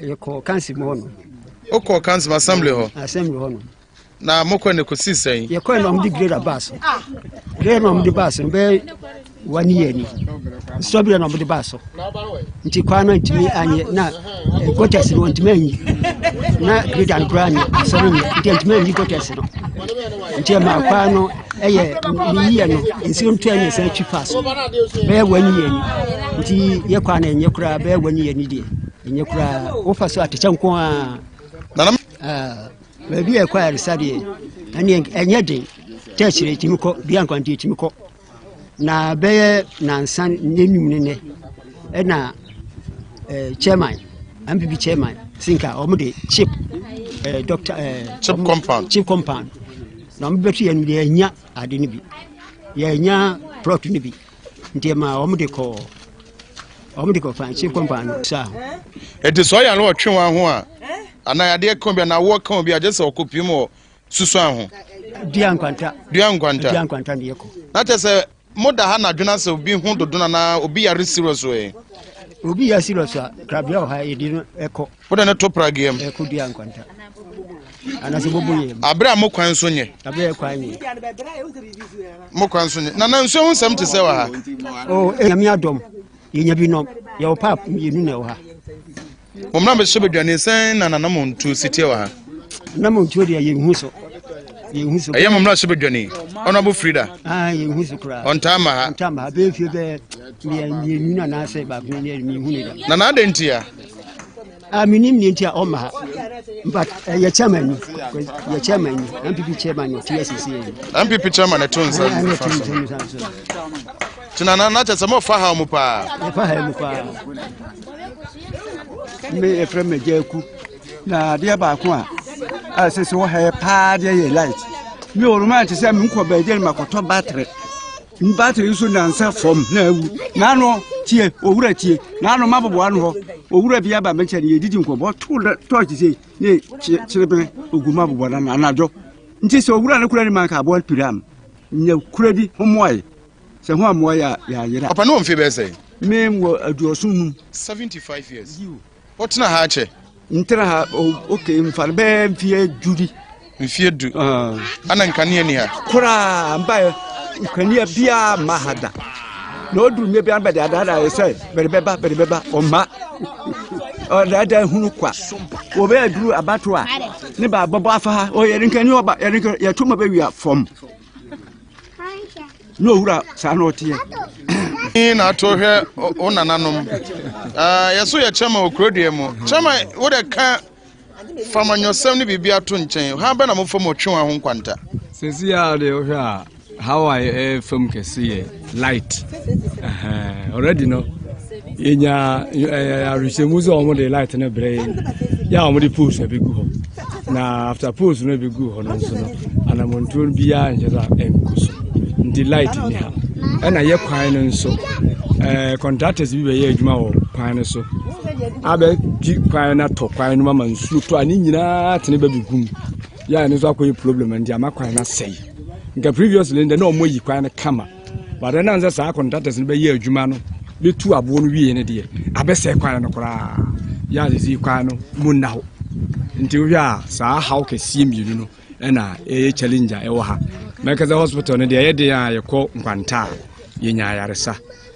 Yɛkɔ kansi mu hɔ no. Wokɔ kansi mu assembly hɔ? Assembly hɔ no. Na mokɔ ne kɔsi sɛn? Yɛkɔ na ɔmde grader baa so. Grader na ɔmde baa so no bɛyɛ one year ni. Nsɔbere na ɔmde baa so. Nti kwan no ntumi anyɛ na gutters no ntumi anyi. Na grader no koraa nyɛ asɔre nyɛ nti ntumi anyi gutters no. Nti ɛma kwan no ɛyɛ ne yie no, nsuo nto ɛne ɛsan twi fa so bɛyɛ one year ni. Nti yɛ kwan no ɛnyɛ koraa, bɛyɛ one year ni deɛ ɛnyɛ koraa, wofa so atekyɛ nko ara. Baabi a ɛkɔ ayaresa deɛ, ɛne ɛnyɛ den. Kyɛkyerɛ ɛtumi kɔ bia nkwante ɛtumi kɔ na bɛyɛ nansa ne num ne nɛ ɛna chairman, MPP chairman sinka wɔn de chip doctor chip compound, chip compound na wɔn bɛtu yɛn deɛ yɛnya ade no bi, yɛnya plot no bi, nti ɛma wɔn de kɔ fan chip compound no saa. Ɛti sɛ ɔyɛ ano ɔtwe wɔn ho a anaa adeɛ ka obi anaa awoɔ ka obi a, gye sɛ ɔkɔ pii mu wɔ Susuan ho. Dua Nkwanta. Dua Nkwanta. Dua Nkwanta ne yɛkɔ. Na kyerɛ sɛ moda ha nadwena sɛ obi ho dodo no anaa obi yare serious ɛ? Obi yɛ serious a, krabea wɔ ha, yɛde no ɛkɔ. Wode ne to prageɛ mu? Ɛkɔ Dua Nkwanta anaasɛ bɔbɔ yɛ mu. Aberɛ a mo kwan so nyɛ. Aberɛ a kwan nyɛ. Mo kwan so nyɛ. Nana, nsuo ho nsɛm te sɛ wɔ ha? Oh, Nyame adɔm, yɛnya bi nɔm, yɛwɔ paap mmienu na ɛwɔ ha. Mo mmra bɛhyɛ badwane sɛn na nana mo ntuo si teɛ wɔ ha? Na mo ntuo deɛ, yɛnhu so, yɛnhu so. Ɛyɛ mo mmra hyɛ badwane Honorable Frida? Ah, yɛnhu so koraa. Ɔntaa ma ha? Ɔntaa ma ha, bɛyɛ fie bɛyɛ mmienu na anaasɛ baako ne mehu ne da. Nana, adɛn nti a? Ah, menim ne nti a ɔma ha, but yɛ chairman ni, yɛ chairman ni, NPP chairman ni ɔte asisi yɛ. NPP chairman ɛto nsa nifa so. Nti nana, na kyerɛ sɛ mofa ha mu paa? Yɛfa ha mu paa. Me yɛfrɛ me Agya. Na adeɛ baako a a sɛ sɛ wɔ ha yɛ paa deɛ yɛ light. Me wɔ roma te sɛ menkɔ baabi no makɔtɔ battery. Battery nso nansa fam na awu. Naano tie owura, tie naano maboboa no hɔ. Owura bi aba me nkyɛn, yɛdidi nkɔmmɔ, to torch sei ne kyerɛ ogu maboboa no anadwo. Nti sɛ owura no kura ne manka aboa piram nya kura bi ho mmoae sɛ ho ammoa yɛ yɛayera. Papa ne wɔ mfe bɛyɛ sɛn? Me wɔ 75. 75 years. Wotena ha akyɛ? Ntena ha, ok, mfa no bɛyɛ mfeɛ 10 bi. Mfeɛ 10. Ana nkanea ni ha? Koraa mba, nkanea biara mma ha da. Na ɔduru mmea biara bɛde adaadaa yɛ sɛ bɛde bɛba, bɛde bɛba, ɔmma. Ɔdaadaa hunu kwa. Wɔbɛyɛ duru abato a ne ba bɔbɔ afa ha. O yɛde nkani ɔba yɛde nkani yɛto ma bɛwia fam. Ne owura saa na ɔteɛ. Ni na ato hwɛ wo nananom. Yɛso yɛ kyɛma wɔ kurodua mu. Kyɛma wo dɛ ka famanyɔsɛm ne biribi ato nkyɛn. Ha bɛ na mofa mu ɔtwe wɔn ho nkwanta. Sɛsi a deɛ wohwɛ a how a ɛyɛ fam kɛse yɛ light. Already no yɛnya awerɛhyɛmu sɛ wɔn de light no brɛ yɛn yɛ a wɔn de poles abɛgu hɔ na after poles no abɛgu hɔ no nso no anamontuo biara nhyɛ sɛ ɛnkɔ so nti light ni ha ɛna yɛ kwan no nso ɛɛ contractors bi bɛyɛ adwuma wɔ kwan no so abɛgye kwan no atɔ kwan no ama nsuo tɔ a ne nyinaa tene bɛbɛgu mu yɛ a ɛno nso akɔyɛ problem nti ama kwan no asɛe nka previously deɛ na wɔn ayi kwan no kama but ɛnam sɛ saa contractors no bɛyɛ adwuma no bɛtu aboɔ no wie no deɛ abɛsɛe kwan no koraa yɛ a sisi kwan no mu nna hɔ nti wohwɛ a saa haw kɛseɛ mmienu no ɛna ɛyɛ challenge a ɛwɔ ha mɛka sɛ hospital no deɛ ɛyɛ den a yɛkɔ nkwanta a yɛnya ayaresa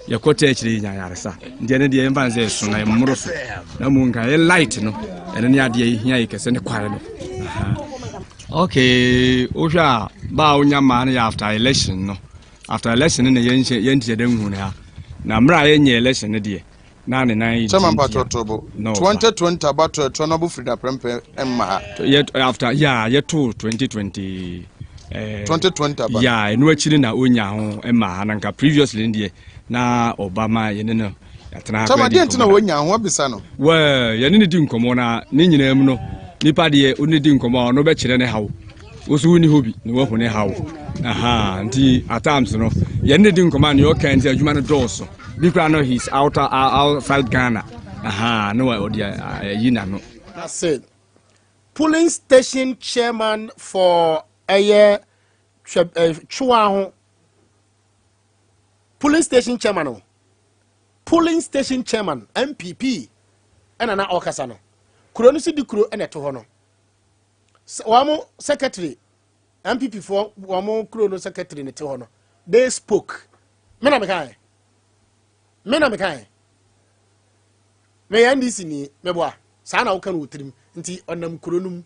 yɛkɔ tɛ akyire yɛnya ayaresa nti ɛno deɛ yɛmfa no sɛ ɛso na ɛmmoro so na mmom nka yɛ light no ɛno ne adeɛ yɛhia yɛ kɛsɛ ne kwan no okay wohwɛ a ba a wonya mmaa no yɛ after election no after election no na yɛnhyɛ yɛnti yɛda nhu no ha na mmerɛ a yɛnyɛ election no deɛ na ne nan yɛ Chairman Patrɔ Tobo, No, 2020 abatoɔ ɛtoɔ no abofiri da prɛmpɛ mma ha. Yɛ after yeah yɛto 2020 eh, 2020 aba. Yeah, ɛno akyiri na onya ho mma ha na nka previously no deɛ na ɔba ma yɛne no yɛatena ha Chairman koraa di deɛ nti na nkɔmmɔ da. wɔnya ho abisa no. Well, yɛne no di nkɔmmɔ na ne nyinaa mu no nipa deɛ wone di nkɔmmɔ a ɔno bɛkyerɛ ne haw wo so wonni hɔ bi na wahu ne haw aha nti at times no yɛne no di nkɔmmɔ a nea ɔka nti adwuma no dɔɔso bi koraa no he's out, outside Ghana aha na ɔde ayi n'ano. That's it. Polling station chairman for ɛyɛ Twewa ho polling station chairman o polling station chairman MPP ɛna na ɔkasa no kuro no si di kuro ɛna ɛto hɔ no wɔn secretary MPP foɔ wɔn kuro no secretary ne te hɔ no they spoke me na meka yɛ me na meka yɛ meyɛ NDC ni meboa saa na woka no wɔ tirim nti ɔnam kuro no mu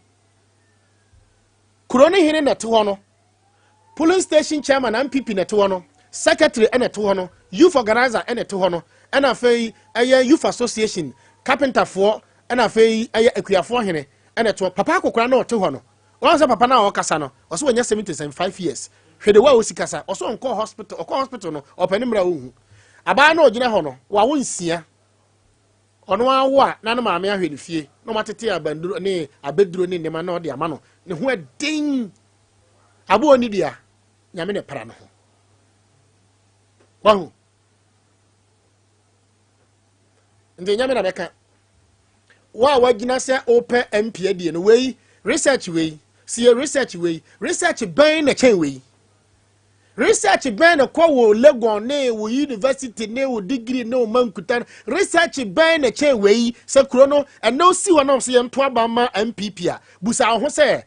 kuro no hene na ɛte hɔ no polling station chairman NPP na ɛte hɔ no secretary ɛna ɛte hɔ no youth organizer ɛna ɛte hɔ no ɛna afei ɛyɛ youth association carpenterfoɔ ɛna afei ɛyɛ akuafoɔ hene ɛna ɛte hɔ papa akokora na ɔte hɔ no wɔn sɛ papa na ɔkasa no ɔsɛ wɔnyɛ 75 years hwɛ de wa a osi kasa ɔsɛ ɔnkɔ hospital ɔkɔ hospital no ɔpɛ ne mmerɛ a ɔnhu abaa na ɔgyina hɔ no wawo nsia Ɔno ara wo a na ne maame ahwɛ ne fie na wɔatete abanduro ne abɛduro ne nneɛma na ɔde ama no ne ho ɛden aboɔ ni dua nyame na ɛpra no ho wahu nti nyame na bɛka wo a wagyina sɛ wopɛ mp adie no wei research wei sie research wei research bɛn na kyɛn wei Research bɛn na kɔ wo Legon ne wo university ne wo degree ne wo mankuta no research bɛn na kyɛn wei sɛ kuro no ɛnɛ osi hɔ na ɔsɛ yɛnto aba ma MPP a busa ho sɛ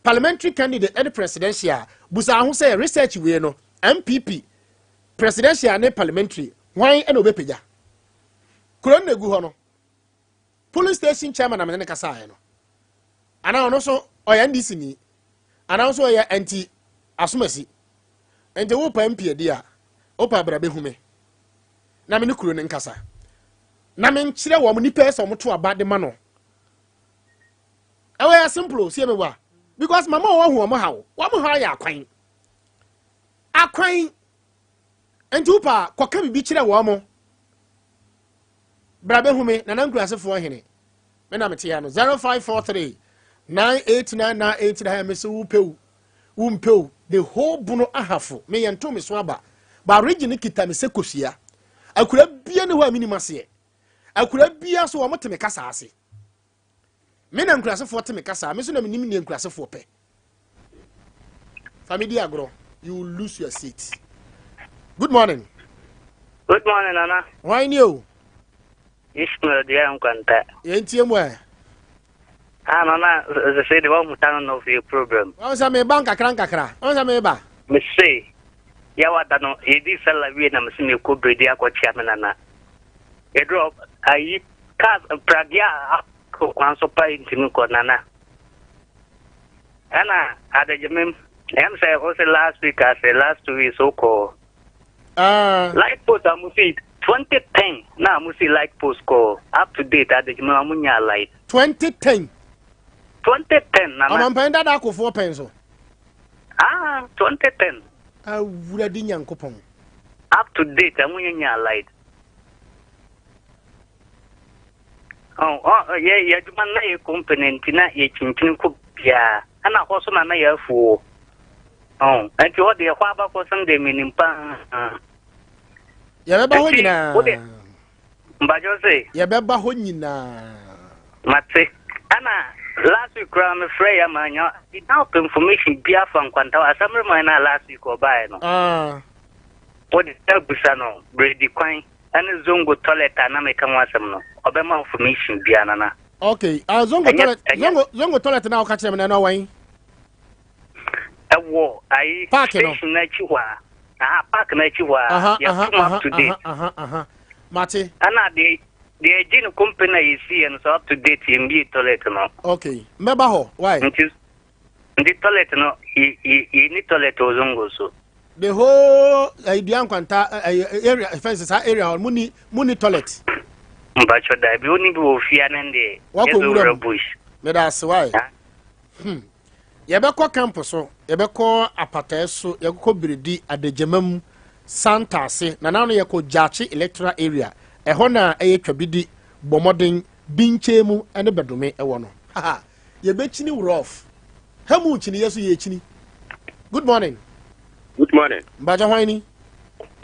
parliamentary candidate ɛne presidential busa ho sɛ research wei no MPP presidential ne parliamentary hwan ɛna obɛpagya kuro no na egu hɔ no polling station chairman na mene ne kasaeɛ no anaa ɔno nso ɔyɛ NDC ni anaa nso ɔyɛ anti asomasi nti wopa mpiadi a wopa abra bɛhu me na me ne kuro no nkasa na menkyerɛ wɔn nipa sɛ wɔn to aba de ma no ɛwɔ yɛ simple sie me wa because mama wɔn ahu wɔn haw wɔn haw yɛ akwan akwan nti wopa kɔka biribi kyerɛ wɔn bra bɛhu me nana nkurasefoɔ hene me na mete ha no 0543 989989 me sɛ wopɛ wo wompɛ wo the whole bono ahafo meyɛ nto me so aba ba region kita me sɛ kosua akura bia ne hɔ a menim aseɛ akura bia so wɔn te me kasa ase me na nkurasefoɔ te me kasa me so na menim neɛ nkurasefoɔ pɛ fa me di agorɔ you will lose your seat good morning good morning nana hwan ni o Ishmael deɛ nkwanta. Yɛn tie mu ɛ. Ah nana sese de wɔn ta no no fi problem. Wɔn sɛ meba nkakra nkakra wɔn sɛ meba. Mese yawa da no yɛdi sala wie na mese mekɔ biredi akɔkyea me nana. Yɛdurɔ ayi. Cars pragea a akɔ kwan so pa ntumi kɔ nana. Ɛna adagyemem ɛm sɛ wo sɛ last week ase last 2 weeks wokɔ. Light post a mo si 2010 na mo si light post kɔ up to date adagyemem a mo nya light. 2010. 2010 nana. Ɔmampanyin dada akofoɔ pɛn so. Ah, 2010. Awurade Nyankopɔn. Up to date a mo nya light. Oh, oh, yɛ yɛ adwuma na yɛ company nti na yɛ kyinkyini kɔ biara. Ɛna hɔ so na na yɛ afuo. Oh, nti hɔ deɛ hɔ abakɔsɛm deɛ menim paa. Yɛbɛba hɔ nyinaa. Wode mbadwo se. Yɛbɛba hɔ nyinaa. Mate. Ɛna last week koraa mefrɛ yɛ ma nya na ɔpɛ information bi afa nkwantaw asɛmreman na last week ɔbaeɛ no. Ah. Wode abusa no bredi kwan ɛne zongo toilet a na meka ho asɛm no ɔbɛma information bia nana. Okay. Ah, zongo toilet zongo zongo toilet na ɔka kyerɛ me na ɛno awan? Ɛwɔ ayi station n'akyi hɔ a. Aha park n'akyi hɔ a. Yɛtum up to date. Mate. Ɛna deɛ deɛ egye no company a yɛsi yɛ no so up to date yɛn bie toilet no. Okay. Mɛba hɔ. Why? Nti nti toilet no yɛ yɛ yɛ ni toilet wɔ zongo so. The whole ɛyi dua nkwanta ɛyi area fɛnse saa area hɔ mu ni mu ni toilet. Mpatsɔ da bi oni bi wɔ fia ne deɛ. Wakɔ nwura mu. Bush. Meda ase why? Yɛbɛkɔ camp so, yɛbɛkɔ apataɛ so, yɛkɔ Biridi, Adagyama mu, Santa ase, na nano yɛkɔ Gyaakye electoral area. Ɛhɔ na ɛyɛ Twabidi, Bɔmmɔden, Binkyɛn mu ne Bɛdome ɛwɔ no. Haha, yɛbɛkyini rough. Ha mu kyini, yɛ so yɛkyini. Good morning. Good morning. Mpakyɛ hwan ni?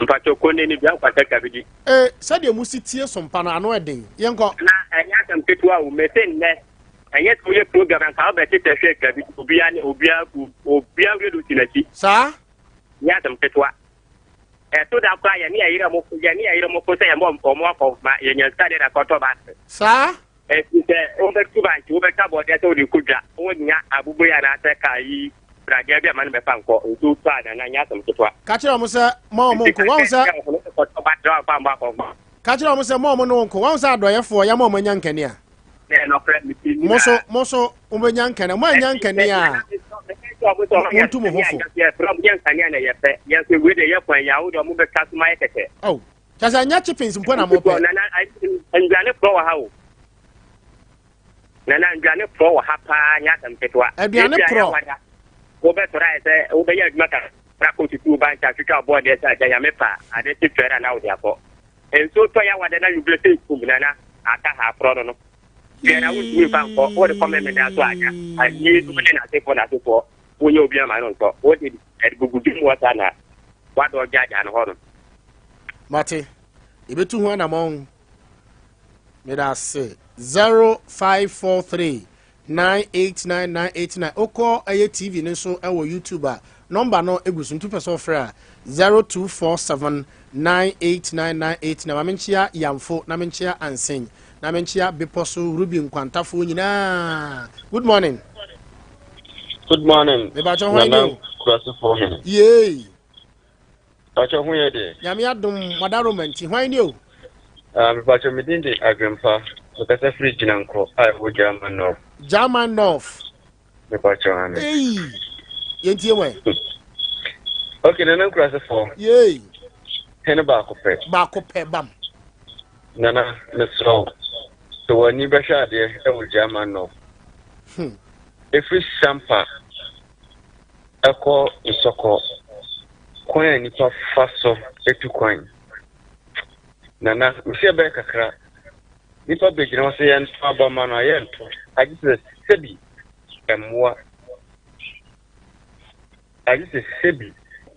Mpakyɛ Konde ni Bia Nkwanta Twabidi. Eh, sɛdeɛ mo si tie sompa no, ano ɛden. Yɛnkɔ. Na ɛnyɛ asɛm ketewa o, mese nnɛ Ɛnyɛ sɛ woyɛ program anka wobɛte sɛ hwɛ twa bi obiara ne obiara obiara radio si n'akyi. Saa. Nyɛ asɛm ketewa. Ɛto da koraa yɛne yɛyere mo yɛne yɛyere mo ko sɛ yɛmmɔ wɔn akɔ ma yɛnya sika deɛ na kɔtɔ baase. Saa. Ɛfiri sɛ wobɛtu bankye wobɛtwa bɔdeɛ sɛ wode kɔ dwa wonnya aboboyi anaasɛ kaa yi bragea bi ama no bɛfa nkɔ nti wotɔ a nana nyɛ asɛm ketewa. Ka kyerɛ wɔn sɛ ma wɔn nko wɔn sɛ. Kɔtɔ batere a wɔfa mbɔ akɔ. Ka kyerɛ wɔn sɛ ma wɔn ne wɔn nko wɔn sɛ adɔyɛfoɔ yɛma wɔn anya nkanea. Mo so mo so mobɛnya nkanea mo annya nkanea a montu mo ho fo. Oh, kyɛ sɛ ɛnyɛ chippings mpo na mopɛ. Nduane porɔ wɔ ha o. Nana nduane porɔ wɔ ha paa nyɛ asɛm ketewa. Aduane porɔ. Wobɛsɔre ayɛ sɛ wobɛyɛ adwuma kakra kɔ tutu ba nkyɛ atwitwa bɔɔdeɛ sɛ agya nyame pa ade te twɛre a na wode akɔ. Nsuo tɔ ya wada na wibre sɛ kum nana aka ha akorɔ no no. Deɛ na wontumi mfa nkɔ wode kɔ mɛmɛ so anya ayie no ne n'asefoɔ n'asefoɔ wonyɛ obi ama no ntɔ wode gugu dwom wɔ saa na wadɔ gyaagyaa no hɔ no. Mate, yɛbɛtu ho anamɔn. Meda ase. 0543 989989 wokɔ ɛyɛ tv no nso ɛwɔ youtube a nɔmba no egu so nti wopɛ sɛ ɔfrɛ a 0247989989 ma menkyea yamfo na menkyea ansen na menkyea bepɔ so ruby nkwantafoɔ nyinaa good morning good morning mebakyɛ hwan ne o kurasefo hene yei Pakyɛ ho yɛ deɛ? Nyame adom wadaroma nti hwan ni o? Ah, mepakyɛ me din de Adwempa. Mekasa firi Gyinankɔ a ɛwɔ German North. German North. Mepakyɛ ane. Ei, yɛntie wɛn. Ok, Nana Nkurasefo. Yei. Hene baako pɛ. Baako pɛ bam. Nana, mesrɛ wo, sɛ w'ani bɛhwɛ adeɛ ɛwɔ German North. Ɛfiri Sampa kɔ nsɔkɔ, kwan a nnipa fa so tu kwan. Nana, mese ɛbɛyɛ kakra, nnipa bɛgyina hɔ sɛ yɛnto aba ma no a, yɛnto. Agye sɛ sɛbi mmoa. Agye sɛ sɛbi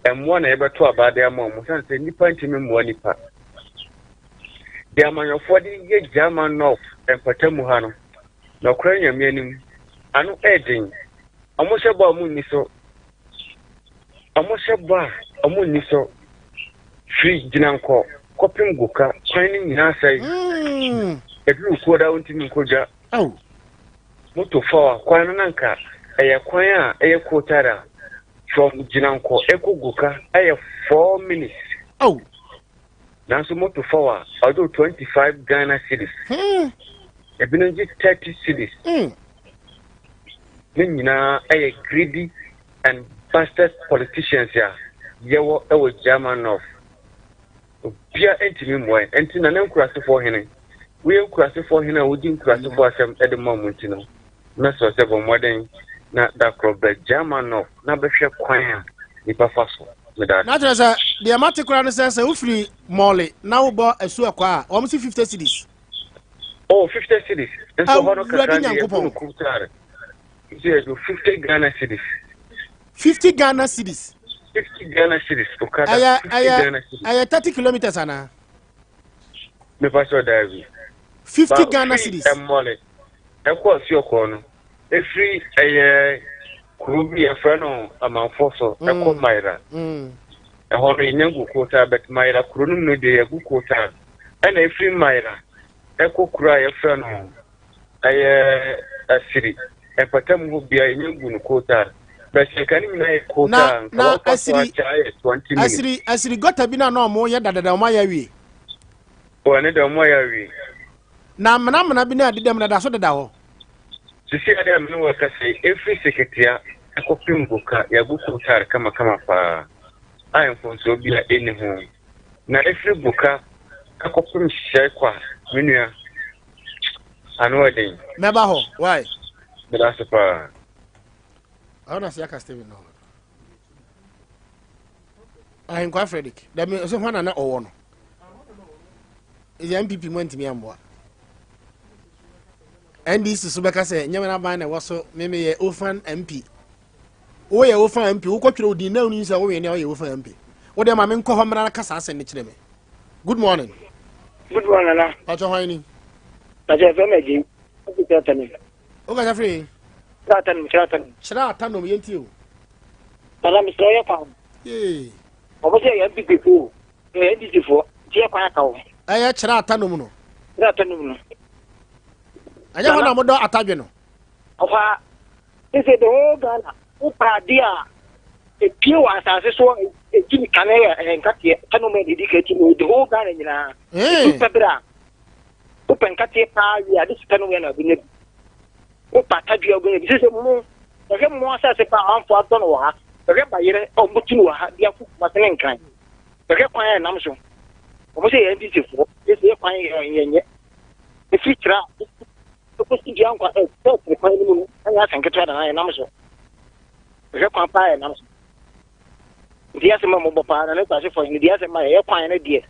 mmoa na yɛbɛto aba de ama wɔn, sane sɛ nnipa ntumi mmoa nnipa. Deɛ amanyɔfoɔ de yɛ German North mpatamu ha no, nɔkorɛ Nyame anim, ano ɛden. Wɔhyɛ bɔ a wɔnni so. Wɔhyɛ bɔ a wɔnni so. Firi Gyinankɔ kɔpem Goka, kwan no nyinaa asɛe. Ɛduru kuo da wontumi nkɔ dwa. Moto fa a kwan no na nka ɛyɛ kwan a ɛyɛ kotara from Gyinankɔ ɛkɔ Goka ɛyɛ 4 minutes. Nanso moto fa wo a, ɔgye wo 25 Ghana cedis. Hmm. Ebinom gye 30 cedis. Hmm. Ne nyinaa ɛyɛ greedy and bastard politicians a yɛwɔ ɛwɔ German North. Obia ntumi mmoa yɛn. Ɛnti na ne nkurasefoɔ hene, woyɛ nkurasefoɔ hene a wodi nkurasefoɔ asɛm de ma wɔn nti no, mɛsrɛ sɛ bɔ mmɔden na da korɔ bra German North na bɛhwɛ kwan a nipa fa so. Meda ase. Na kyerɛ sɛ deɛ mate koraa ne sɛ sɛ wofiri Mɔle na wobɔ asu ɛkɔ a wɔn si 50 cedis. Oh, 50 cedis. Nso hɔ no kakra Awurade deɛ yɛbu Nyankopɔn. no kumtaare. Nso yɛdu 50 Ghana cedis. 50 Ghana cedis. 50 Ghana cedis. Okada Ɛyɛ 50 ɛyɛ Ghana cedis. ɛyɛ 30 kilometers anaa? Mepa kyɛw daabi. 50 Ba Ghana firi cedis. Mmɔle ɛkɔ Asuɔkɔɔ no, ɛfiri ɛyɛ kuro bi yɛfrɛ no Amanfoɔ so ɛkɔ Mayera. Ɛhɔ no yɛnya gu kootaa but Mayera kuro no mu no deɛ yɛgu kootaa. Ɛna ɛfiri Mayera ɛkɔ kuro a yɛfrɛ no ɛyɛ Asiri mpatamu hɔ bia yɛnya gu no kootaa. But sɛ nka ne nyinaa yɛ Na kootaa nka na wɔfa so asiri akyɛ ayɛ 20 minutes. asiri asiri gɔta bi na na ɔmo yɛ dadada ɔmo ayɛ awie. Wɔ ɛno deɛ ɔmo ayɛ awie. Na amena amena bi na ɛdeda mu na ɛda so deda hɔ. Sisi a dɛ me ne wo rekasa yi, efiri Seketea kɔpem Boka, yɛagu kootaar kamakama paa a mfomsoɔ biara nni ho. Na efiri Boka kɔpem Hyɛkwa, me nua, ano yɛ den. Mɛba hɔ, why? Meda ase paa. Ɛhɔ na Siaka Stephen no. Ahenkwa Frederick, dɛm sɛ hwan na na ɔwɔ no? Ɛyɛ NPP mu antumi ammoa. NDC so bɛka sɛ nyɛ aban na ɛwɔ so me meyɛ Ofan MP. Woyɛ Ofan MP, wokɔtwerɛ wo din na wonim sɛ woyɛ nea woyɛ Ofan MP. Wo deɛ ma menkɔ hɔ mmra na ka saa asɛm no kyerɛ me. Good morning. Good morning, Nana. Pakyɛ hwan ni? Pakyɛ fɛ mɛ gye. Kyerɛ atanom. Wokasa firi? Kyerɛ atanom, kyerɛ atanom. Kyerɛ atanom, yɛntie o. Nana, mesrɛ woyɛ kwan. Yee. Ɔmo sɛ yɛ NPP fo. Yɛ NDC foɔ, nti yɛ kwan aka wo. Ɛyɛ kyerɛ atanom no. Kyerɛ atanom no. Ɛnyɛ hɔ na modɔ atadwe no. Ɔfa, sese the whole Ghana, wopɛ adeɛ a epie wɔ asase so edi ne kane yɛ ɛyɛ nkateɛ, atanom yɛ de edi ka ti the whole Ghana nyinaa. Edu pɛ bere a, wopɛ nkateɛ paa wie a, de si tanom yɛ na wobɛnya bi. Wopɛ atadwe a wobɛnya bi. Sese mo, bɛhwɛ mo asase paa amanfoɔ adɔ no wɔ ha, bɛhwɛ bayerɛ a wɔtu no wɔ ha de akɔ Kumasi ne Nkran. Bɛhwɛ kwan a ɛnam so. Wɔn sɛ yɛ NDC foɔ, yɛsɛ yɛ kwan yɛ yɛnyɛ. Ɛfiri kyerɛ a, ɛkɔsi dua nkwa ɛtiri kwan no mu no, ɛnyɛ asɛm ketewa da na yɛnam so. Bɛhwɛ kwan paa yɛnam so. Nti asɛm a mobɔ paa na ne kwase fɔ no deɛ asɛm a yɛyɛ kwan no deɛ,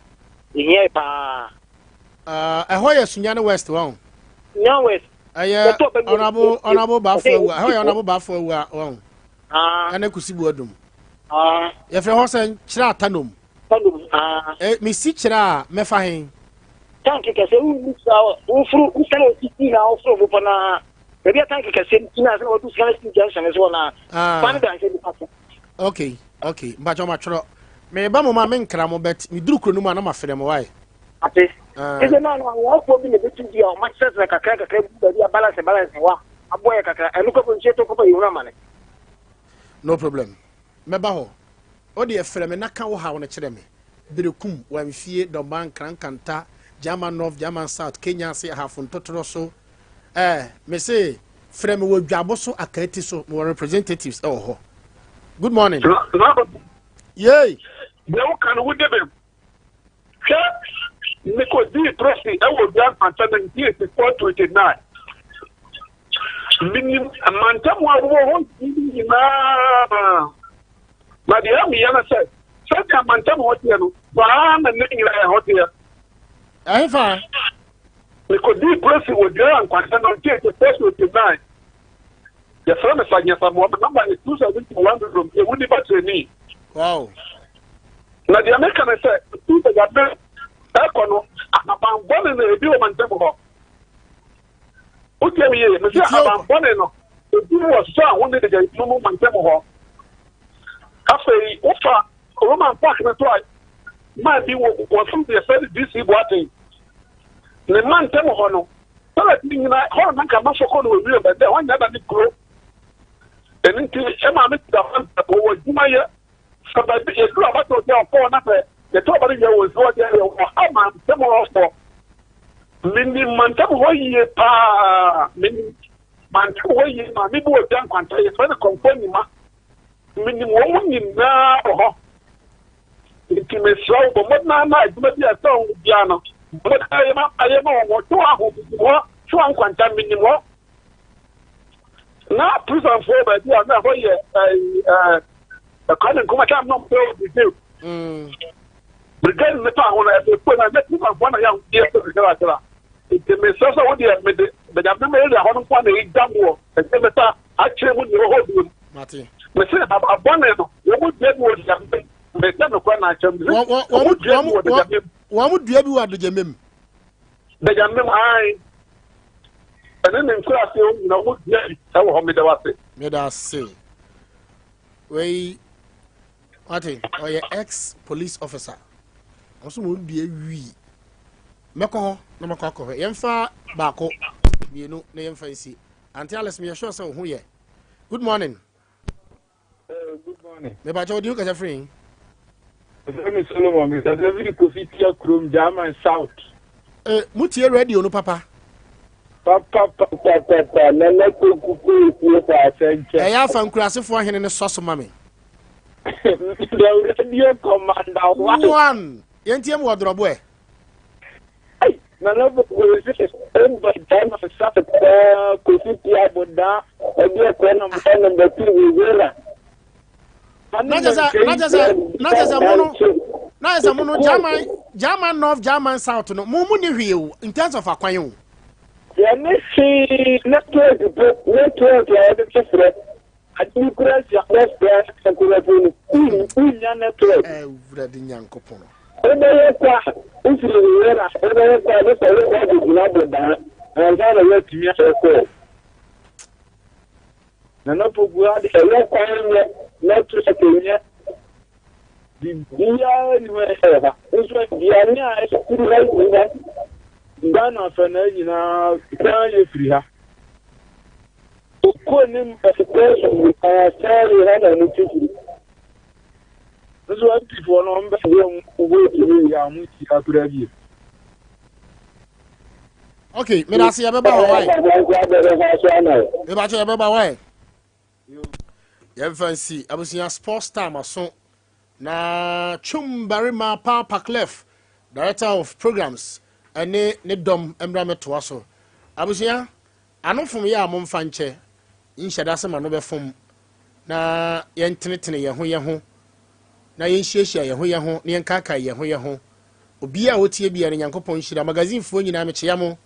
ɛhia yɛ paa. Ɛhɔ yɛ Sunyani West wɔn. Sunyani West. Ɛyɛ ɔnabo ɔnabo baafo awu ɛhɔ yɛ ɔnabo baafo awu a wɔn. Ɛne kusi bu adum. Yɛfrɛ hɔ sɛ kyerɛ atanom. Tanom. Mesi kyerɛ a mɛfa he. Tanki kɛse wofuru wosane osisi na woforo bepɔ na baabi a tanki kɛse no si na sɛ wɔdu sika si junction so na kwan da nkyɛn nipa so. Okay, okay. Mpakyɛ ɔmatwerɛ. Meba mo ma menkra mo bet meduru kuro no mu a na mafrɛ mo wae. Ate. Ɛsɛ na na wɔfoɔ bi na ɛbɛtu bi a ɔmakyerɛkyerɛ kakra kakra bi baabi a balance balance wɔ a aboa yɛ kakra ɛno kɔpɛ nsuo to kɔpɛ yɛhunu amane. No problem. Mɛba hɔ. Wo deɛ frɛ me na ka wo haw no kyerɛ me. Berekum, Wamfie, Dɔban, Nkrankanta, German North, German South, Kenya ase, Ahafo Ntotorɔ so. Eh, me se frɛ me wɔ Dwabo so, Akaati so. Mewɔ representatives wɔ hɔ. Good morning. Yay! Deɛ woka no wode bem. Hwɛ, mekɔdii prɛsi wɔ Dua Nkwanta 1984 29. Menim mantam a wowɔ hɔ nyinaa. Na deɛ meyɛ no sɛ, sɛdeɛ mantam hɔ teɛ no, saa na ne nyinaa ɛhɔ teɛ. Ɛhefa? Mekɔdii prɛsi wɔ Dua Nkwanta 1984 29. Yɛfrɛ me Sergeant Asamoah, me nɔmba yɛ 271 ɛwu nipa kyerɛni. Wow. Na deɛ meka ne sɛ, ɛfiri sɛ yɛabɛ ɛkɔ no, ahaban bɔne no ebi wɔ mantam hɔ. Wotie me yie, mese ahaban bɔne no ebi wɔ sɔ a wone deda no mu mantam hɔ. Afei wofa Roman Park no so a, man bi wɔ wɔsom deɛ fɛ no DC Boateng. Ne mantam hɔ no, toilet no nyinaa hɔ na nka mafɔ kɔ no wɔ wiem bɛsɛ hɔ nyɛ da ne kuro. Ɛno nti ɛma me da wɔwɔ adwuma yɛ. Sɛ baabi yɛduru abatoɔ sɛ ɔkɔɔ na sɛ. Yɛtɔ aba no wie wɔ nsuo deɛ yɛ wɔ ha mantam hɔfoɔ. Menim mantam hɔ yie paa. Menim mantam hɔ yie. Maame bi wɔ dwa nkwanta yɛfrɛ no Kɔmfɔ Nima. Menim wɔn mu nyinaa wɔ hɔ. Nti mesrɛ wo bɔ mmɔden ara na adwuma bi a ɛsɛ wɔn biara no bɔ mmɔden ara yɛ ma ayɛ ma wɔn. Twe wɔn aho menim hɔ. Twe wɔn nkwanta menim hɔ. Na prisonfoɔ baabi a na ɛhɔ yɛ ɛɛ ɛɛ Kwame Nkrumah time na ɔmo yɛ brigade. Brigade ne pa ho no ɛfɛ kuro na ne prisonfoɔ na yɛ yɛ sɛ kakra. Nti mesrɛ sɛ wo deɛ mede bɛgyame area hɔ no nko na ɛgya mu wɔ ɛsɛ mɛsa akyerɛ mu deɛ ɛwɔ hɔ bio. Mese abɔne no wɔn mu dua bi wɔ degyame mu. Mese nokorɛ na akyerɛ mu. Wɔn mu dua bi wɔ degyame mu. Wɔn mu dua bi wɔ degyame mu. Degyame mu ae. Ɛne ne nkuraase hɔ nyina wɔn dua bi ɛwɔ hɔ meda wase. Meda ase. Wei wate ɔyɛ ex police officer. Ɔso mo dua wii. Mɛkɔ hɔ na makɔ akɔhwɛ. Yɛmfa baako mmienu na yɛmfa nsi. Auntie Alice meyɛ sure sɛ wo ho yɛ. Good morning. Good morning. Mepakyɛ wo din kasa firi? Ɛfɛ mi Solomon, mi kasa firi Kofi Tia kurom, German South. Eh, mo tie radio no papa? Papa papa papa, nana koku kɔ efie fa asɛnkyɛ. Ɛyɛ afa nkurasefoɔ hene no sɔ so ma me. The radio commander one. One. Yɛntie mu wɔ dorɔbo ɛ. Nana Poku se ɛba Ghana South paa Kofi Tia Bodaa ɛde ɛkɔ number number 2 Rivera. Na kyɛ sɛ na kyɛ sɛ na kyɛ sɛ mo no na kyɛ sɛ mo no German German North German South no mo mo ni hwee o in terms of akwan o. Yɛne hwee network po network a yɛde frɛ Ade bi kura si abɛfra nkurɔfo no, wunnya network. Awurade Nyankopɔn. Wobɛyɛ kɔ a, wofiri wo yere a, wobɛyɛ kɔ a, ne sɛ wokɔ akɔgyina bodaa ansa na woatumi ayɛ kɔɔ. Nana Poku ade ɛyɛ kwan nyɛ, network nyɛ, biribiara nni hɔ ɛyɛ wɔ ha. Nso aduane a ɛfiri ha nyina, Ghana afanaa nyinaa kwan yɛ firi ha. Ɔkɔ ne mpɛsɛpɛsɛ nyinaa saa yi ha na ɔmo ti firi. Nso MP foɔ no ɔmo bɛgye ɔmo vote no wie a ɔmo nhyia koraa bio. Okay, meda ase yɛbɛba hɔ wae. Mebakyɛ yɛbɛba wae. Yɛmfa nsi abusua sports time aso na twum barima Papa Clef director of programs ɛne ne dɔm mmra mɛtoa so. Abusua Ano fom yɛ a momfa nkyɛ, nhyɛ da sɛ m'ano bɛfom, na yɛntenetene yɛn ho yɛn ho, na yɛnhyiahyia yɛn ho yɛn ho, na yɛnkaakae yɛn ho yɛn ho. Obiara a ɔtie biara no, Nyankopɔn nhyira. Magazinefoɔ nyinaa mekyea mo,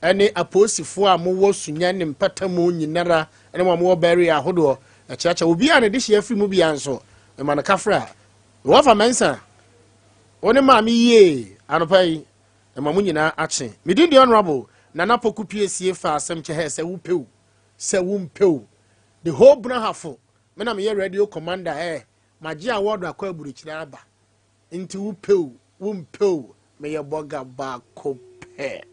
ɛne apolisifoɔ a mowɔ Sunya ne mpatamu nyinara, ɛne mo a mowɔ barrier ahodoɔ, ɛkyeakyea. Obiara a ne dehyeɛ afiri mu biara nso, mema no kafra. Mewɔfa Mensah, wo ne maame yie anɔpa yi. Ɛma mo nyinaa akye. Me din de Honourable Nana Poku Piesie fa asɛm kyɛ hɛ sɛ wo pɛ o sɛ wo mpɛ o the whole Brahafo me na meyɛ radio commander ɛ magye award akɔ aburukyire aba nti wo pɛ o wo mpɛ o meyɛ bɔga baako pɛ.